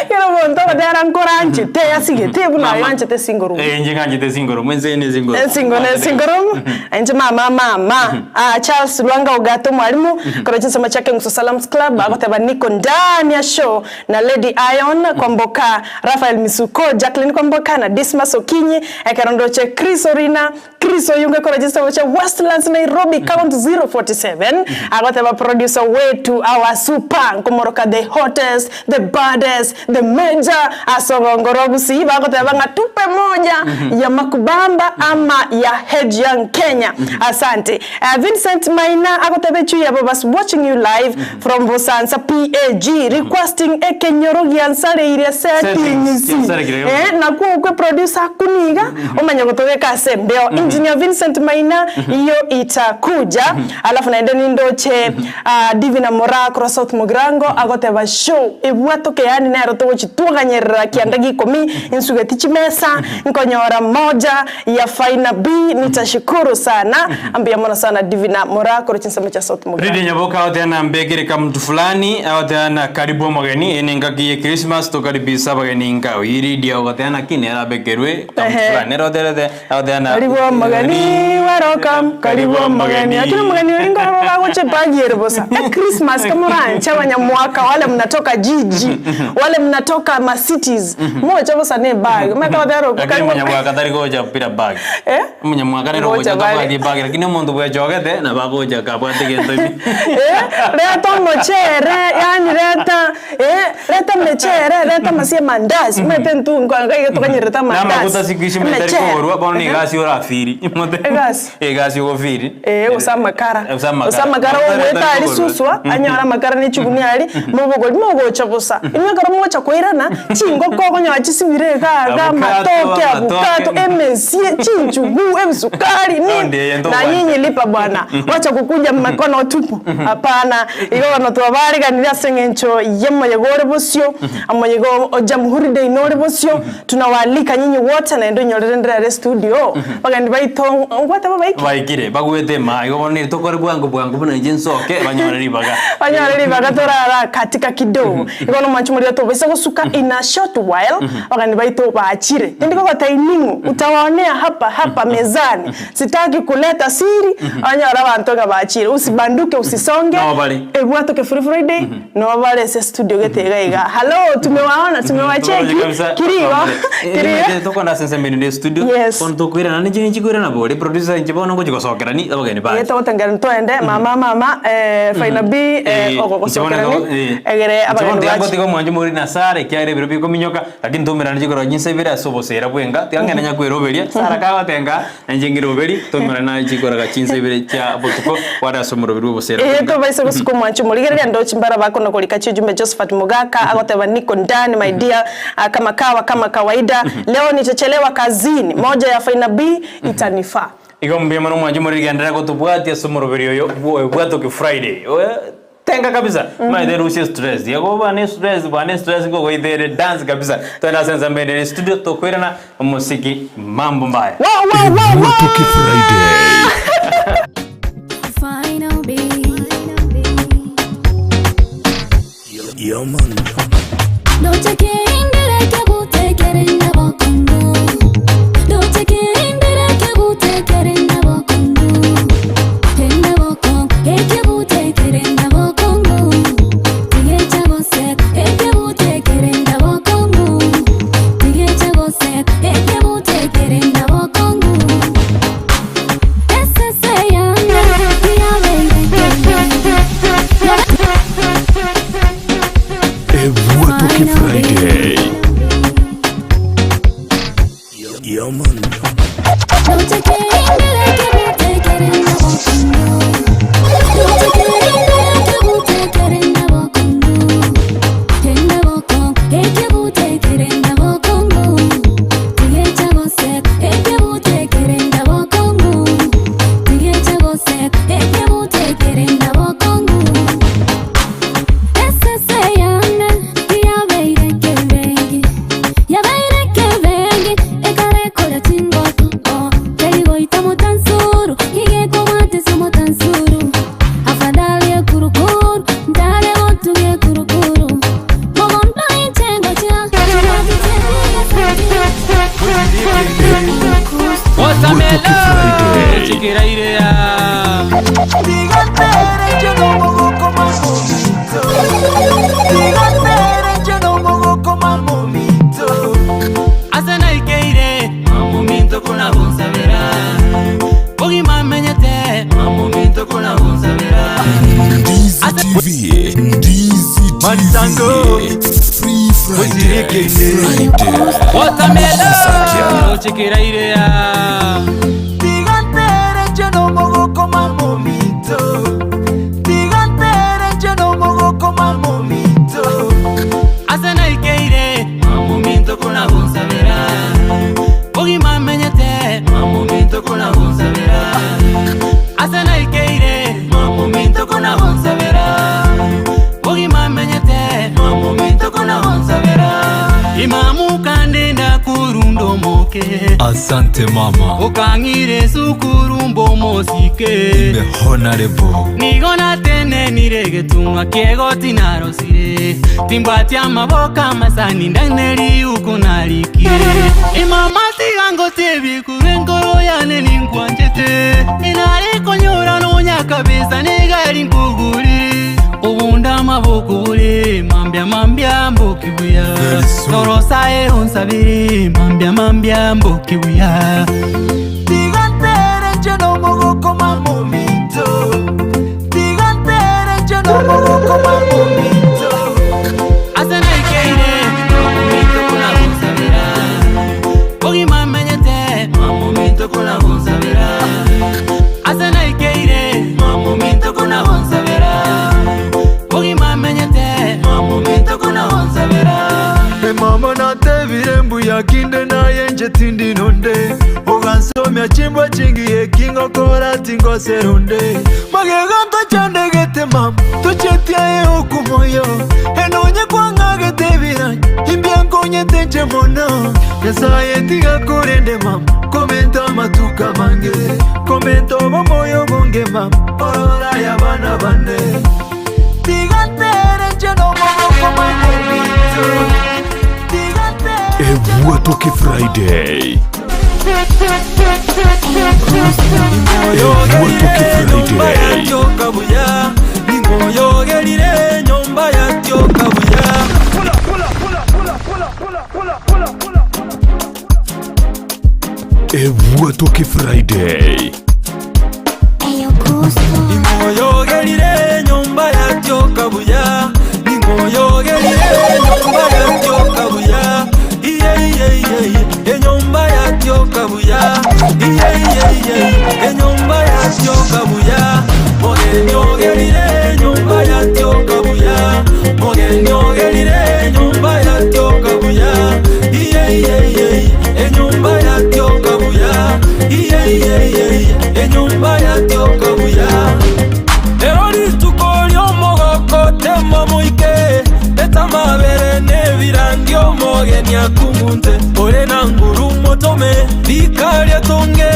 B: kero bonto badara nkoranche te asige te buna
A: Mama.
B: yanche te singoro
A: eh nje nganje te singoro mwenze ne singoro
B: ensingo nensingoromu enje mama mama ah, Charles Lwanga Ogato mwalimu koro chinsemo chake Nguso Salams Club agoteba niko ndani ya show na Lady Ion Kwamboka Rafael Misuko Jacqueline Kwamboka na Dismas Okinyi ekerondoche Chris Orina Chris Oyunge koro chinsemo cha Westlands Nairobi count 047 agoteba producer wetu our super nkomoroka the hottest the baddest the major asogongorogusi bagoteba nga tupe moja ya makubamba ama ya Head Young Kenya asante Vincent Maina agotebe chuya bobas watching you live from Busanza PAG requesting ekenyoro giansareire settings
A: Settings, giansareire.
B: eh nakuo kwe producer kuniga omanya gotobeka asembeo engineer Vincent Maina hiyo itakuja alafu naende nindoche Divina Mora across South Mugrango agoteba show ibwatoke yani nero tugochitwoganyerera kianda gikomi insugeti chimesa nkonyora moja ya Faina B nitashukuru sana ambia mona sana Divina Mora koro chinsemo cha South Mugrango
A: Ridi nyaboka aoteana mbekere ka mtu fulani aoteana karibu omogeni ene ngaki ye Christmas tokaribisa abageni nka iridia ogoteana kine arabekerwe ka mtu
B: Ehe.
A: fulani nero oterete aoteana
B: karibu omogeni welcome karibu omogeni lakini omogeni oringo bagochepagiere bosa e Christmas kama uranche abanyamwaka wale mnatoka jiji wale mnatoka ma cities mocha bosa ne bag makabathero
A: lakini munyamwaka tari gocha pira bag
B: eh
A: munyamwaka rero
B: Gocha
A: gocha
B: bag.
A: tabwati bag lakini omonto bwechogete na bagocha kabwate gento ibi
B: eh leta omochere yani leta eh leta mechere leta masie mandazi mete ntungo twebanga iga tokanyerete
A: Namaguta
B: amandasi,
A: siku ici metari
B: emechere.
A: kogorwa bono
B: Ehe.
A: egasi orafiri.
B: Egasi?
A: Egasi ogofiri.
B: Eh, gose amakara.
A: Gose amakara.
B: Gose amakara
A: Amakara
B: ogweta
A: tari
B: aria
A: kogorwa.
B: suswa, anyore amakara na echigunia aria, mobogori mogocha bosa. Inwe ekero mogocha koirana, chingoko okonyora chisibire iga iga,
A: Abukato,
B: amatoke,
A: amatoke.
B: abukato, emesie, chinchugu, ebisukari,
A: Round
B: nini.
A: eye
B: Na
A: ntobwancha.
B: nyinyi lipa bwana. Wacha kukuja mikono tupu. Hapana. Igo bono twabariganirie ase eng'encho y'omoyega ore bosio, omoyega o Jamhuri Day nore bosio, tunawaalika nyinyi wote naende onyorere ndire are estudio, bageni baito ngwateba baikire?
A: Baikire, bagwete maa, igo bono nere tokore bwango bwango buna inche nsoke, banyore ribaga.
B: Banyore ribaga torara katika kidogo. Igo bono mwanche moria tobaisa gosuka in a short while, abageni baito bachire. Tindi kogotebia ning'o, utawaonea hapa hapa mezani, sitaki kuleta siri, onyore abanto ng'a bachire. Usibanduke usisonge,
A: Noo bare.
B: ebwatoke free Friday, noo bare ase estudio gete iga iga. Hallo, tumewaona, tumewacheki, kiri igo, kiri igo.
A: Tokona ase ensemo ere ne studio
B: Yes.
A: bono tokoirana ninche ninchi koirana bori producer inche bono ngochi gosokerani abageni
B: Ee,
A: bache
B: togotengera ntoende mama mama eh, Faina B eh, ogogosokerani egere abageni bache.
A: Tiga omwancho mori na Sarah ekiagera ebiro bikominyoka lakini toumerane chikoro chinsa ibere ase obosera bwenga tiga ng'ende nyakweroberia Sarah kagotenga nainche ngeroberie toumerane naye chikoraga chinsa ibere chia botuko kware ase omoroberi bwa obosera
B: Ee,
A: bwenga.
B: tobaise gosuka omwancho morigereria ndochi mbara bakona korika chijumbe Josephat Mogaka agoteba niko ndani my dear ah, kama kawa kama kawaida leo nitachelewa kazini moja ya Faina B itanifaa.
A: Igo mbuya mono omwancho moriri genderera gotobwatia ase omoroberi oyo bwo bwatoke Friday. Oe, tenga kabisa maete rusie stress yago bane stress bane stress ngogoitere dance kabisa twende ase ensambe ere studio tokoirana omosiki mambo mbaya.
C: Ebwatoke Friday.
O: Final B.
C: Yeah, man. Ebwatoke Friday. Yeah, man. Ebwatoke Friday.
F: Ase naikeire mamominto konabonsabera ogima menyete mamominto konabonsabera
C: Ndizi TV. Ndizi TV. Free Friday. Friday.
F: Watermelon ochikirairea
W: Tigantere chenomogoko mamomito Tigantere chenomogoko mamomito
F: Ase naikeire mamominto konabonsabera ogima menyete mamominto konabonsabera Ase naikeire mamominto konabonsabera ogima menyete mamominto konabonsabera Imamu kandenda kurundo moke
H: Asante mama.
F: Okang'ire sukuru mbomosike
H: The honorable.
F: Nigo natenenire getumwa kiego tinarosire timbwatia amaboka amasani ndaneri uko narikire imama tigango tebikure enkoro yane ninkwanchete inarikonyora nonya kabisa nigari nkugurire ubunda amaboko buri mambya mambya mbukibuya torosae onsabiri mambya mambya mbukibuya
W: Tigantere chenomogoko mamomito Tigantere chenomogoko mamomito
F: Ase naikeire mamominto konabonsabera
I: tindi nonde Ogansomia chimbwa chingiya ekingokora tingosera onde Magega ntochandegete mama tochetie aye okumoyo Enonye kwang'agete ebiranya imbia nkonyete nche mono Nyasaye tiga korende mama komenta amatuko amange Komenta obomoyo obonge mama orora aye abana bane Tiga ntere nche nomogoko manye
C: Ebwatoke Friday. Ebwatoke Friday.
G: Tyoka buya ningoyogerire nyomba ya tyoka buya
C: Ebwatoke Friday.
G: Ningoyogerire nyomba ya tyoka buya ningoyogerire nyomba ya tyoka buya iye iye iye iye enyomba ya tyoka buya iye iye iye iye enyomba ya tyoka buya mogeni ogerire nyomba ya tyoka buya mogeni ogerire nyomba ya tyoka buya iye iye iye iye enyomba ya tyoka buya iye iye iye iye enyomba ya tyoka buya Ero rituko ry'omogoko tema moike etamabere n'ebirangi omogeni akungunte ore na nguru motome bikarya tonge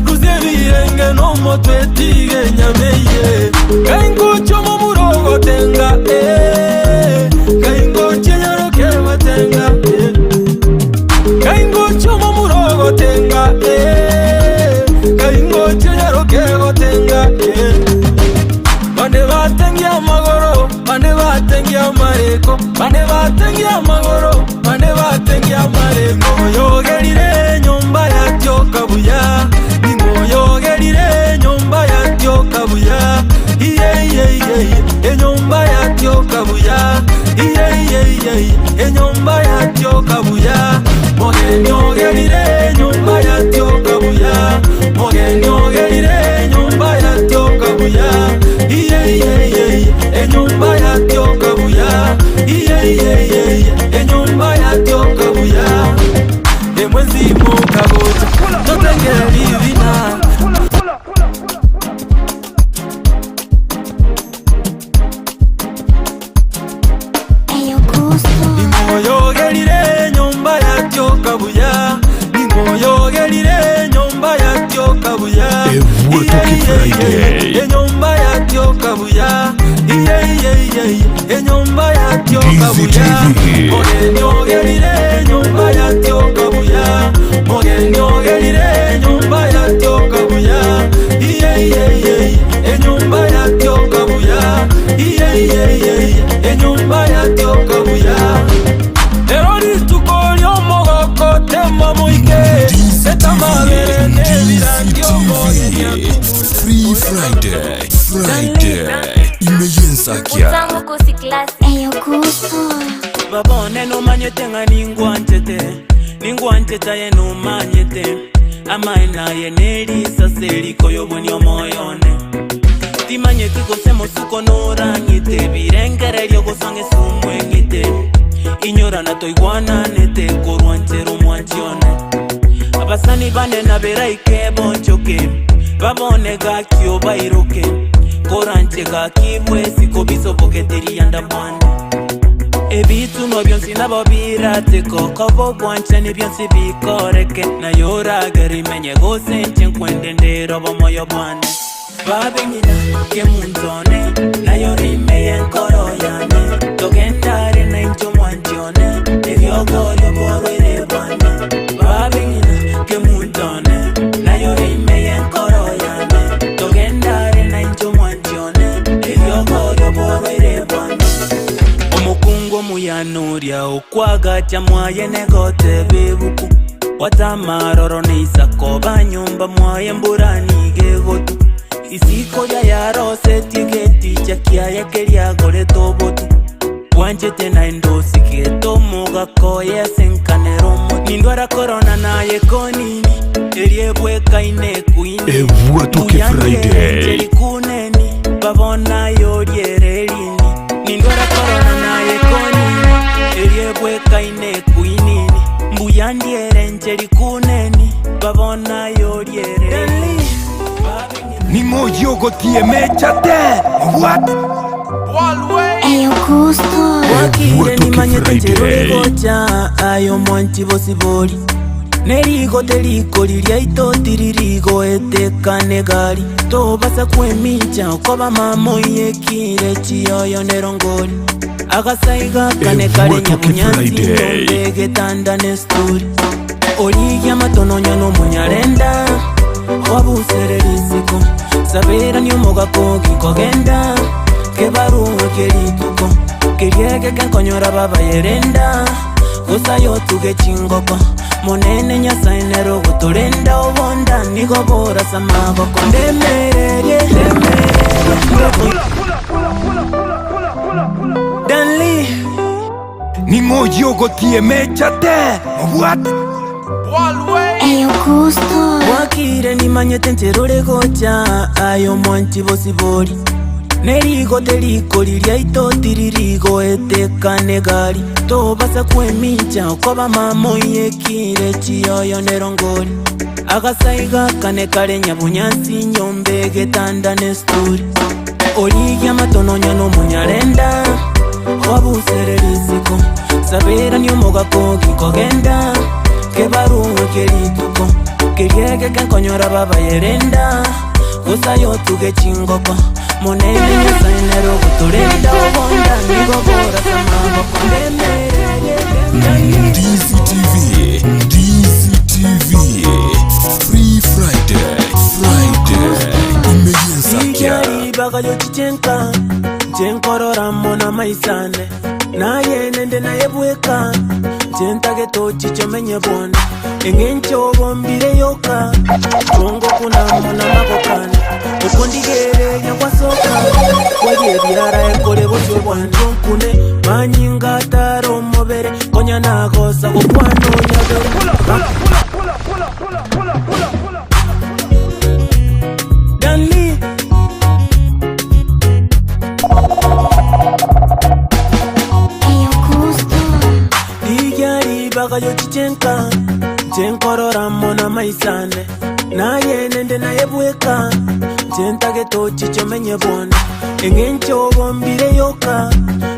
G: ruzie ebirenge n'omotwe tige nyameye kaingocho momurogo tenga eh, kaingoche nyaroke batenga eh. Kaingocho momurogo tenga eh, kaingoche nyaroke gotenga eh. Bane batengia amagoro, bane batengia amareko, bane batengia amagoro, bane batengia amareko. Yogerire nyomba ya tyoka buya, ningoyogerire nyomba ya tyoka buya. Iye iye iye iye, enyomba ya tyoka buya. Iye iye iye iye, enyomba ya tyoka buya. Mogeni ogerire nyomba ya tyoka buya, mogeni ogerire nyomba ya tyoka buya. Iye iye iye iye, enyomba ya tyoka buya. Iye iye iye iye, enyomba ya tyoka buya. Emwezi mukagocha, totengere bibina. Ningoyogerire nyomba ya tyoka buya, ningoyogerire nyomba ya tyoka buya.
C: Ebwatoke Friday.
G: Enyomba ya tyoka buya, iye iye iye iye, enyomba ya tyoka
C: Ndizi
G: buya.
C: TV.
G: Mogeni ogerire nyomba ya tyoka buya, mogeni ogerire nyomba ya tyoka buya. Iye iye iye iye, enyomba ya tyoka buya. Iye iye iye iye, enyomba ya tyoka buya. Ero rituko ry'omogoko tema moike, etamabere n'ebirangi omogeni
C: Free Friday. Friday. Imeyenzakia.
F: Babone numanyete nga ningwanchete ningwancheta ye numanyete amaina ye nelisase likoyobweni omoyone timanyete gose mosuko norang'ite birengereryo gosang'e sumweng'ite inyorana toigwananete korwanchera omwanchione abasani bane naberaike bonchoke babone gakio bairoke koranche gakibwesi kobisoboketerianda bwane ebitumo byonsi nabo birateko kobo bwanchani byonsi bikoreke nayo oragera imenye gose nche nkwende nderobo moyo bwane babe ng'ina kemunzone nayo rimeye enkoro yane togendare na inche omwanchione eriogorio borwaire bwane babe ng'ina kemunzone nayo rimeye enkoro yane togendare na inche omwanchione eriogorio borwaire bwane omukungu omuyanuria okwagacha mwaye negote bibuku watamaroro neisako banyumba mwaye mburani gegotu isiko ria yarosetie geticha kiaye keriagorete obotu bwanchete naende osigete omogako yesenkanera omotu nindwara korona naye konini eriebwekaine kuini
C: Ebwatoke Friday.
F: kuneni babona yoryerelini nindwara korona naye konini eriebwekaine kuinini. Mbuyandiere ncherikuneni babona yoriere
C: Ning'o oyio ogotiema echate obwate
F: Wakire nimanyete
C: Friday.
F: ncherorigocha ayo mwanchi bosibori nerigote rikori ryaito tiririgoetekane gari tobasa kwemicha okoba mama oyekire chiyoyo nerongori agasaiga kane kare
C: Ebwatoke
F: nyamunyansi
C: Friday.
F: nyombe getanda nesturi origia matononya nomunyarenda wabusere risiko sabera ni omogako gikogenda kebaruwe kerituko keriegeke nkonyora babayerenda gusayo tuge chingoko monene nyasaye nero gotorenda obonda nigo borasa maboko ndemererie Danley
C: Ning'o oyio ogotiema echate obwate
F: Wakire nimanyete ncherore gocha ayo mwanchi bosibori nerigote rikori ryaito tiririgoetekane gari tobasa kwemicha okoba mama oyekire chiyoyo nerongori agasaiga kane kare nyabunyansi nyombe getanda nesturi origia matononya nomunyarenda wabusere risiko sabera ni omogako gikogenda kebaruwe kerituko keriegeke nkonyora babayerenda gusayo tuge chingoko monene nyasaye nero gotorenda obonda nigo borasa maboko ndemererie
C: Ndizi TV, Ndizi TV, Free Friday, Friday, Imeyensakia.
F: Igaribaga yochichenka njenkorora mona maisane naye nende naye bweka njentage tochichomenye bwone eng'encho bombire yoka chongo kuna mona magokane okondigereria kwasoka kwarie biara ekore bosio bwanje nkune manyinga atara omobere konya nagosa gokwana onyabere Danley Igyaribaga yochichenka njenkorora mona maisane naye nende naye bweka njentage tochichomenye bwone eng'encho bombire yoka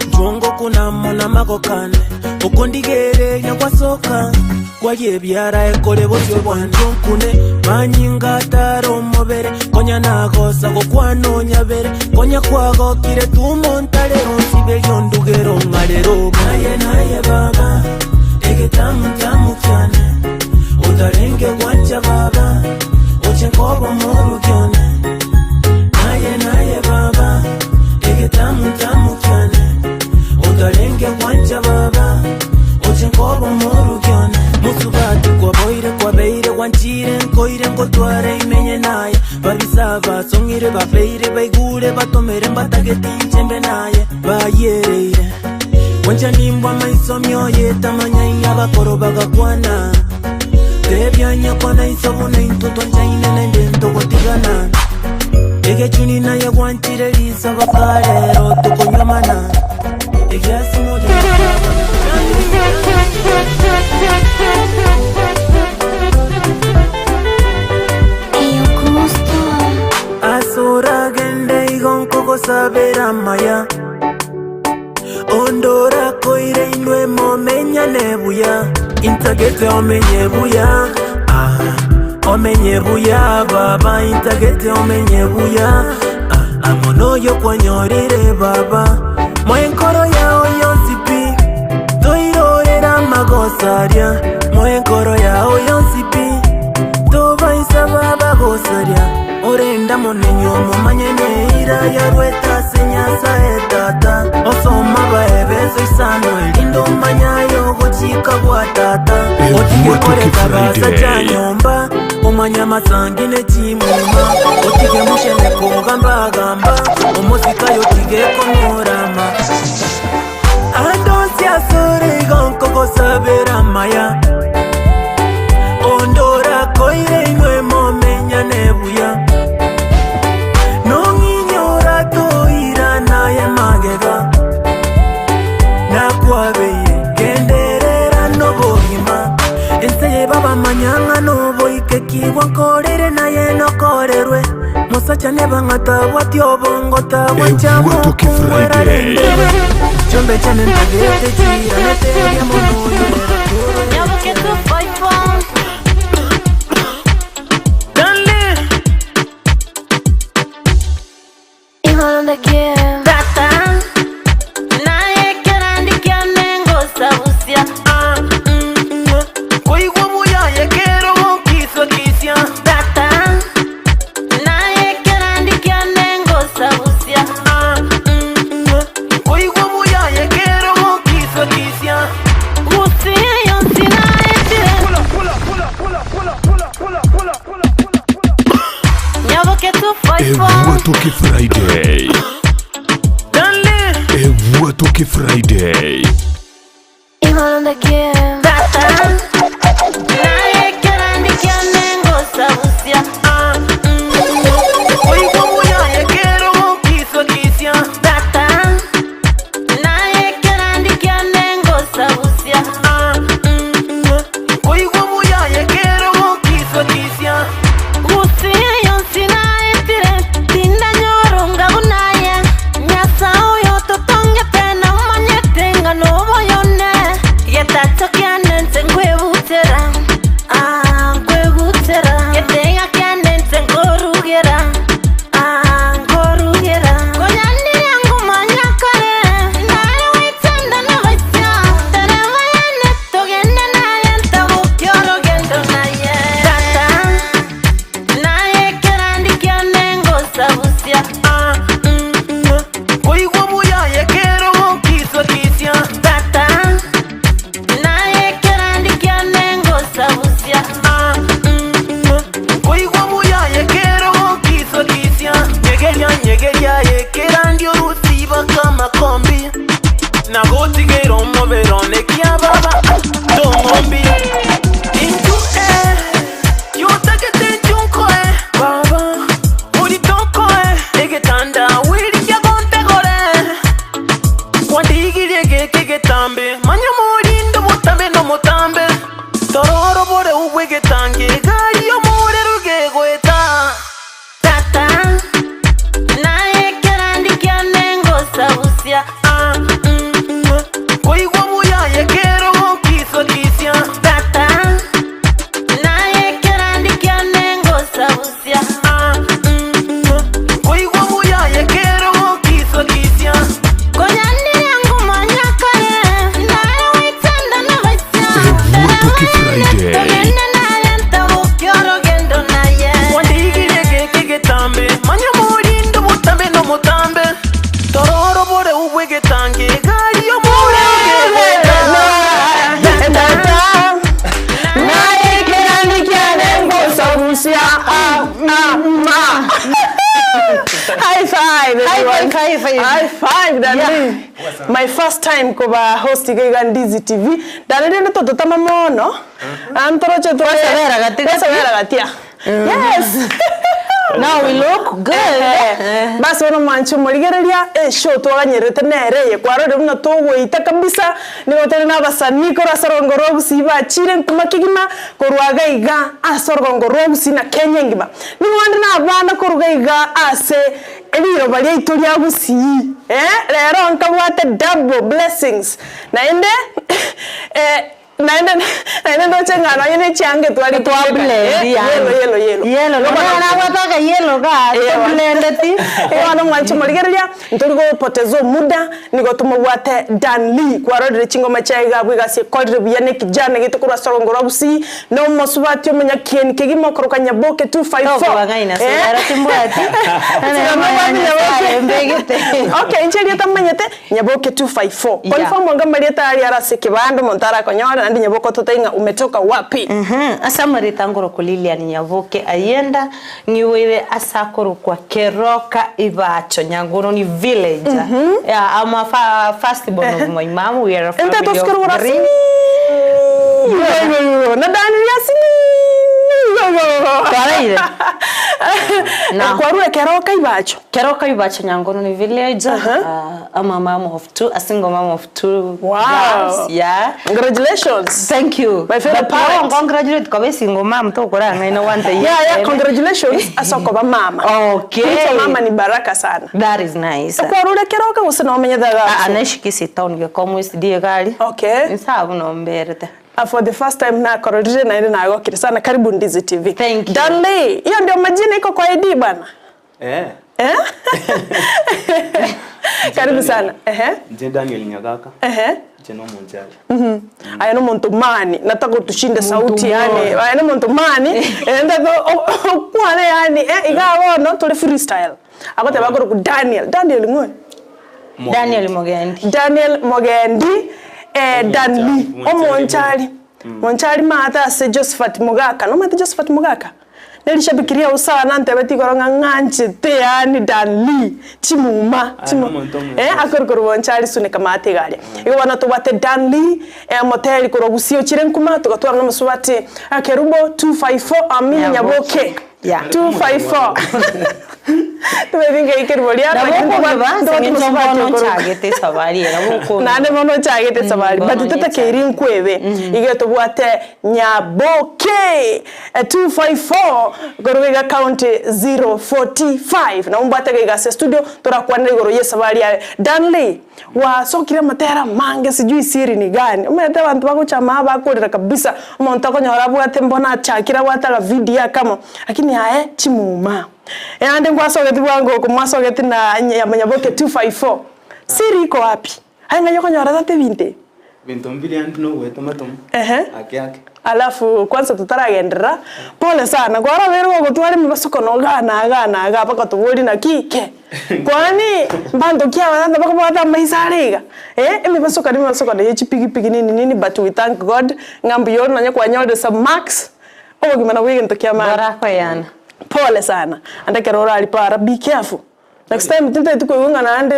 F: nchongo kuna mona magokane okondigereria kwasoka kwarie ebiara ekore bosio bwanje nkune manyinga atara omobere konya nagosa gokwana onyabere konya kwagokire tumontarero nsiberio ndugero ng'arero naye naye baba egetamutamu kyane utarenge gwancha baba ochenkobo morugyone naye naye baba egetamutamu kyane utarenge gwancha baba ochenkobo morugyone musubati kwaboire kwabeire gwanchire nkoire nkotware imenye naye babisa basong'ire babeire baigure batomere mbatageti nchembe naye bayereire Wancha nimbwa maiso myoyo etamanya inyabakoro bagakwana tebyanya kwana isobune intuto nchaine nende ntogotigana egechuni naye gwanchire riso bakarero tukonywamana egiasimoja asoragende igonkogosabera maya ondora koire inwe momenya nebuya intagete omenye buya ah, omenye buya baba intagete omenye buya ah, amonoyo kwanyorire baba mwenkoro yao yonsi pi toirorera magosaria mwenkoro yao yonsi pi tobaisa babagosaria orenda munenyo mumanye neira yarwetase nyasaye tata osoma baebezo isano elindo umanyayo gochika gwa tata otige koreka basa cha nyomba omanya masangi nechimuma otige mushene kogambagamba omosikayo otige komorama andosiasore igonkogosabera maya ondora koire inwe momenya nebuya nong'inyora toira naye magega nakwabeire genderera nobogima Manyang'a noboike kigwa nkorere naye nokorerwe Mosacha nebang'a tabwati obongo tabwancha
C: Ebwatoke
F: mokungwera
C: Friday.
F: rendewe Chombe chane ntagete chira noteria mono
Q: Nyaboke 254. Tata, naye kerandikia nengo sabusia.
F: Koigwa buya yekero gokiswa kisya
Q: Tata, naye kerandikia nengo sabusia.
F: Koigwa buya yekero gokiswa kisya
Q: Gusia yonsi naye tire. Nyaboke 254.
C: Ebwatoke Friday. Ebwatoke Friday.
Q: Tata, naye kerandikia nengo sabusia.
F: Koigwa buya yekero gokiswa kisya
Q: Tata, naye kerandikia nengo sabusia.
F: Koigwa buya yekero gokiswa kisya
Q: Gusia yonsi naetire tinda nyoronga bunaye nyasa oyo totongete na umanyete nga noboyone getacho kianense nkwebutera ah, nkwebutera getenga kianense nkorugera ah, nkorugera konyanire ngumanya kare nare witenda nabaisya terebayane togende naye ntabukia orugendo naye tata naye kerandikia nengo sabusia
F: Koigwa buya yekero gokiswa kisya
Q: tata naye kerandikia nengo sabusia
F: Koigwa buya yekero gokiswa kisya Nyegeria nyegeria yekerandio rusiba kama kombi Nagotigera omobero nekia baba tong'ombi Inchu eh yotagete nchunkoe baba oritokoe egetanda wirikia gontegore kwandigirie geke getambe manya morindo botambe nomotambe tororo bore ubwe getange egari omorero gegoeta
Q: tata naye kerandikia nengo sabusia
F: koigwa buya yekero gokiswa kisya
Q: tata naye kerandikia nengo sabusia
F: koigwa buya yekero gokiswa kisya
Q: konyanire ngumanya kare naye witenda nabaisya
C: Ebwatoke Friday.
Q: togende naye ntabukia orugendo naye
F: wandigirie geke getambe manya morindo botambe nomotambe tororo bore ubwe getange egari omorero gegoeta
B: High five, everyone.
J: High five, high five.
B: High five, Dani. My first time kuba host iga Ndizi TV. Dani ndi toto tama mono. Antoroche tu.
J: Kwasabera gatia.
B: Kwasabera gatia. Yes.
J: Now we look good.
B: Eh, basi bono mwanchi morigereria eshow twaganyerete nereye kwarore buna togweita kabisa nigo tore na abasanii korwa ase orongo rwa obusii bachire nkuma kegima korwa iga iga ase orongo rwa obusii na Kenya engima. Nigo ande na abana koruga iga ase eriroba riaito ria gusii eh, rero nkabwate double blessings naende eh, naende naende ndoche ng'ano onye na echiange twari
J: Twablend,
B: eh,
J: yani.
B: yellow yellow yellow
J: Yellow.
B: Nigo bono-
J: Nabwataka yellow ka toblendeti.
B: bono mwanchi morigereria ntori gopoteza omuda nigo tumobwate Dan Lee kwarorire chingoma chiaye iga abwo egasi ekorire buya na ekijana gete korwa ase orongo rwa gusii na omosubati omonyakieni kegima okoroka Nyaboke 254
J: Tokobang'aina sigara timbwati.
B: Nyaboke.
J: Mbegete.
B: Okay, inche rieta manyete Nyaboke 254.
J: Yeah.
B: Confirm wanga marieta ari arase kibando montara konyora nandi Nyaboke totainga umetoka wapi?
J: Ase amareta ngorokwa Lilian Nyaboke ayenda ng'iwere ase akorokwa Keroka Ibacho Nyangoroni village. Yeah, I'm a first born of my mom. We are a
B: Ente
J: family of
B: toskero
J: three.
B: rasmi. Na dani rasmi.
J: Twaraire. Na.
B: Kwarure Keroka Ibacho?
J: Keroka Ibacho Nyangononi village. I'm a mom of two, a single mom of two
B: Wow.
J: girls. Yeah.
B: Congratulations.
J: Thank you.
B: My fellow
J: But
B: parent.
J: no, congratulate kwa single mom to kora ngaina one day.
B: Yeah, yeah, congratulations asokoba mama.
J: Okay.
B: Kuitwa mama ni baraka sana.
J: That is nice.
B: Kwarure Keroka gose nomenyethaga?
J: Ah, anaishi Kisii town gĩkomu SD gari.
B: Okay.
J: Nsabu no mberete.
B: For the first time nakororire na ile nagokire sana. Karibu Ndizi TV. Thank you. Danley, hiyo ndio majina iko kwa ID bana.
K: Eh,
B: Eh? Karibu sana. Ehe.
K: nje Daniel Nyagaka.
B: Ehe.
K: Nje no munjali.
B: Aya no muntu mani nataka tushinde sauti yani aya no muntu mani enda kwane yani eh igawa no tuli freestyle akote bakoro ku Daniel Daniel ngwe
J: Daniel Mogendi
B: Daniel Mogendi eh Danli omonchali monchali mata ase Josephat Mugaka no mata Josephat Mugaka nelishabikiria usawa nantebe tigoro ng'ang'anchete yani Danli chimuma chimu eh akorokoro bonchali sunika mate garia igo bana tubate Danli eh moteli korogusio chire nkuma tugatwara no musubati akerubo 254 Amin Nyaboke
J: Yeah.
B: 254 tumethinga ikerubo ria
J: nchagete safari era guku
B: nane mono nchagete safari but tutakeiri nkwebe ige tubwate Nyaboke 254 gorugiga county 045 na umbwate gigase studio turakwanira igoro ye safari yawe Danley wasokire matera mange sijui siri ni gani umete bantu baguchama bakurira kabisa omonto akonyora bwate mbona achakira bwataga video akamo lakini ae chimuma ande ngwasogeti bwango kumwasogeti na Nyaboke 254 siri iko wapi aye ng'ayo konyora tate binte
K: Bintu mbili andi no gweta matomo.
B: Ehe.
K: Ake ake.
B: Alafu kwanza tutaragenderera pole sana kwaraberwo gutwara mibasuko no gana gana ga paka tuburi na kike kwani mbandu kia wana baka bata maisariga eh emibasuko ni mibasuko na chipigipigi nini nini but we thank God ngambu yoro nanya kwa nyode some max obugima wige ntokia mara
J: Baraka yana
B: pole sana andekera uraripara be careful next time tinta tukuiunga na ande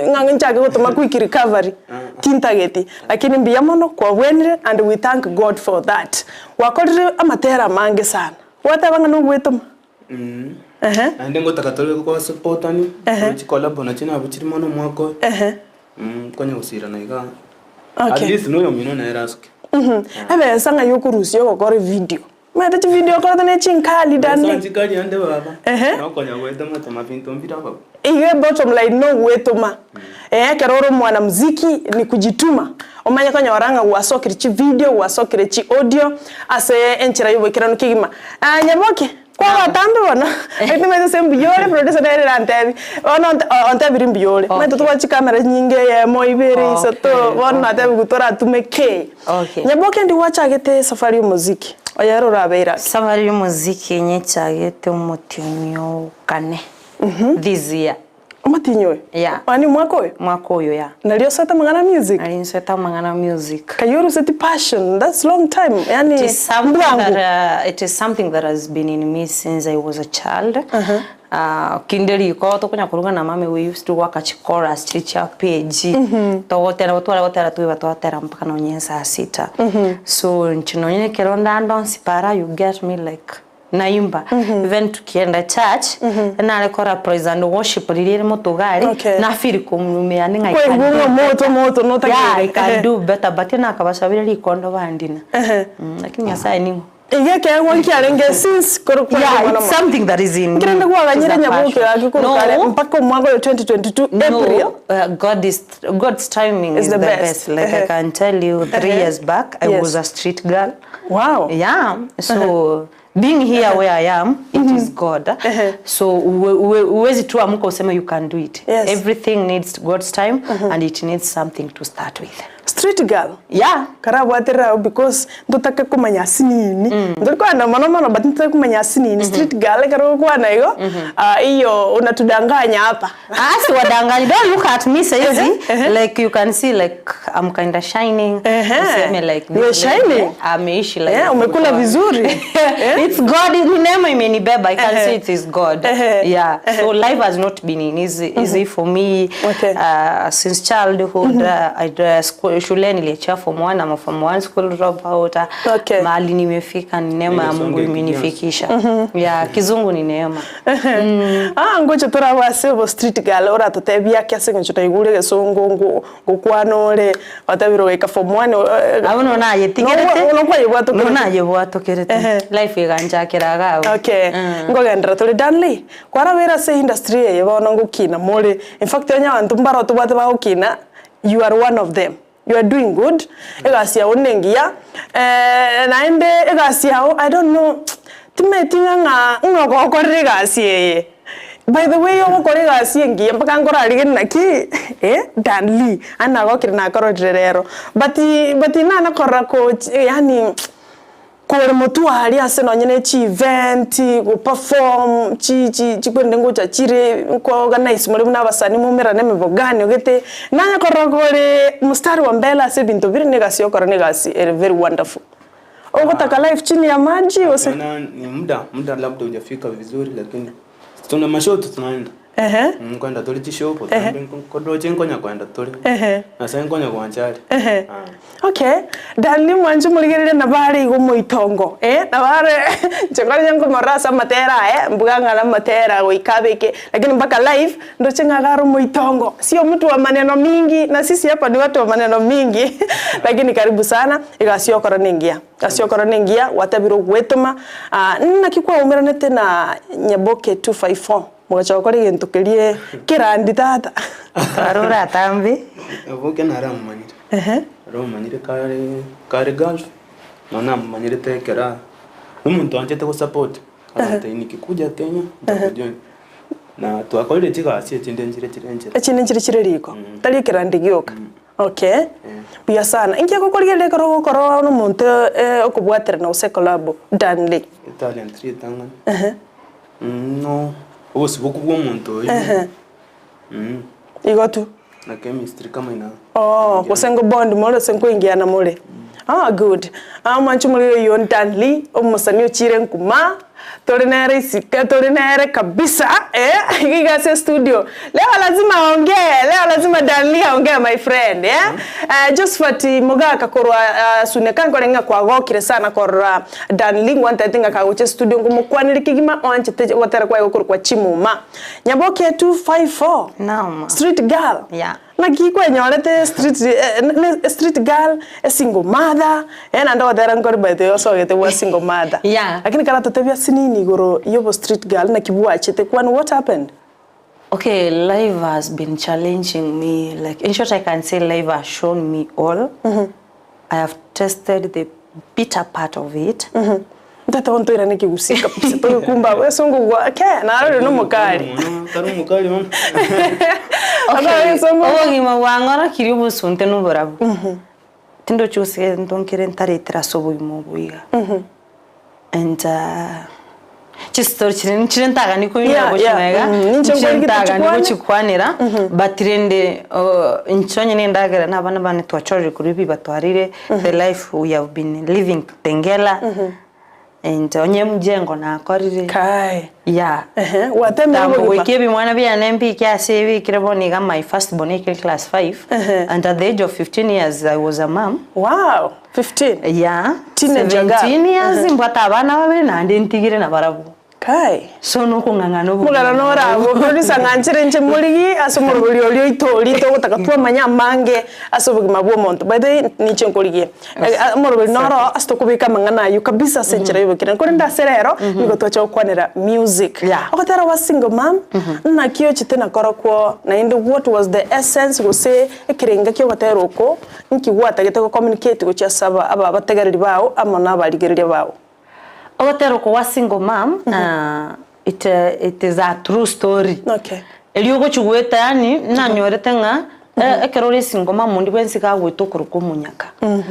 B: ng'ang'e nchake gutuma quick recovery tintageti lakini mbia mono kwa bwenire and we thank God for that wakorire amatera mange sana watabanga nogwetuma Ehe.
K: Ande ngotaka tole kwa supportani.
B: Ehe.
K: Chikolabo na china buchiri mono mwako.
B: Ehe.
K: Konya gusira na iga.
B: Okay.
K: At least no yomino na erasuke.
B: Ebesa ng'a yokurusia ogokora video mete chivideo korete ne chinkali dani
K: Chikali ande baba.
B: Ehe.
K: No konya gweta matoma bintu mbili baba.
B: Iye bottom line no gwetuma eh keroro mwana muziki ni kujituma omanye konyoranga gwasokire chi video gwasokire chi audio ase enchera yobwekirano kigima ah Nyaboke kwa batambe bona ati meze mbiyore producer nere rantebi ono ontebiri mbiyore mete twa chi camera nyinge yemo ibere isoto bona atebi gutora tume ke
J: Okay.
B: Nyaboke ndi wachagete safari y'umuziki oyero rabeira
J: safari y'umuziki nyechagete umutinyo kane this year
B: umutinyo
J: yeah
B: wani mwaka uyu
J: mwaka uyu yeah
B: nalio seta mangana music
J: nalio seta mangana music
B: kayuru seti passion that's long time yani
J: it is something that it is something that has been in me since I was a child. Kinderi ko tokunya kuruga na mame we used to work at chorus chicha page togotera twara gotera tuiba twatera mpaka nonye saa sita. So nchinonye keronda ndonsi para you get me like naimba even tukienda church nalekora praise and worship lilire motogari na feel kumlumia ninga
B: Kwe ngunga moto moto no
J: yeah, I can do better but na akabasabira likondo bandina lakini nyasaye ningo
B: Ige kegwa nkiarenge since korokwa
J: yeah, it's something that is in me.
B: Ngirende gwaganyire
J: It's a
B: Nyaboke
J: passion.
B: agikurukare
J: No.
B: mpaka omwaka oyo 2022 April.
J: No, God's timing
B: Is
J: is
B: the
J: the
B: best.
J: best. Like I can tell you, 3 years back, I was a street girl.
B: Wow.
J: Yeah. So being here where I am, it is God. So uwezi tu amka useme you can do it.
B: Yes.
J: Everything needs God's time and it needs something to start with.
B: Street girl.
J: Yeah.
B: Karabwatira because ndotaka kumanya sinini. Ndolikuwa na mono mono but ndotaka kumanya sinini. Street girl karokwa na hiyo. Hiyo unatudanganya hapa.
J: Ah, si wadanganyi. Don't look at me saizi. Like you can see like I'm kind of shining. Useme like
B: You are
J: this lady,
B: shining.
J: Ameishi like
B: Yeah, umekula vizuri.
J: It's God. Ni neema imenibeba. I can say it is God. Yeah. So life has not been easy for me. Since childhood, I shule niliachia form 1 ama form 1 school dropout.
B: Okay.
J: Mahali nimefika ni neema ya Mungu imenifikisha. Yeah, kizungu ni neema.
B: Ah, ngocha torabase obo street girl oratotebia ake ase eng'encho naigure egesongo ngo ngokwana ore otebire goika form 1
J: Abwo nonya nayetigerete.
B: nokwayebwatokerete
J: Nonya nayebwatokerete. Life eganchakera iga abwo.
B: Okay. Nkogenderera tore Danley, kwarabera ase industry eye bono ngokina more, in fact onye abanto mbaro tobwate bagokina, you are one of them. You are doing good, egasi yago nengiya, naende egasi yago I don't know, timanyeti ng'a ng'a ng'a ogokorera egasi eye. By the way ogokora egasi engiya mpaka nkorarigereria naki eh Danley, yaani nagokire nakororire rero. But but nana korora kochi yaani Kore motwe aria ase nonye ne chievent, go perform, chi chi chikwende ngocha chire nko organize more buna abasani moumerane emebogani ogete, nanye korora kore mstari wa mbele ase ebinto bire na egasi yokora na egasi ere very wonderful. Ogotaka life chini ya maji gose?
K: Naona ni muda muda labda hujafika vizuri lakini tuna mashow tu tunaenda
B: Ehe.
K: Nkwenda tore chishow
B: Ehe.
K: kodoche nkonya kwenda tore
B: Ehe.
K: nase nkonya gwancha are
B: Ehe. Okay, Danly mwanche morigereria nabo are igo omoitongo eh, nabo are inche nkorenge nkomorora ase amatera aye, mbuga ng'a namatera goika abeke, lakini mpaka live, ndoche ng'a iga are omoitongo, sio mtu wa maneno mingi, na sisi hapa ni watu wa maneno mingi lakini karibu sana, egasi yokora nengiya, egasi yokora nengiya, gwatabire ogwetoma, naki kwaumeranete na Nyaboke 254. Mogacha gokora egento keria kerandi tata.
J: Arore atambe.
K: Nyaboke nare amomanyire.
B: Ehe.
K: Nare amomanyire kare kare Gulf, nonya namomanyerete ekero aa, na omonto oanchete go support, agantebia nikikuja Kenya nitakujoin. Na twakorire chigasi echinde nchire chire nchera.
B: Echinde nchire chire riko, tari ekerandi gioka. Okay, buya sana. Inki egokorigereria ekero ogokora nomonto okobwaterana gose ecollabo Danly?
K: Etalent ritang'ani.
B: Ehe.
K: No obosiboku bwa omonto oyo.
B: Ehe. Igo tu.
K: Na chemistry kama ina.
B: Oh, gose ngo bond more gose nkoingiana more. Ah good. Ah mwanche omorero oyio Danly, omosani ochire nkuma, tore nere isiko tore nere kabisa eh, iga iga ase estudio. Leo lazima aongee, leo lazima Danly aongee my friend eh. Josephat Mogaka korwa Suneka nkore ng'a kwagokire sana korora Danly ngwantebete ng'a kagocha estudio ngomokwanere kegima oanchete ogotera kwaye gokorokwa Chimuma. Nyaboke 254
J: Naam.
B: Street girl
J: Yeah.
B: Naki kwenyorete street ne street girl, a single mother, eh naende ogotera nkore by the way osogete bwa single mother.
J: Yeah.
B: Lakini karatotebia asinini igoro ya obo street girl naki bwachete kwani what happened?
J: Okay, life has been challenging me. Like, in short, I can say life has shown me all. I have tested the bitter part of it.
B: Ntete bono toirane ekegusii kabisa togekumba abwo esongo gwa ke narorire na omokari.
K: Tari omokari bono.
J: Okay, obogima bwang'orokirie obosunte na oborabu. Tindochi gose gento nkere ntaretera ase obogima obo iga. And chistori chiria nchire ntagani koinyora
B: Yeah,
J: gochia
B: yeah.
J: magega,
B: Ninche
J: nchire
B: nkwarigete
J: ntagani
B: chikwane.
J: gochikwanera, but rende inche onye na endagera na abana bane twachorire korwa ebi batwarire, the life we have been living Kitengela, and onye mjengo nakorire.
B: Kai.
J: Yeah.
B: Ehe, gwatemire
J: Tambo
B: obogima.
J: goika ebimwana biane mbike ase ebikire bono iga my first born ekere class 5 and at the age of 15 years I was a mum.
B: Wow, 15?
J: Yeah.
B: Teenager girl.
J: 17 years
B: Ehe.
J: mbwate abana babere naende ntigire nabarabwo.
B: Kai.
J: So nokong'ang'ana obogima.
B: Omogano nore abwo, producer ng'anchire inche morigi ase omorobori oria oito oria togotaka twamanya amange ase obogima bwa omonto. By the way, ninche nkorigie. Omorobori noro oo ase tokobeka amang'ana aywo kabisa ase enchera ya oboikeranu. Korende ase rero, nigo twacha gokwanera music. Ogotera gwa single mum, naki ochete nakorokwo naende what was the essence gose ekerenga kia ogotera oko, nki gwatagete go communicate gochia ase aba abategereri bao amo na abarigereria bao?
J: Ogotera oko gwa single mum, it it is a true story.
B: Okay.
J: Erio ogochia goeta yaani nanyorete ng'a ekero ore single mum onde bwensi gagoeta okorokwa omonyaka.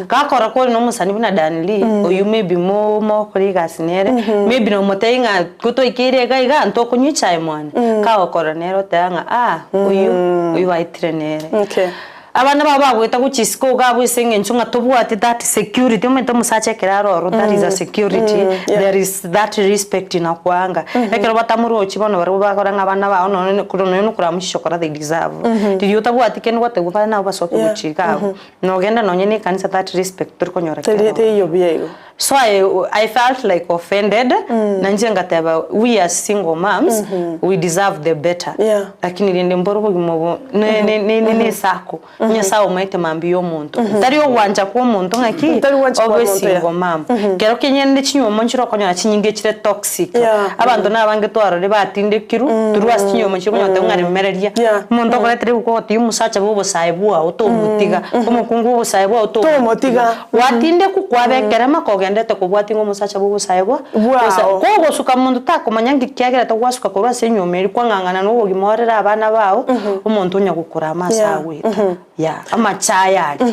J: Gakora kore na omosani buna Danlee, oyio maybe mo mogokora egasi nere, maybe nomotebia ng'a gotoikeire iga iga ntokonywa echae mwane, kagokora nere oteba ng'a ah oyio, oyio baetire nere.
B: Okay.
J: Abana babo bagoeta gochia isiko iga abwo ase eng'encho ng'a tobwati that security, omanyete omosacha ekero are ororo that is a security, there is that respect inakuanga. Ekero batamorochi bono barabwo bakora ng'a abana bao nonye nonye nokoramochichokora they deserve. Riria otabwati kende gwatebiwa bare nabo basoke gochia iga abwo. Nogenda nonye na ekanisa that respect torikonyora
B: Teri
J: kero ororo.
B: teiyo buya igo.
J: So I I felt like offended na inche ngateba we as single moms we deserve the better lakini rende mbore obogima obo ne ne ne ne esako Nyasaye omaete mambia omonto tari ogwancha kwa omonto ng'aki
B: Tari gwancha kwa
J: obe
B: omonto, yeah.
J: single mom kero kenyende chinywomo nchire okonyora chinyinge chire toxic abanto na abange twarorire batindekirwe torwa ase chinywomo chire okonyora ng'a remereria omonto okoretera ebuku ogotebia omosacha bwa obosae bwao tomotiga omokungu bwa obosae bwao tomotiga. Gwatindekwa kwaba ekerema kogenderete kobwatia ng'a omosacha bw'obosae bwa
B: Bwao.
J: Kogosuka monto takomanya nki kiagerete gwasuka korwa ase enyuoma eria kwang'ang'ana na obogima orere abana bao, omonto onya gokorama ase agweta. Yeah, amachaya aria.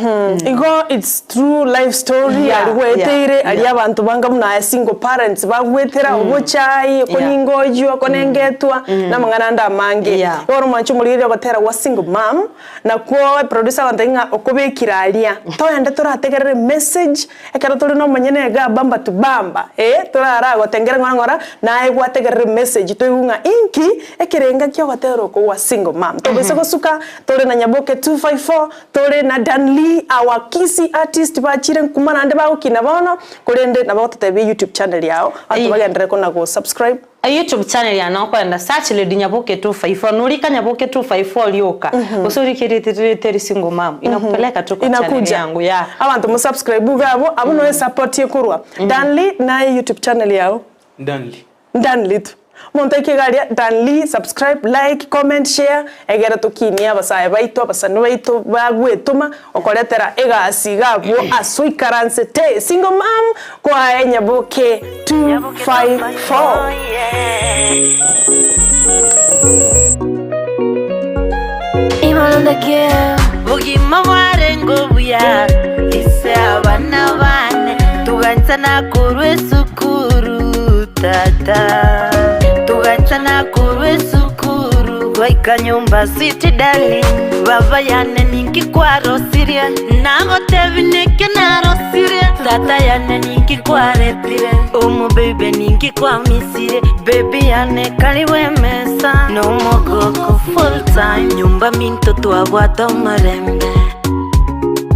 B: Igo it's true life story
J: Yeah,
B: aria gweteire
J: yeah,
B: aria
J: yeah.
B: abanto banga buna aye single parents bagwetera obochai, okoninga oyio, okonengetwa, na amang'ana ande amange.
J: Yeah.
B: Bono omwanche omorigereria ogotera gwa single mom, Nakwo eproducer agontebia ng'a okobekire aria, toende torategerere emessage, ekero tore na omonyene igaa bamba to bamba, eh, toraragotengere ng'ora ng'ora, naye gwategerera emessage toigwe ng'a inki ekerenga kia ogotera oko gwa single mum. Tobaisa gosuka, tore na Nyaboke 254, tore na Danlee, our Kisii artist bachire nkuma naende bagokina bono, korende nabo ogototebia youtube channel yao, abanto bagenderere kona go subscribe.
J: Youtube channel yane okoenda search Lady Nyaboke 254 norika Nyaboke 254 rioka gose orike erieta riria eri single mum inakupeleka tu kwa channel
B: Inakuja.
J: yangu yeah.
B: Abanto mo subscribe iga abwo, abwo noe support ekorwa. Danly naye youtube channel yao?
K: Danly.
B: Danly tu. Omonto aike iga aria Danly subscribe, like, comment, share egere tokinie abasae baito, abasani baito bagwetoma okoretera egasi iga abwo ase oikaransete single mum Kwaye Nyaboke 254.
L: Bogima bwarenge obuya ise abana bane tuganchana korwa esukuru tata tuganchana korwa esukuru goika nyomba sweet darling baba yane ninki kwarosirie Nagotebi neke narosire Tata yane ninki kwaretire Omo baby ninki kwamisire Baby yane karibu emesa Nomogoko full time Nyumba minto twabwate omorembe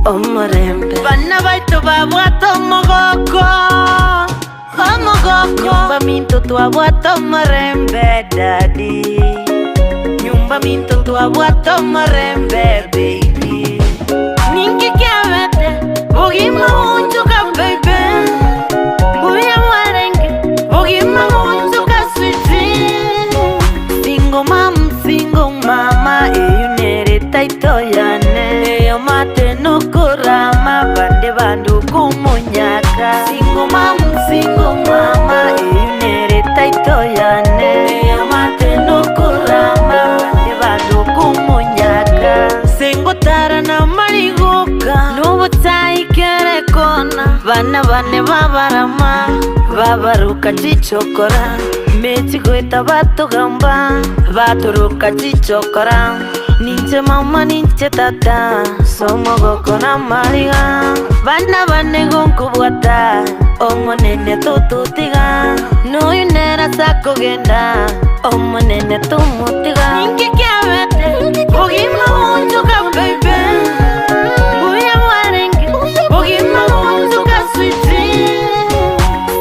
L: Omorembe Bana baito babwate omogoko Omogoko Nyumba minto twabwate omorembe daddy Nyumba minto twabwate omorembe baby Ninki kiabete bogima boonchoka baby Mbuya bwarenge bogima boonchoka sweetie Single mom, single mama Eyo nere title yane Eyo mate nokorama Bande banduka omonyaka Single mom, single mama Eyo nere title yane Eyo mate nokorama Bande banduka omonyaka Singotara namarigoka Nobotaikere kona Bana bane babarama Babaruka chichokora Mechi goeta batogamba Batoroka chichokora Ninche mama ninche tata Somogoko namariga Bana bane gonkobwata Omonene tototiga Noyo nere ase akogenda Omonene tomotiga Ninki kiabete Bogima boonchoka baby Mbuya bwarenge Bogima boonchoka sweetie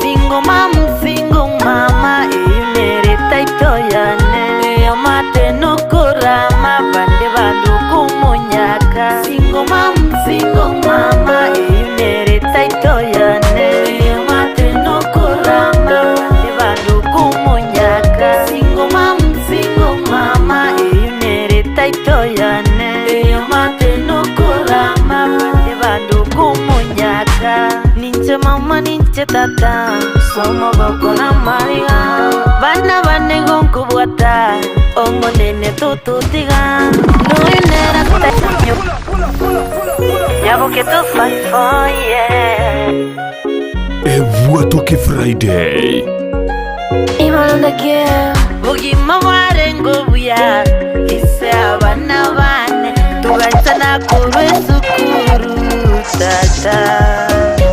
L: Single mom, single mama Eyo nere title yane Eamate nokorama Bande banduka omonyaka Single mom, single mama Eyo nere title yane Eamate nokorama Bande banduka omonyaka Single mom, single mama Eyo nere title yane Eamate nokorama Bande banduka omonyaka Ninche mama ninche tata Somogoko namariga Bana bane gonkobwata Omonene tototiga Noyo nere Nyaboke 254 yeah
C: Ebwatoke Friday.
L: Bogima bwarenge obuya ise abana bane tuganchana Tugaisana korwa esukuru tata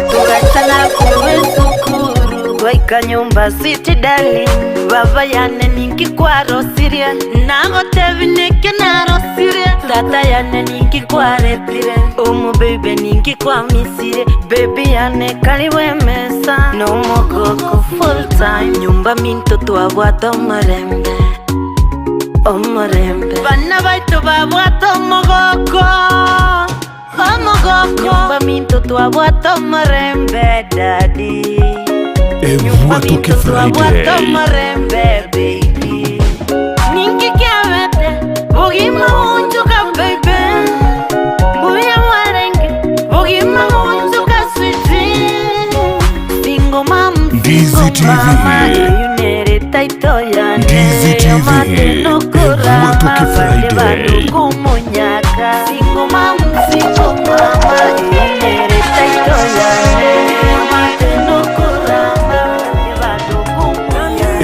L: Tugaisana korwa esukuru Twaika nyomba sweet darling Baba yane ninki kwarosirie Nagotebi nekio narosirie Tata yane ninki kwaretire Omo baby ninki kwamisire Baby yane karibu emesa Nomogoko full time Nyumba minto twabwata omorembe Omorembe Bana baito babwata omogoko Omogoko Nyumba minto twabwata omorembe daddy
C: Ebwatoke
L: Twabwata
C: Friday.
L: omorembe baby Ninki kiabete Bugima bunjuka baby Buya mwarenge Bugima bunjuka sweetie Single mom
C: Ndizi TV.
L: Ndizi
C: Ndizi TV. Ebwatoke Friday.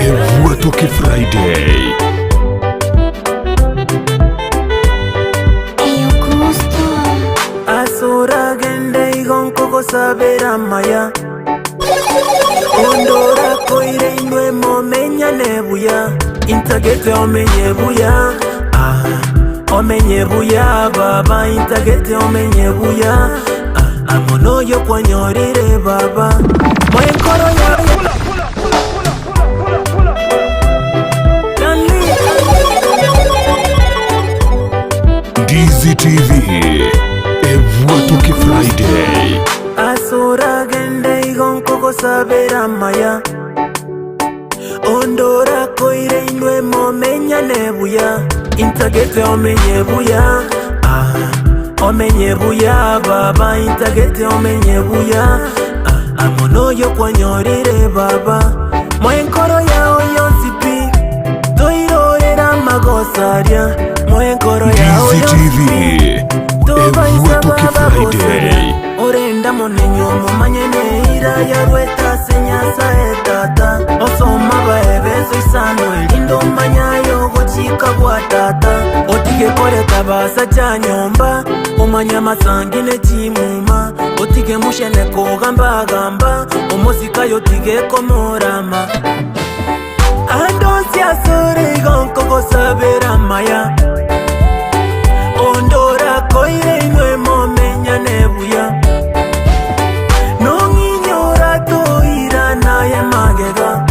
C: Ebwatoke Friday.
F: Asoragende igonkogosabera maya Ondora koire inwe momenyane buya Intagete omenye buya ah, Omenye buya baba Intagete omenye buya ah, Amonoyo kwanyorire baba Moenkoro ya
C: Ndizi TV. Ebwatoke Friday.
F: Asoragende igonkogosabera maya Ondora koire inwe momenyane buya Intagete omenye buya ah, Omenye buya baba Intagete omenye buya ah, Amonoyo kwanyorire baba Moenkoro yao yonsi pi Toirorera magosaria Moenkoro yao
C: Ndizi
F: yonsi
C: TV. Ebwatoke Friday.
F: Orenda munenyo mumanye neira yarweta senyasa etata osoma baebezo isano elindo manyayo gochika bwa tata otige koreta basa cha nyomba omanya masangine chimuma otige mushene kogambagamba omosikayo tige komorama andonsi asore igonkogosabera maya ondora koire inwe momenyane buya nong'inyora toira naye magega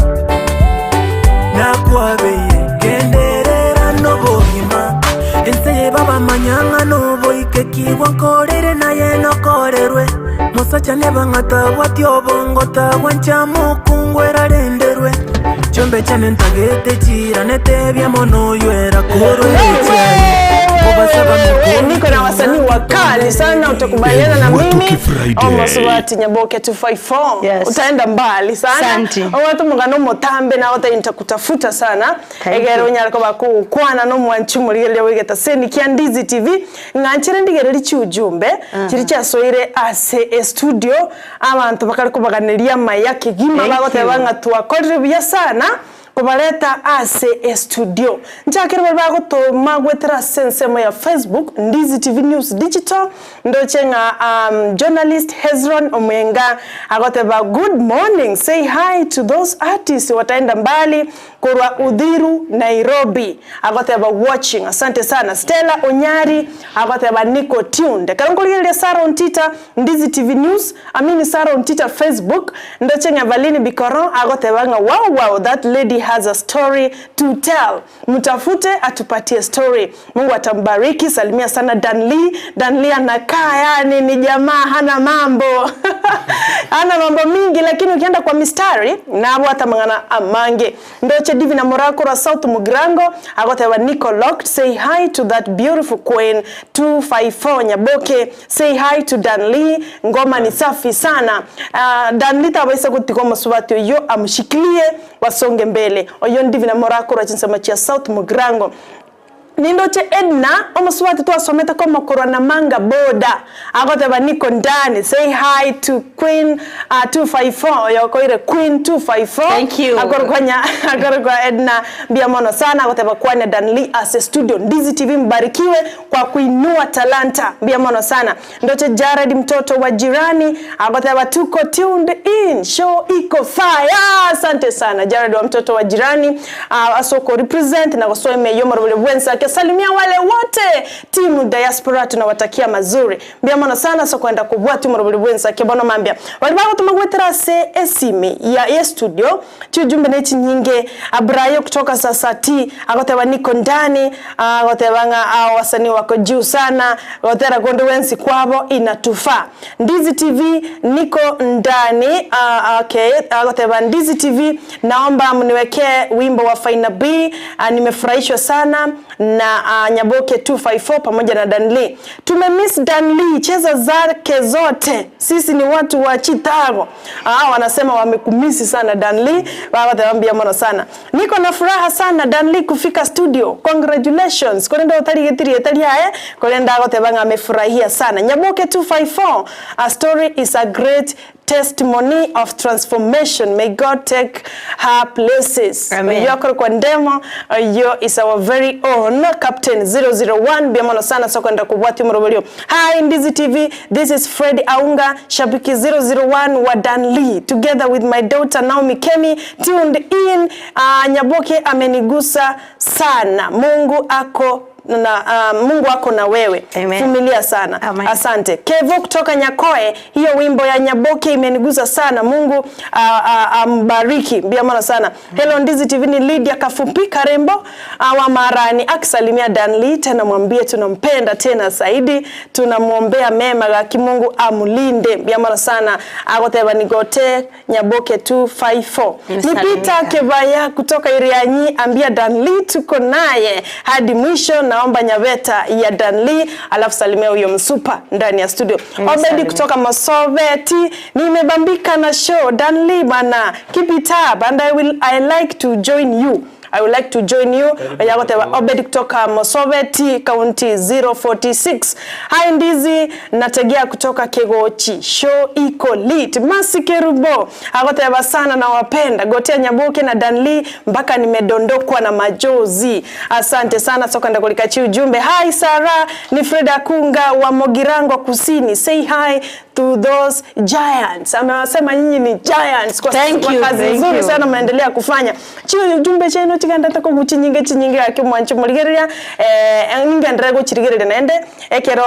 F: nakwabeye genderera nobogima enseye babamanyang'a noboikekigwa nkorere naye nokorerwe musacha nebang'atabwati obongo tabwa nchamukungwera renderwe chombe chane ntagete chiranetebia mono ywera korwerechaye
B: Wewe, niko na wasanii wakali sana, utakubaliana na mimi
C: Ebwatoke Friday.
B: Omasubati Nyaboke 254
J: Yes.
B: utaenda mbali sana
J: Asante.
B: owatu mugano mutambe nawe ota nitakutafuta sana
J: Thank
B: egere
J: you.
B: onyara koba kugukwana nomwanchi murigereria wigeta seni kia Ndizi TV ng'anchere ndigereri chiujumbe chiri chiasoire ase estudio abantu bakari kobaganiria maya kigima
J: Thank
B: bagoteba
J: you.
B: ng'a twakorire buya sana kobareta ase estudio nchakere bari bagotoma gwetera ase ensemo ya facebook Ndizi TV News Digital ndoche ng'a journalist Hezron Omwenga agoteba good morning say hi to those artists wataenda mbali korwa Uthiru Nairobi agoteba watching asante sana Stella Onyari agoteba niko tuned karonkorigereria Sarah Ontita Ndizi TV News amini Sarah Ontita Facebook ndoche ng'a Valini Bikoron agoteba ng'a wow wow that lady has a story to tell mtafute atupatie story Mungu atambariki salimia sana Danli Danli anakaa yani ni jamaa hana mambo hana mambo mingi lakini ukienda kwa mistari nabo atamang'ana amange ndoche divi na morako ra South Mugrango agoteba Nico Locked say hi to that beautiful queen 254 Nyaboke say hi to Danli ngoma ni safi sana Danli tabaisa gutiga omusubati oyo amushikilie wasonge mbele oyo ndivi na morako ra chinsemo chia South Mugrango. Nindoche Edna, omosubati twasomete komokorwa na Manga boda, agoteba niko ndani, say hi to Queen 254, oyo okoire Queen 254,
J: Thank you.
B: akorokwa nya akorokwa Edna, mbuya mono sana, agoteba kwania Danly ase studio, Ndizi TV mbarikiwe kwa kuinua talanta, mbuya mono sana. Ndoche Jared mtoto wa jirani agoteba tuko tuned in show iko fire. Asante sana Jared wa mtoto wa jirani ase oko represent na gosoa ime y'omorobori bw'ensake. Salimia wale wote timu diaspora tunawatakia mazuri. Mbuya mono sana ase okoenda kobwatia omorobori bw'ensake bono mambia. Baria bagotoma goetera ase esimi ya ye studio Chiujumbe ne chinyinge. Abrayo kutoka Sasati agoteba niko ndani, agoteba ng'a hao wasanii wako juu sana, gotera konde gwensi kwabo inatufaa. Ndizi TV niko ndani, okay, agoteba Ndizi TV naomba mniwekee wimbo wa Faina B, nimefurahishwa sana na Nyaboke 254 pamoja na Danly. Tumemiss Danly, cheza zake zote. Sisi ni watu wa Chitago. Ah, wanasema wamekumisi sana Danly. Bagoteba mbuya mono sana. Niko na furaha sana Danly kufika studio. Congratulations. Korende otarigeti rieta riaye, korende agoteba ng'a amefurahia sana. Nyaboke 254, a story is a great testimony of transformation may God take her places.
J: Amen.
B: Oyio akorokwa Ndemo, oyio is our very own captain 001 mbuya mono sana ase okoenda kobwatia omoroberio. Hi Ndizi TV, this is Fred Aunga, shabiki 001 wa Dan Lee together with my daughter Naomi Kemi tuned in. Uh, Nyaboke amenigusa sana. Mungu ako na uh, Mungu ako na wewe. Vumilia sana. Amen. Asante. Kevo kutoka Nyakoe, hiyo wimbo ya Nyaboke imenigusa sana. Mungu ambariki. Uh, uh, mbiamana sana. Hello Ndizi TV ni Lydia Kafupi Karembo wa Marani akisalimia Danly, tena mwambie tunampenda tena zaidi, tunamwombea mema gaki Mungu amulinde. Mbiamana sana. Agoteba nigote Nyaboke 254. Ni Peter Kebaya kutoka Irianyi, ambia Danly tuko naye hadi mwisho. Naomba nyabeta ya Danly, alafu salimia huyo msupa ndani ya studio. Obedi kutoka Masobeti, nimebambika na show Danly bana, keep it up and I will I like to join you. I would like to join you. Yagoteba Obedi kutoka Mosobeti County 046. Hai Ndizi nategea kutoka Kegochi. Show iko lit. Masi Kerubo agoteba sana na wapenda. Gotea Nyaboke na Danly mpaka nimedondokwa na majozi. Asante sana soka ndakulikachi ujumbe. Hi Sarah, ni Freda Kunga wa Mogirango Kusini. Say hi to those giants. Amewasema nyinyi ni giants kwa,
J: Thank
B: kwa
J: you,
B: kazi
J: thank
B: nzuri
J: you.
B: sana mnaendelea kufanya. Chi ujumbe chenu chigandete koguchinyinge chinyinge gaki mwanche morigereria eh ningenderere gochirigereria naende ekero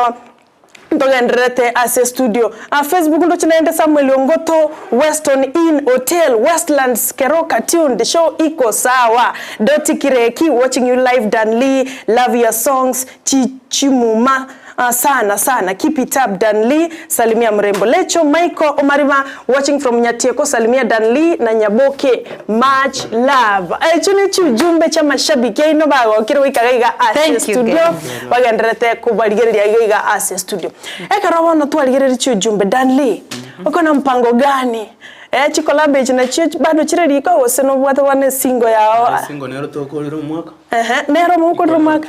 B: ntogendererete ase studio. Ah, Facebook ndoche naende Samuel Ongoto Weston Inn Hotel Westlands Keroka tuned show iko sawa. Doti Kireki watching you live Danly love your songs Chichimuma Uh, sana sana keep it up Danly salimia mrembo Lecho Michael Omariba watching from Nyatieko salimia Danly na Nyaboke much love echo ni chujumbe cha mashabiki aino bagokire goikaga iga ase
J: Thank you,
B: studio
J: guys.
B: bagenderete kobarigereria iga iga ase studio ekero bono twarigereria chiujumbe Danly uko na mpango gani eh chikolabo echi nachio bado chire riko gose nobwate bono esingo yao
K: Singo nero tokorire omwaka.
B: Ehe, nero mokorire omwaka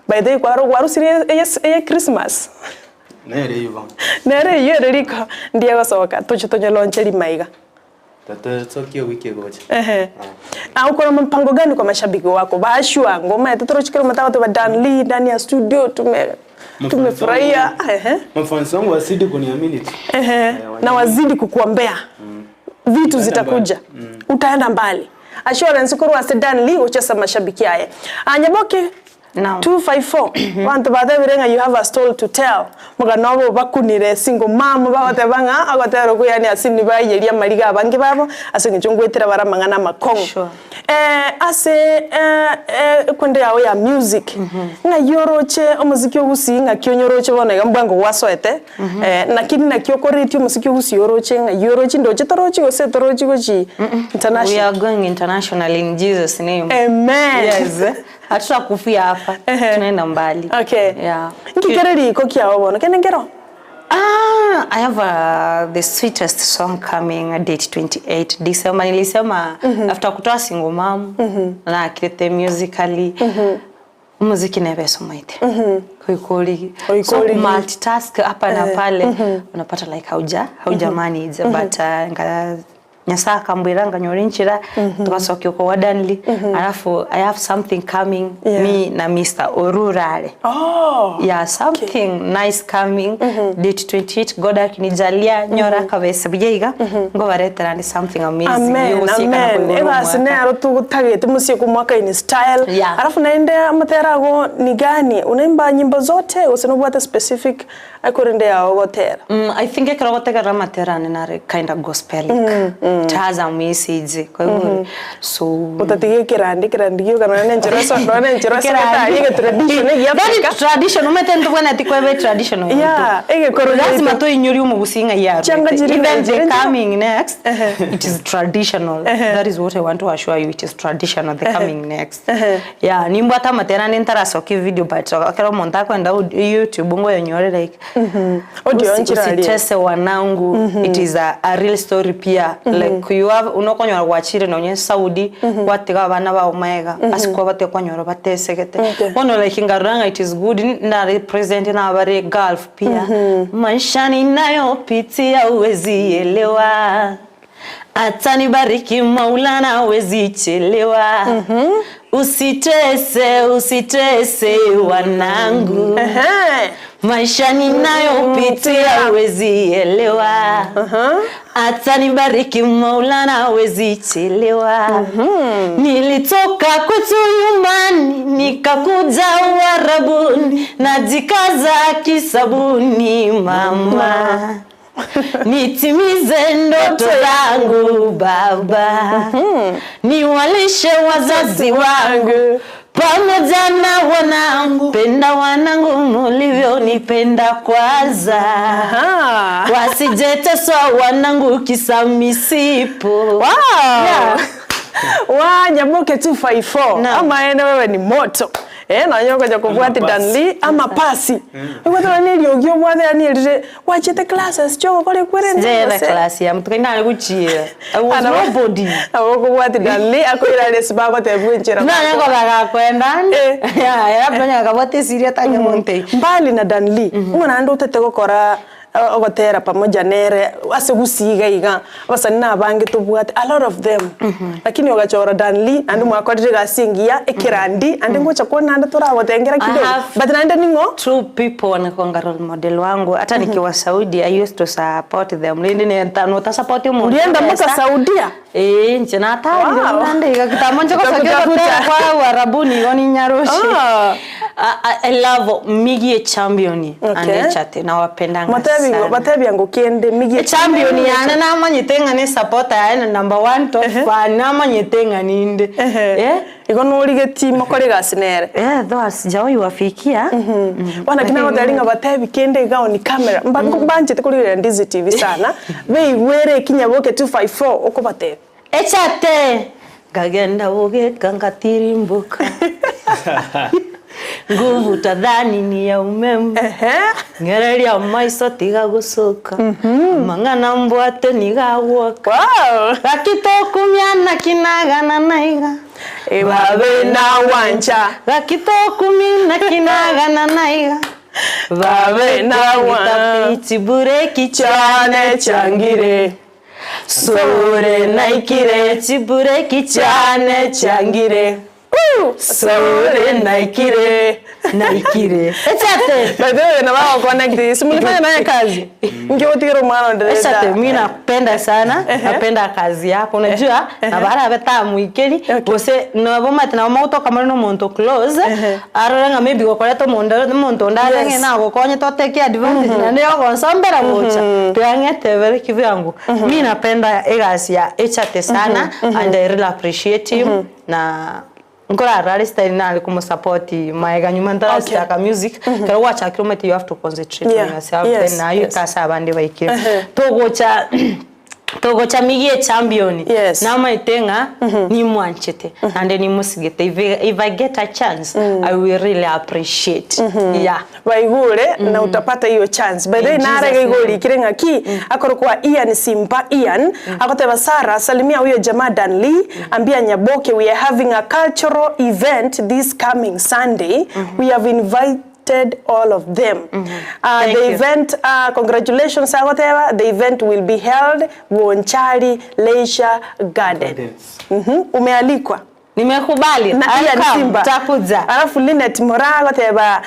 B: by the way kwaro kwarusirie eye eye Christmas
K: Nere eywo bono.
B: nere eywo ere riko ndiye gosoka toche tonyolonche rimaiga
K: Tatosokia wiki egocha.
B: Ehe. Ah, uko na mpango gani kwa mashabiki wako bashua ngoma yetu torochikira matawa tuba Dan Lee ndani ya studio tume tumefurahia ehe
K: Mafansi wangu wazidi kuniamini tu.
B: ehe na wazidi kukuombea vitu zitakuja utaenda mbali assurance korwa ase Dan Lee ochesa mashabiki aye anyaboke
J: No.
B: 254 bantu batebire ng'a you have a story to tell mogano obo bakunire single mom bagoteba ng'a agotera okwo yaani ase nibaiyeria amariga abange babo ase eng'encho ngoetera bare amang'ana amakong'u
J: Sure.
B: eh, ase eh, eh, ekunde yago ya music ng'ai oroche omosiki ogusii ng'aki onyoroche bono iga mbwango gwasoete eh, lakini naki okoretie omosiki ogusii oroche ng'ai oroche ndoche torochi gose torochi gochi
J: We
B: international
J: are going international in Jesus name.
B: Amen.
J: Yes. Hatutakufia hapa. Tunaenda mbali.
B: Okay.
J: Yeah.
B: Nkikere riko kiao bono kene nkero
J: Ah, I have the sweetest song coming date 28 December. Nilisema after kutoa single mom na create musically. Omoziki nebe ase omoite. Goika origi.
B: Goika
J: So
B: origi.
J: multitask hapa na
B: Eh,
J: pale unapata like hauja hauja manage but nga Nyasaye akambwira nganyora enchera tugasokia okogwa Danly alafu I have something coming
B: Yeah.
J: me na Mr. Orurare.
B: Oh.
J: Yeah, something nice coming date 28 God akinijalia nyora akabesa buya iga ngobaretera ndi something amazing
B: Amen,
J: Yogosikana
B: amen.
J: koigoro
B: Egasi
J: omwaka.
B: nero tugutagete musiku mwaka in style.
J: Yeah.
B: Alafu naende amatera ago ni gani? Unaimba nyimbo zote gose nobwate specific ekorende yao ogotera?
J: I think ekero ogotegerera amatera ane nare kinda gospelic. It has a message. Kwa hivyo so
B: Otatiga ekerandi, ekerandi gioka nonya na enchera oso nonya na enchera
J: Ekerandi.
B: osomete aria egetradition egia
J: That
B: Africa.
J: is tradition omanyete ntobwenereti kweba etraditional
B: Yeah, egekoro
J: lazima
B: gieto.
J: toinyorie omogusii ng'a
B: Chianga
J: yarwete.
B: chiri
J: Even
B: na
J: the
B: chiri
J: coming next it is traditional. That is what I want to assure you it is traditional the coming next. Yeah, nimbwate amatera ande ntarasokia evideo but ekero omonto akoenda YouTube ngoyonyore like
B: Audio nchire aria.
J: usitese wanangu it is a real story pia like you have unokonyora gwachire nonye Saudi gwatiga abana bao maega ase kwabate kwanyora batesegete bono like ngarora ng'a it is good nare present nabare Gulf pia maisha ninayopitia huwezi elewa atanibariki Maulana huwezi chelewa usitese usitese wanangu maisha ninayopitia huwezi elewa atanibariki Maulana huwezi chelewa nilitoka kwetu nyumbani nikakuja Uarabuni najikaza kisabuni mama nitimize ndoto zangu baba niwalishe wazazi wangu pamoja na wanangu penda wanangu mulivyonipenda kwanza wasijeteswa wanangu kisa misipo
B: Wow.
J: Yeah.
B: Wa Nyaboke 254 ama ene wewe ni moto eh na nyoka ja kubwati Danly ama pasi igwetera ni riogi obwate yani erire wachete classes choko kore kwere
J: Sijera class ya mtu kaina alikuchia I was nobody
B: abo kubwati Danly akoira resi bagotebwa enchera
J: Na nyango bagakwenda Yeah, ya planya akabwate siria tanya monte
B: mbali na Danly umwana ande otete gokora ogotera pamoja nere ase gusiga iga abasani na abange tobwate a lot of them lakini ogachora Danly ande mwakorire gasi engiya ekerandi ande ngocha kuona ande toragotengera
J: I
B: kidogo
J: have
B: but naende ning'o
J: two people wanakuanga role model wangu hata nikiwa Saudi I used to support them lindi ni nota support umuntu
B: Ulienda mpaka Saudia
J: eh nche natari
B: Wow.
J: nande kitambo nje
B: Utakutafuta.
J: kosokera kwa Uarabuni oni nyaroshi
B: Ah.
J: I, I love Miggy Champion
B: Okay.
J: and Chate nawapendanga
B: Matebi
J: sana
B: matebi yangu kende Miggy
J: champion yane namanyete ng'a ni supporter yaye number one top fan namanyete ng'a ninde eh
B: igo norigetie mokore gasi nere
J: eh though sijawahi wafikia
B: bwana kina goteri ng'a batebi kende iga on camera mba mbanchete kurigereria Ndizi TV sana beigwere Kinyaboke 254 okobatebia
J: echate ngagenda bugeka ngatirimbuka nguvu tadhani ni ya umeme ngereria maiso tiga gucuka mang'ana mbwate nigagwoka gakitokumia kinagana naiga
B: Babe na wancha
J: gakitokumi na kinagana naiga
B: Babe na wa-
J: chibureki
B: chane changire
J: sore naikire chibureki chane changire
B: Sore naikire
J: naikire echate
B: by the way na wao connect si mlifanya naye kazi ngiwotigera mwana ndirenda
J: Echate mi napenda sana napenda kazi yako unajua na bara betamuikeri gose nabo mate nabo mautoka muri nomuntu close arore ng'a maybe gokorete omonto omonto onde arenge
B: Yes.
J: nagokonye toteke advantage naende yogonsombera gocha twang'etebere kivyangu mi napenda egasi ya echate sana and I really appreciate him na nkorara style nali kumusupport maega nyuma ntarachaka music kero gwachakire omanyete you have to concentrate
B: Yeah.
J: on yourself
B: Yes,
J: then nayo
B: yes.
J: ikasa abande baikire togocha Togocha migie echampion namaete ng'a nimwanchete naende nimosigete if if I get a chance I will really appreciate yeah.
B: Baigure na utapata hiyo chance. By the way
J: In Jesus
B: nare iga
J: name.
B: orikire ng'aki akorokwa Ian Simba Ian agoteba Sarah salimia huyo jamaa Danly ambia Nyaboke we are having a cultural event this coming Sunday we have invited all of them.
J: Thank
B: The
J: you.
B: event congratulations agoteba the event will be held Bonchari Leisure Garden. Umealikwa.
J: Nimekubali.
B: Na
J: I'll
B: Ian
J: come.
B: Simba.
J: Takuja.
B: Alafu Linet Moraa agoteba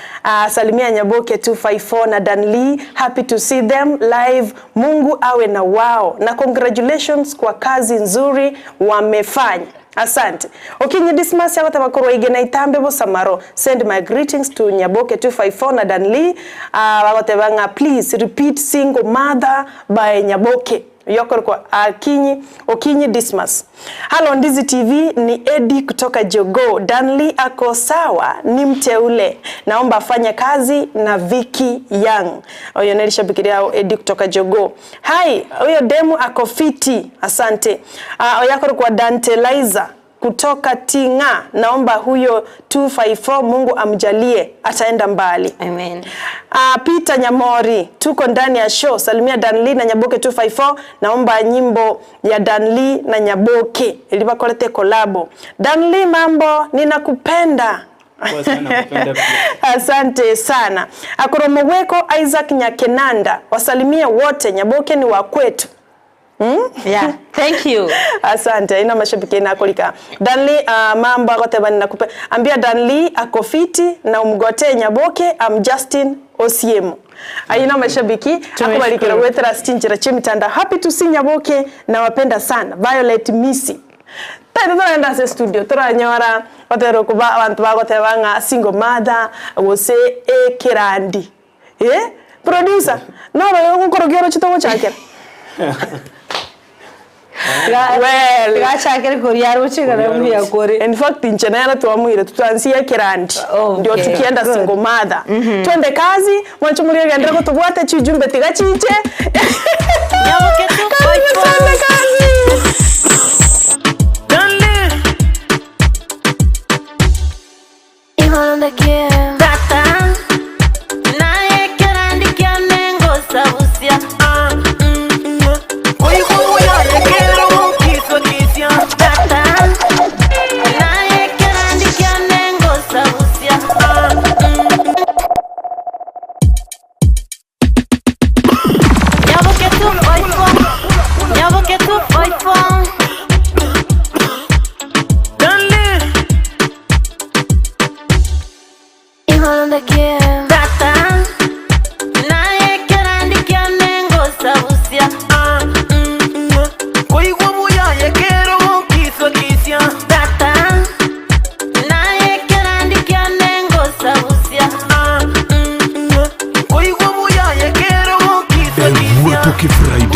B: salimia Nyaboke 254 na Dan Lee, happy to see them live. Mungu awe na wao na congratulations kwa kazi nzuri wamefanya. Asante. Okinyi Dismas agoteba korwa igena itambe bosamaro. Send my greetings to Nyaboke 254 na Dan Lee. Bagoteba ng'a please repeat single mother by Nyaboke. Yokorokwa Akinyi Okinyi Dismas. Halo Ndizi TV ni Eddie kutoka Jogoo. Danly ako sawa, ni mteule. Naomba afanye kazi na Vicky Young. Oyo nelishabikiria Eddie kutoka Jogoo. Hai, huyo demu ako fiti. Asante. Oyakorokwa Dante Liza kutoka Tinga. Naomba huyo 254 Mungu amjalie ataenda mbali.
J: Amen.
B: Peter Nyamori, tuko ndani ya show. Salimia Danly na Nyaboke 254. Naomba nyimbo ya Danly na Nyaboke ilibakolete kolabo. Danly, mambo, ninakupenda.
K: Poa sana, nakupenda pia.
B: Asante sana. Akoromoweko Isaac Nyakenanda, wasalimie wote, Nyaboke ni wa kwetu.
J: Yeah, thank you.
B: Asante, ina mashabiki na akolika. Danly mambo agoteba ninakupe. Ambia Danly ako fiti na umgotee Nyaboke am Justin Osiemo. Aina mashabiki akubalikira wetera stinjira chemitanda. Happy to see Nyaboke na wapenda sana. Violet Missy. Tete turaenda se studio turanyora batero kuba abantu bagoteba ng'a single mother gose ekirandi. Eh? Producer, no gukorogioro chitogochakera. Well,
J: gachakire kuria ruchigara mbuya kuri.
B: In fact inche nera twamwire tutanzie kirandi ndio tukienda
J: good.
B: single mother twende kazi mwancho murigendera gutubwate chijumbe tiga chiche Karibu twende kazi.
L: Tata, naye kerandikia nengo sabusia. Tata, naye kerandikia nengo sabusia. Nyaboke 254, Nyaboke 254. Tata, naye kerandikia nengo sabusia. Tata, naye kerandikia nengo sabusia.
C: Evuatoke Friday.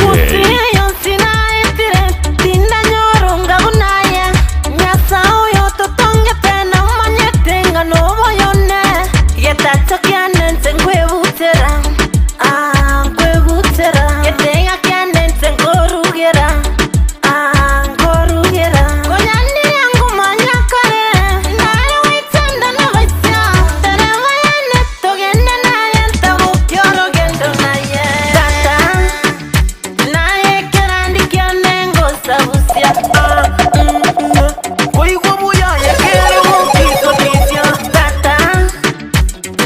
L: Tata, naye kerandikia nengo sabusia. Tata,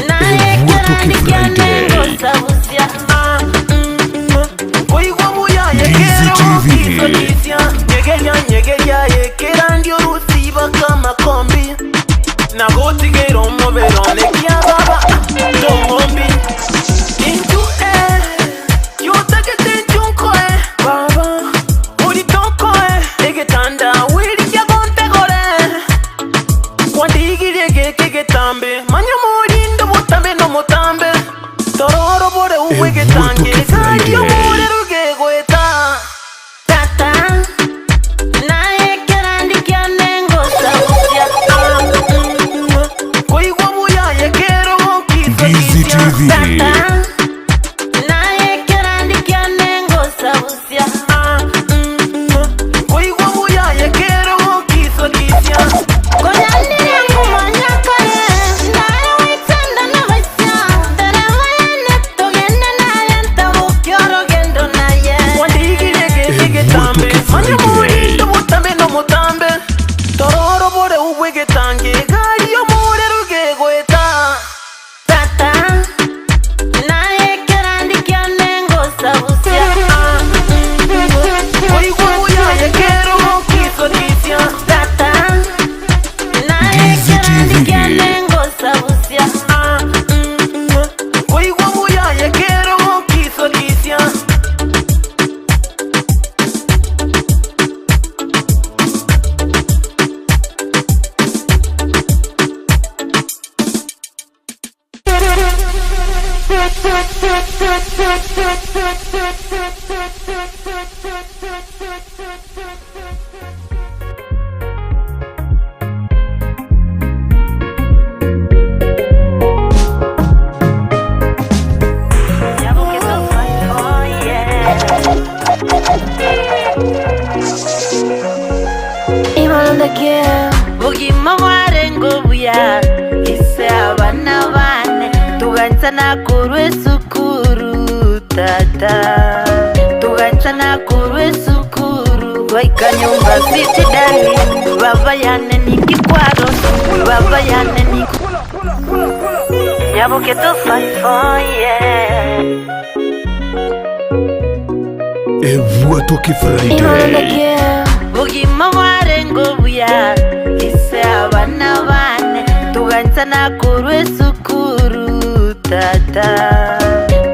L: naye
C: Evuatoke
L: kerandikia nengo
C: Friday.
L: sabusia.
C: Ndizi TV.
F: Nyegeria nyegeria ekera orusiba kamakombi nagotigeire omobere onekia baba tong'ombi inju yotagete nchunkoe baba oritokoe egetanda wirikia gontegore kwandigirie geke getambe manya morindo botambe nomotambe tororo bore uwe getange
C: Evuatoke
F: gario
C: Friday.
F: more rugegoeta
L: Tata, naye kerandikia nengo sabusia.
F: Koigwa buya yekero
C: Ndizi TV.
L: Tata, naye kerandikia nengo sabusia. Bogima bwarenge obuya ise abana bane tuganchana korwa esukuru tata tuganchana korwa esukuru goika nyumba city dali baba yane nikikwaro baba yane niki Nyaboke to fight for yeah
C: Ebwatoki Friday.
L: Bogima bwarenge obuya ise abana bane tuganchana korwa esukuru tata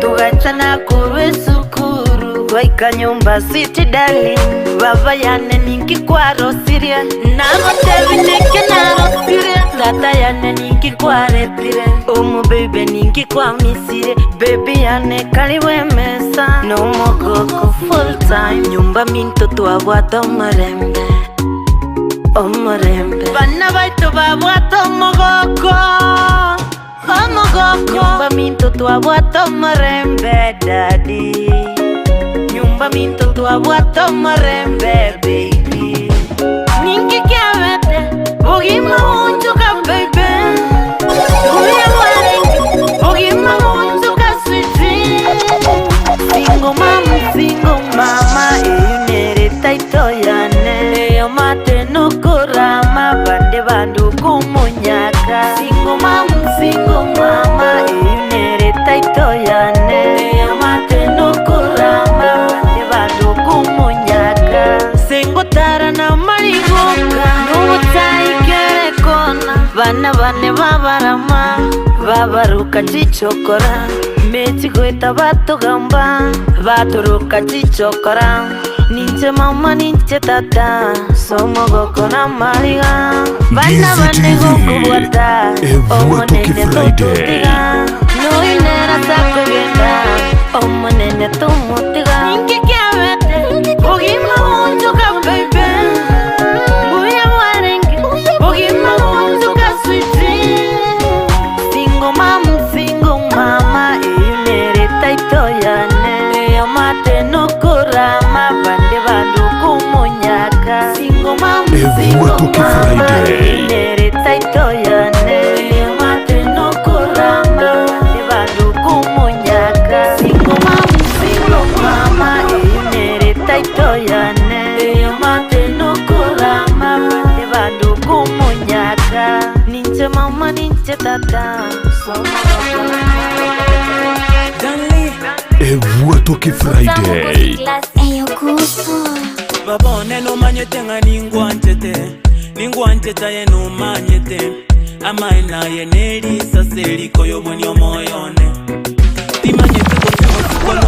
L: tuganchana korwa esukuru goika nyumba city dali baba yane ninkikwarosirie nagotebineke narosirie tata yane ninkikwaretire omu bebe ninkikwamisire bebi yane karibu emesa nomogoko full time nyumba minto twabwata omorembe omorembe bana baito babwata omogoko omogoko nyumba minto twabwata omorembe dadi nyumba minto twabwata omorembe baby ninki kiabete bogima bunchuka baby Buya bwarenge bogima bunchuka switi single mama single mama eyunere taito yane eyo mate nokorama bande bandu kumunyaka single mama single mama eyunere taito yane eyo mate nokorama bande bandu kumunyaka singotara na marigoka n'ubutayikerekona bana bane babarama babaruka chichokora mechigoita batugamba baturuka chichokora ninche mama ninche tata somogoko na mariga bana bane gokubwata
C: Ebwatoki
L: omonene
C: Friday.
L: totutiga noinera sakogenda omonene tumutiga ninki kiabete bogima bunchuka baby buya bwarenge bogima bunchuka switi single mama single mama eyunere taito yane eyo mate nokorama bande bandu kumunyaka single mama single
C: Ebwatoki
L: mama
C: Friday.
L: eyunere taito yane eyo mate nokorama bande bandu kumunyaka single mama single mama eyunere taito yane eyo mate nokorama bande bandu kumunyaka ninche mama ninche tata
C: Ebwatoki Friday.
K: Babone nomanyete nga ningwanchete ningwancheta ye nomanyete amaina ye nelisase likoyobweni omoyone timanyete kosemosukono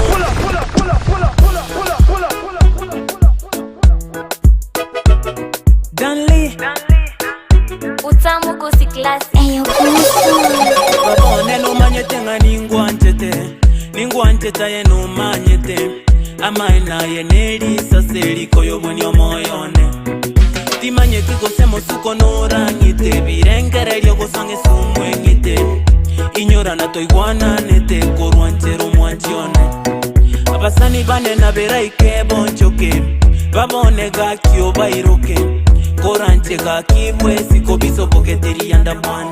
K: Danley
O: Utamu kusi class.
K: Babone nomanyete nga ningwanchete ningwancheta ye nomanyete amaina ye nelisase likoyobweni omoyone timanyete gose mosuko norang'ite birengererio gosang'e sumweng'ite inyorana toigwananete korwanchera omwanchione abasani bane naberaike bonchoke babone gakio bairoke koranche gakibwesi kobisobogeterianda bwane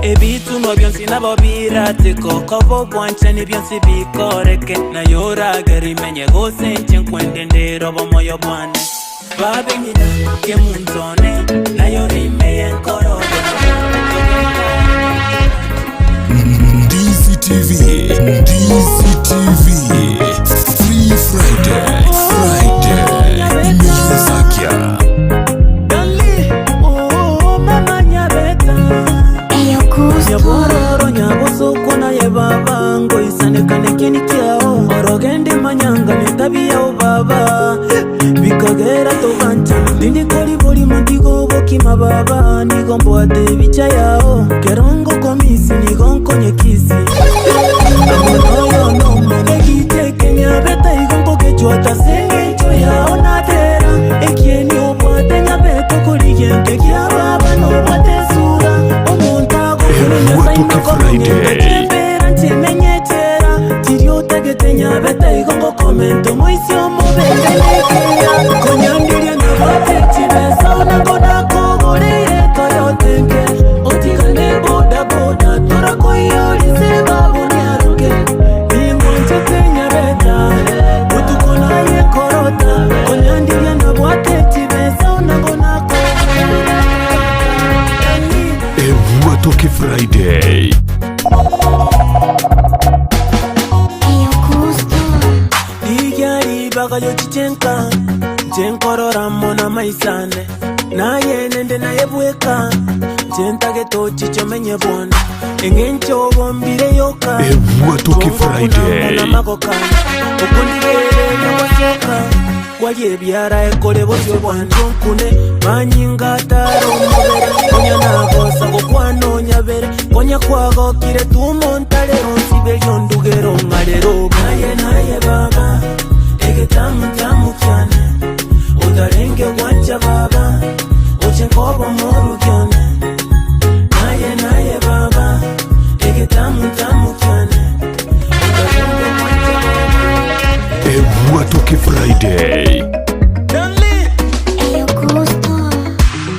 K: ebitunwa byonsi nabo birateko kobo bwanchani byonsi bikoreke nayo oragera imenye gose nche nkwende nderobo moyo bwane babeng'ina kemunzone nayo rimeye nkoro
C: DCTV, DCTV, Free Friday, Friday, Imeyezakia.
F: Oh, mama nyabeta nyabororo nyabosoko naye baba ngoisanekane kini kyao orogende manyanga netabiyao baba bikagera togancha ndinikoli boli mundigo bokima baba nigomboate bicha yao kerongo komisi nigonkonye kisi. Omonto moisi omobere nekeya Konyandiria nabwate chibesa Onango nakogoreire Toyota enke Otigane bodaboda Torakoiyorise babu niaroke Ningwanchete nyabeta Botuko naye korota Konyandiria nabwate chibesa Onango nakogoreire
C: Ebwatoke Friday.
F: Rigia ribaga yochichenka Nche nkorora mona maisane Naye nende naye bweka Nche ntagete ochiche omenye bwana Eng'encho obombire yoka
C: Ebwatoke Friday.
F: Magoka Okondigereria gwasoka Kwaria ebiara ekore bosio bwanche onkune Manyinga atare omobere Konya nagosa gokwana onyabere Konya kwagokire tumontarero Nsiberio ndugero ng'arero Naye naye baba Egetamu tamu kiane Otarenge gwancha baba Oche nkobo morugione Naye naye baba Egetamu tamu kiane Otarenge gwancha
C: Ebwatoke Friday.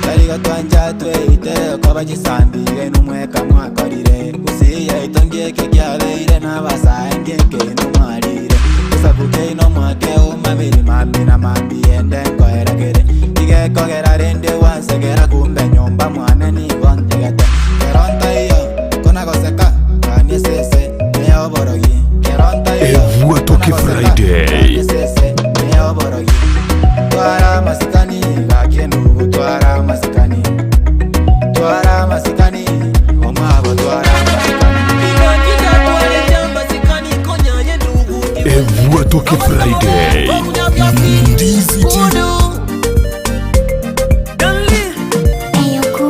M: Tarigatwanja tweite kwabachisambire numweka mwakorire gusiya itongieke kiabeire n'abasae ngieke numwarire esabuke ino mwake umabiri mambi na mambi ende nkoerekere igekogera rende wansegera kumbe nyomba mwane nigo ntegete kerontaiyo konagoseka kanie sese neyoborogi kerontaiyo
C: Ebwatoke Friday.
M: sese neyoborogi twara masikani gakenugu twara masikani twara masikani omwabo twara
C: Ebwatoke Friday. Ndizi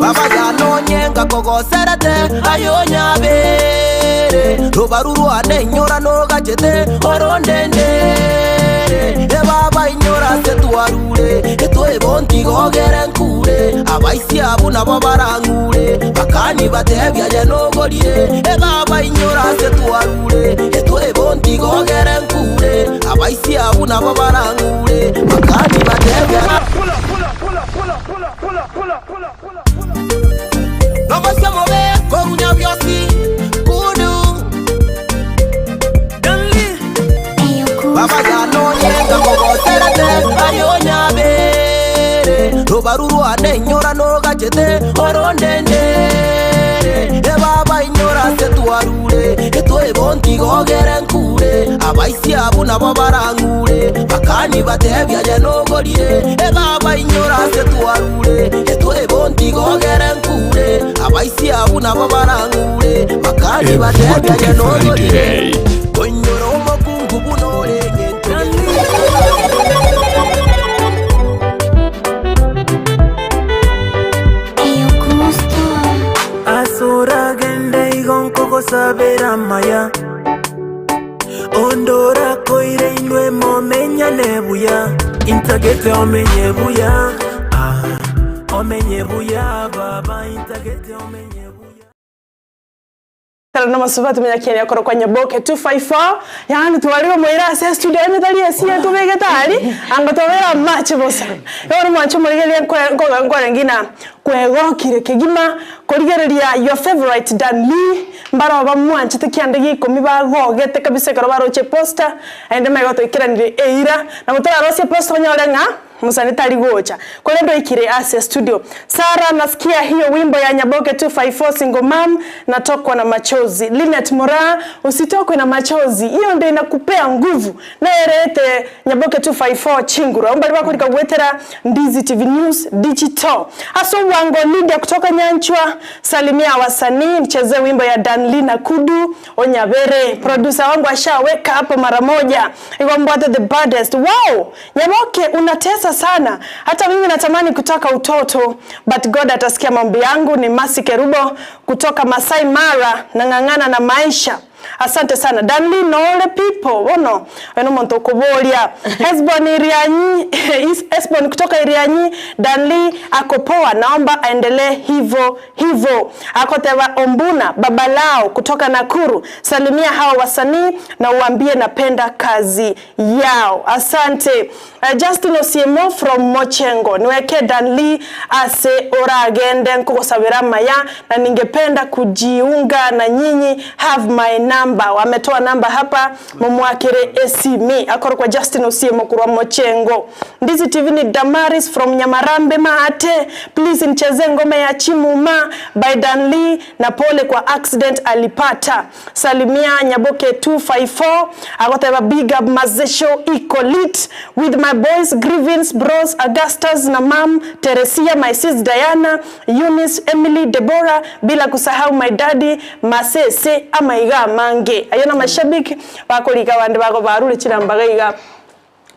T: Baba yanonyenga kogoserete ayonyabere rubaru rwane inyora nogachete orondendere ebaba inyora se twarure etwebontigogere nkure abaisi abo nabo barang'ure bakani batebia ye nogorire ebaba inyora se twarure etwebontigogere nkure abaisi abo nabo barang'ure bakani batebia Nogosia mobe korunya biosi kudu Baba yanonyenga kogoserete ayonyabere Rubaru rwane inyora nogachete orondendere Ebaba inyora se twarure etwebontigogere nkure Abaisi abo nabo barang'ure bakani batebia ye nogorire Ebaba inyora se twarure etwebontigogere nkure Abaisi abo nabo barang'ure bakani batebia ye
C: Ebwatoke
T: nogorire
C: Friday.
T: Konyora omokungu bunorenge
F: Asoragende igonko gosabera maya Ondora koire inwe momenya nebuya Intagete omenye buya ah, Omenye buya baba intagete omenye
B: Tara na masuba tumenya kenya koro kwa Nyaboke 254 yani twariwe mwira ase studio emitari esiye tubege tari anga tobera mache bosa yono mwancho murigeria nkoga nkore ngina kwegokire kegima korigereria your favorite Dan Lee mbaro bamwanchete kiande gikomi bagogete kabisa kero baroche poster ende maigoto ikiranire eira na mutararosie poster onyore ng'a musani tari gocha kolendo ikire ase studio Sara nasikia hiyo wimbo ya Nyaboke 254 single mom natokwa na machozi Linet Mora usitokwe na machozi hiyo ndio inakupea nguvu naerete Nyaboke 254 chinguru ombali bako likagwetera Ndizi TV News Digital aso wango Lydia kutoka Nyanchwa salimia wasanii mchezee wimbo ya Danli na Kudu Onyabere producer wangu ashaweka hapo mara moja Igombwate the baddest wow Nyaboke unatesa sana hata mimi natamani kutoka utoto but God atasikia maombi yangu ni Masi Kerubo kutoka Masai Mara nang'ang'ana na maisha. Asante sana Danly nore people bono oyo nomonto okoboria Hesbon Irianyi Hesbon kutoka Irianyi Danly ako poa naomba aendelee hivo hivo akoteba Ombuna Babalao kutoka Nakuru salimia hawa wasanii na uambie napenda kazi yao asante Uh, Justin Osiemo from Mochengo niweke Danly ase oragende nkugosabera amaya na ningependa kujiunga na nyinyi have my number wametoa namba hapa mumwakire esimi akoro kwa Justin Osiemo kurwa Mochengo Ndizi TV ni Damaris from Nyamarambe Maate please nichezee ngoma ya Chimuma by Danly na pole kwa accident alipata salimia Nyaboke 254 agoteba big up mazesho iko lit with my boys Grievance Bros Augustus na mam Teresia my sis Diana Eunice Emily Deborah bila kusahau my daddy Masese amaiga amange ayo na mashabiki bakorika abande bako barure chirambaga iga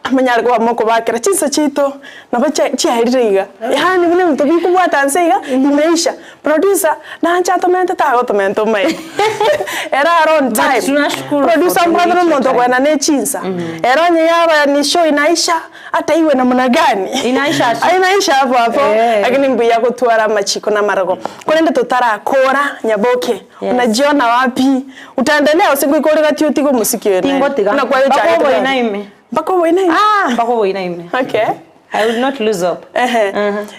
B: amanyare koba mokobakera chinsa chiaito nabo chiaerire iga yaani buna ebinto bikobwata nse iga imeisha producer nanche atomente tagotomenta omaene ere are on time producer mbwate na omonto okoenda ne chinsa ere onye yaba ni show inaisha ata iwe namna gani
J: Inaisha tu.
B: inaisha hapo hapo
J: Eh.
B: lakini mbuya gotwara amachiko na amarago korende totarakora nyaboke
J: Yes.
B: unajiona wapi utaendelea ase ngoika ore gati otige omosiki oyo naende
J: Tingotiga.
B: Buna kwayochagete
J: Mpaka
B: kare.
J: oboina ime.
B: Mpaka oboina ime?
J: Ah, mpaka oboina ime.
B: Okay.
J: I will not lose hope.
B: Ehe.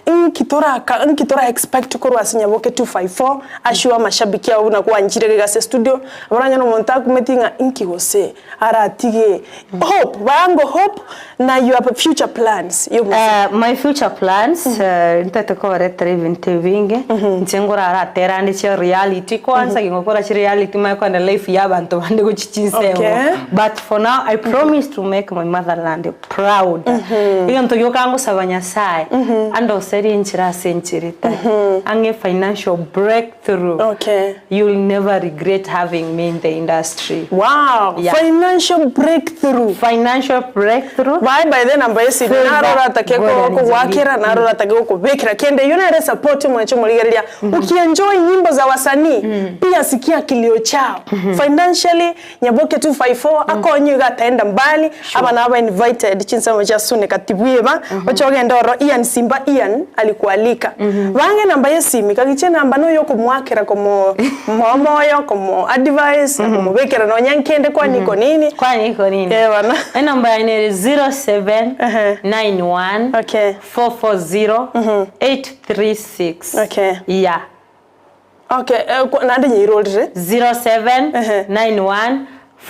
B: Nki toraka nki tora expect korwa ase Nyaboke 254 ashua amashabiki ao buna kwanchire iga ase studio abaranyore omonto akumeti ng'a inki gose aratige hope bango hope na your future plans yo omosiki.
J: My future plans ntagete kobaretera ebinto ebinge inche ngoraratere ande chia reality kwanza gingokora chireality manye kogenda life ya abanto bande gochia chinsemo
B: Okay.
J: but for now I promise to make my motherland proud egento gioka ngosaba Nyasaye andoserie enchera ase enchera etari ang'e financial breakthrough
B: okay.
J: you'll never regret having me in the industry
B: wow
J: yeah.
B: Financial breakthrough
J: financial breakthrough
B: Bye by then namba esi
J: Favor,
B: narora atake
J: God and his
B: kogwakera
J: lead.
B: narora atake gokobekera kende iyo nere support mwanche omorigereria ukienjoy nyimbo za wasanii pia sikia kilio chao financially Nyaboke 254 akonye iga ataenda mbali aba naba invited chinsemo chia Sune Katibweba oche ogende oro Ian Simba Ian alikualika bange namba yesimi kagichia namba noyo okomwakera komo moa omoyo komo advice na komobekera nonya nkende kwani iko nini
J: kwani iko nini
B: eh bana
J: enamba yane ere 0791
B: okay
J: 440 836
B: okay
J: yeah
B: okay naende nyeirorire
J: 0791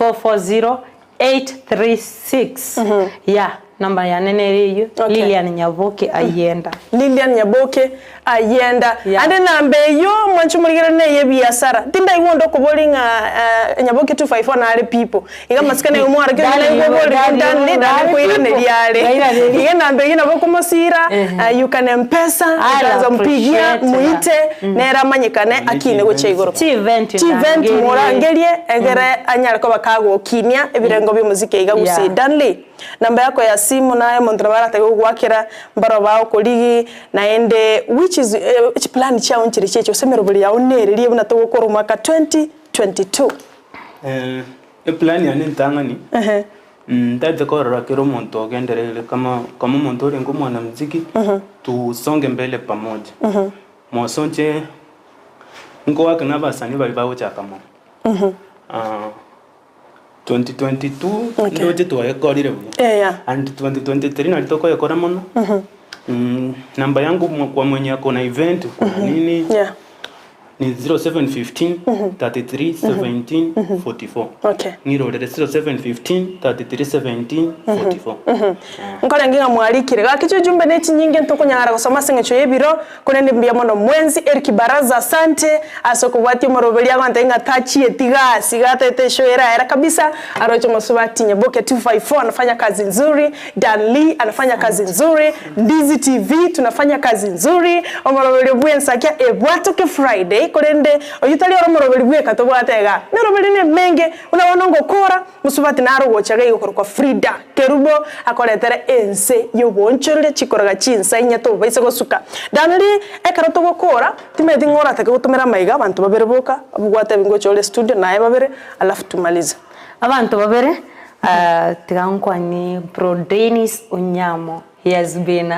J: 440 836 yeah namba yane nere eywo
B: Okay.
J: Lilian Nyaboke Ayenda
B: Lilian Nyaboke Ayenda
J: Yeah.
B: ande namba eyo mwanche omorigere neye ebiasara tindaigwa onde okobori ng'a eh, Nyaboke 254 nare people iga amasikani aye omware kero
J: Dani
B: naigwa
J: igo,
B: obori
J: Dani
B: Dani
J: igo,
B: Dani
J: nare
B: koiraneria
J: people.
B: are
J: Ngairaneria.
B: iga enamba eywo nabo okomosira eh, you can mpesa
J: I'll
B: utaanza mpigia
J: appreciate,
B: muite nere amanyekane akine gochia igoro
J: Chi-event
B: Chi-event
J: ndangerie.
B: morangerie egere anyare koba kagokinia ebirengo bia omoziki iga gusii
J: Yeah.
B: Danly namba yako ya simu naye omonto nabo aratake gogoakera mbaro bagokorigi naende which is eh, chiplan chiao nchire chiacho ase emerobori yao nererie buna togokora omwaka 2022.
K: Eh, eplan yane entang'ani
B: Ehe.
K: ntagete korora kera omonto ogendereire kama kama omonto orenge omwanamuziki tusonge mbele pamoja moso inche nkowake na abasani baria bagochaka mono 2022
B: Okay.
K: ndoche twayekorire buya
B: Eh, yeah.
K: and 2023 nari tokoyekora mono namba yangu kwa mwenye ako na event kuna nini
B: Yeah.
K: ni 0715 33 17 44
B: Okay.
K: ng'irorere 0715 33 17 44
B: Nkorenge ng'a mwarikire gaki chiujumbe ne chinyinge ntokonyara gosoma ase eng'encho ya ebiro korende mbuya mono mwensi Eric Baraza asante ase okobwatia omoroberi agontebia ng'a tachieti gasi gatete eshow eraera kabisa aroche omosubati Nyaboke 254 anafanya kazi nzuri Dan Lee anafanya kazi nzuri Ndizi TV tunafanya kazi nzuri omoroberi bwe ensakia ebwatoke Friday Friday korende oyio tari oro omoroberi bweka tobwate igaa, emeroberi ne emenge buna bono ngokora mosubati naro ogocha iga igokorokwa Frida Kerubo akoretere ense yoboonchoreria chikoroga chinsa inye tobaise gosuka. Danlee ekero togokora timanyeti ng'a oratake gotomera amaiga abanto babere boka abwo gwatebia ngocha ore studio naye babere alafu tumalize.
J: Abanto babere tiga nkwanie bro Dennis Onyamo he has been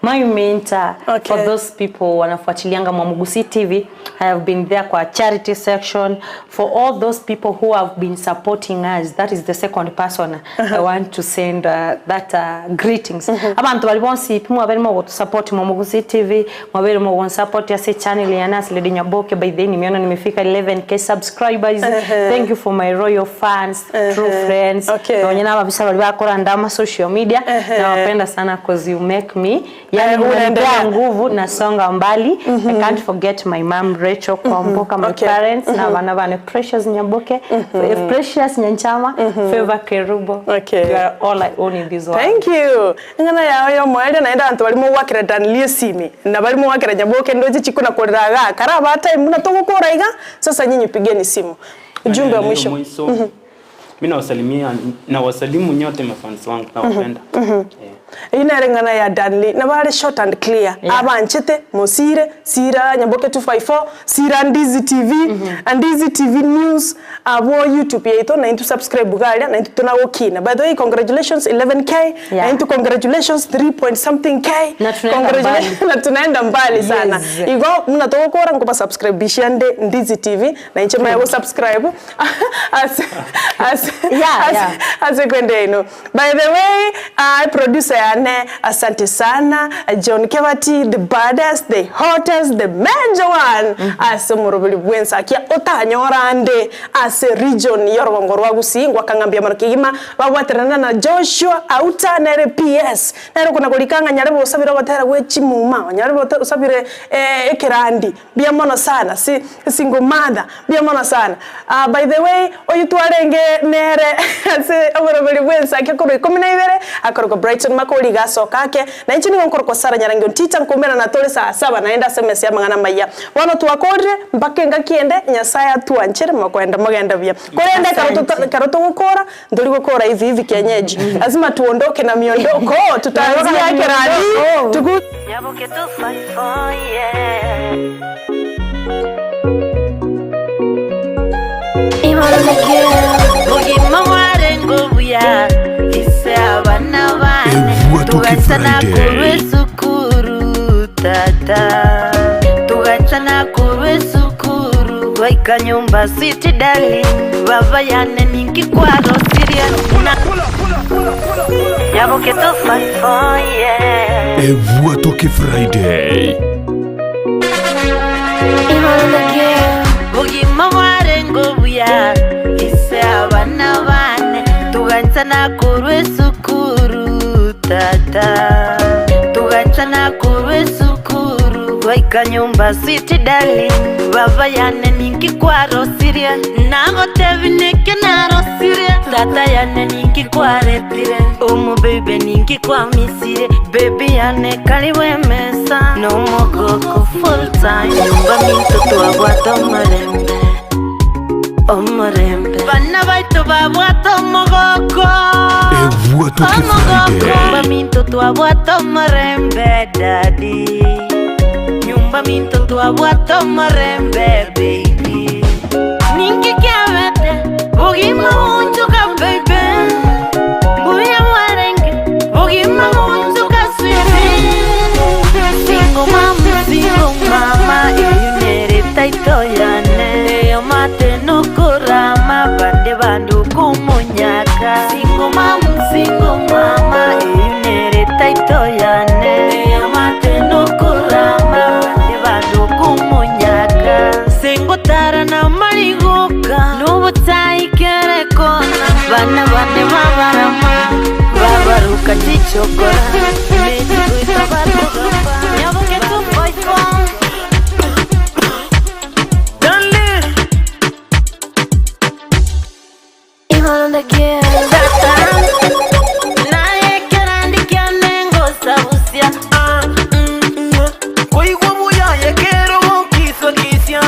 J: my mentor for those people wanafuatilianga Mwamugusi TV I have been there kwa charity section for all those people who have been supporting us that is the second person I want to send that greetings abanto baria bonsi pi mwabeire mogotusupport Mwamugusi TV mwabeire mogonsupport ase echannel yane ase Lady Nyaboke by the way nimeona nimefika 11k subscribers thank you for my royal fans true friends nonye na ababisa baria bakoranda ama social media nawapenda sana coz you make me yani mnanipea nguvu nasonga mbali I can't forget my mom Rachel Kwamboka my parents na abana bane Precious Nyaboke Precious Nyanchama Favor Kerubo you are all I own in this world.
B: Thank you. Eng'ana yao y'omoerio naende abanto baria mogwakera Danly esimi, na baria mogwakera Nyaboke ndoche chikona korera igaa, kare aba time buna togokora iga, sasa nyinyi pigeni simu. Ujumbe wa mwisho.
K: Mi nawasalimia nawasalimu nyote mafans wangu nawapenda.
B: Eyio nere eng'ana ya Danly, nabo are short and clear, abanchete mosire, sira Nyaboke 254, sira Ndizi TV, Ndizi TV news, abwo YouTube yaito naintwe subscribe iga aria naintwe tonagokina. By the way congratulations 11K, naintwe congratulations 3 point something K,
J: Na tunaenda mbali.
B: na tunaenda mbali sana. Igo buna togokora nkoba subscribe-ishia nde Ndizi TV, na inche manye go subscribe ase ase
J: Yeah,
B: ase
J: yeah.
B: ase kwenda ino. By the way, uh, producer yane asante sana John Kebati the baddest the hottest the major one ase omoroberi bwensakia otanyora ande ase region y'orogongo rwa Gusii ngwakang'ambia mono kegima babwaterana na Joshua Auta nere PS nere okona korika ng'a nyarebe osabire ogotera gwe chimuma nyarebe osabire ekerandi Mbuya mono sana si single mother mbuya mono sana ah by the way oyio twarenge nere ase oboroberi bw'ensake korwa ikomi na ibere akorokwa Brighton Makori iga asoka ake na inche nigo nkorokwa Sarah Nyarangi Ontita nkoumerana tore saa saba naende ase emesa y'amang'ana amaya bono twakorire mpaka engaki ende Nyasaye atwanchere mokoenda mogende buya korende ekero tota
J: Asante.
B: ekero togokora ntori gokora hivi hivi kienyeji lazima tuondoke na miondoko tutaanzia kerandi tuku
L: Nyaboke 254, yeah. Bugima bwarenge obuya ise abana bane
C: Ebuatoke
L: tugacha
C: Friday.
L: korwa esukuru tata tugacha korwa esukuru goika nyumba sweet darling baba yane ninki kwarosirie na Nyaboke 254, yeah.
C: Ebuatoke Friday.
L: Bogima bwarenge obuya ise abana bane tuganchana korwa esukuru tata tuganchana korwa esukuru goika nyomba sweet darling baba yane ninki kwarosirie nagotebi neke narosirie tata yane ninki kwaretire omo baby ninki kwamisire baby yane karibu emesa nomogoko full time nyumba minto twabwata omorembe omorembe bana baito babwata omogoko
C: Ebuatoke
L: omogoko
C: Friday.
L: nyumba minto twabwata omorembe daddy nyumba minto twabwata omorembe baby ninki kiabete bogima bunchuka baby mbuya bwarenge bogima bunchuka sweetie single mama single mama eyo nere taito yane eyo mate nokorama bande bandu kumunyaka single mama single mama eyo nere taito yane eyo mate nokorama bande bandu kumunyaka singutara na marigoka n'ubutayikerekona bana bane babarama babaruka chichokora mechikuita batugamba nyaboke tufoifo
G: Koigwa buya yekero kiswa kisya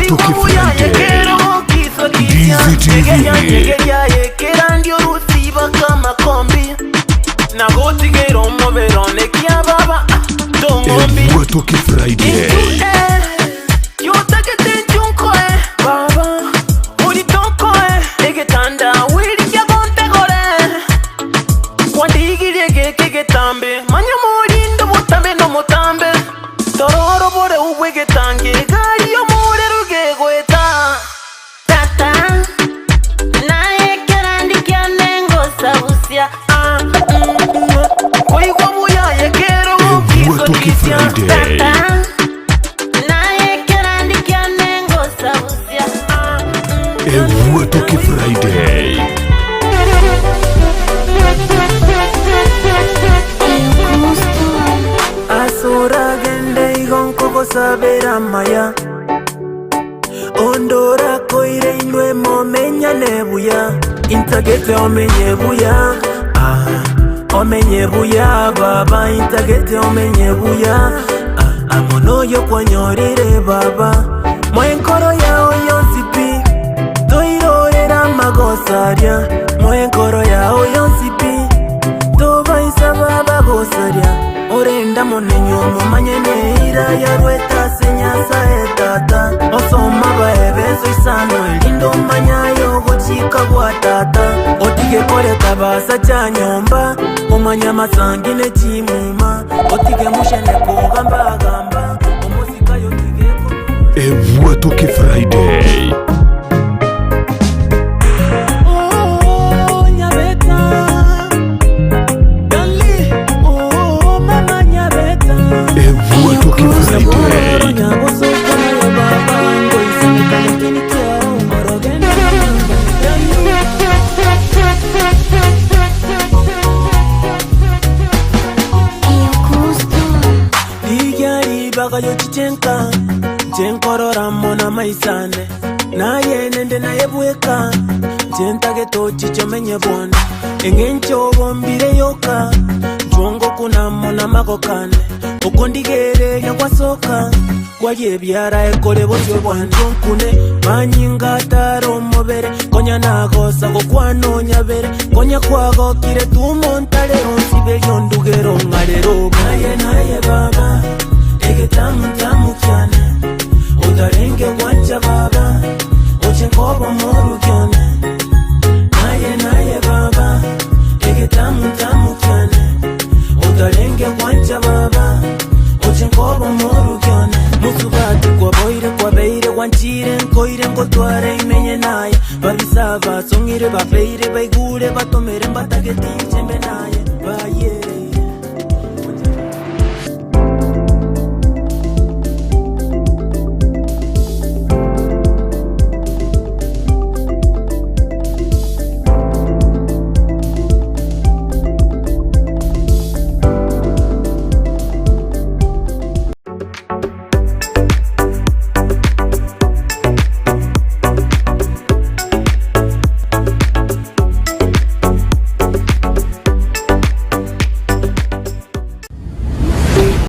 C: Ebwatoke Friday. DCTV.
F: Nyegeria orusiba kamakombi nagotigera omobere one kiababa tong'ombi
C: Ebwatoke Friday.
F: yotagete nchunkoe baba uritonkoe egetanda wirikia gontegore kwandigirie geke getambe manya morindo butambe nomotambe tororo bore ubwegetange gari omorero gegoeta
L: Tata naye kerandikia nengosabusia
F: koigwa buyaye kero
C: Ebwatoke Friday.
L: naye kerandikia nengosabusia
C: Ebwatoke Friday.
F: asoragende igonkogosabera maya ondora koire inwe momenyane buya intagete omenye buya ah, omenye buya baba intagete omenye buya ah, amonoyo kwanyorire baba mwenkoro yao yonsi pi toirorera magosaria mwenkoro yao yonsi pi tobaisa babagosaria orenda munenyo mumanye neira yarwetase nyasaye tata osoma baebeso isano elindo manyayo gochika gwa tata otige koreta basa cha nyomba omanya masangi nechimuma otige mushene kugambagamba
C: Ebwatoke Friday.
F: Oh, Nyabeta. Dali. Oh, mama Nyabeta.
C: Ebwatoke Friday.
F: Ligyari bagayocichenka njenkorora mona maisane naye nende naye bweka njentagetochichomenye bwona eng'encho bombire yoka nchwongo kunamo magokane okondigereria gwasoka kwaria ebiara ekore bosio bwanchonkune manyinga atara omobere konya nagosa gokwana onyabere konya kwagokire tumontarero nsiberio ndugero ng'arero naye naye baba egetamutamu kyane otarenge gwancha baba ochenkobo morugyone naye naye baba egetamutamu kyane otarenge gwancha baba ochenkobo morugyone musubati kwaboire kwabeire gwanchire nkoire ngotware imenye naye babisa basong'ire babeire baigure batomere mbatagetinchembe naye.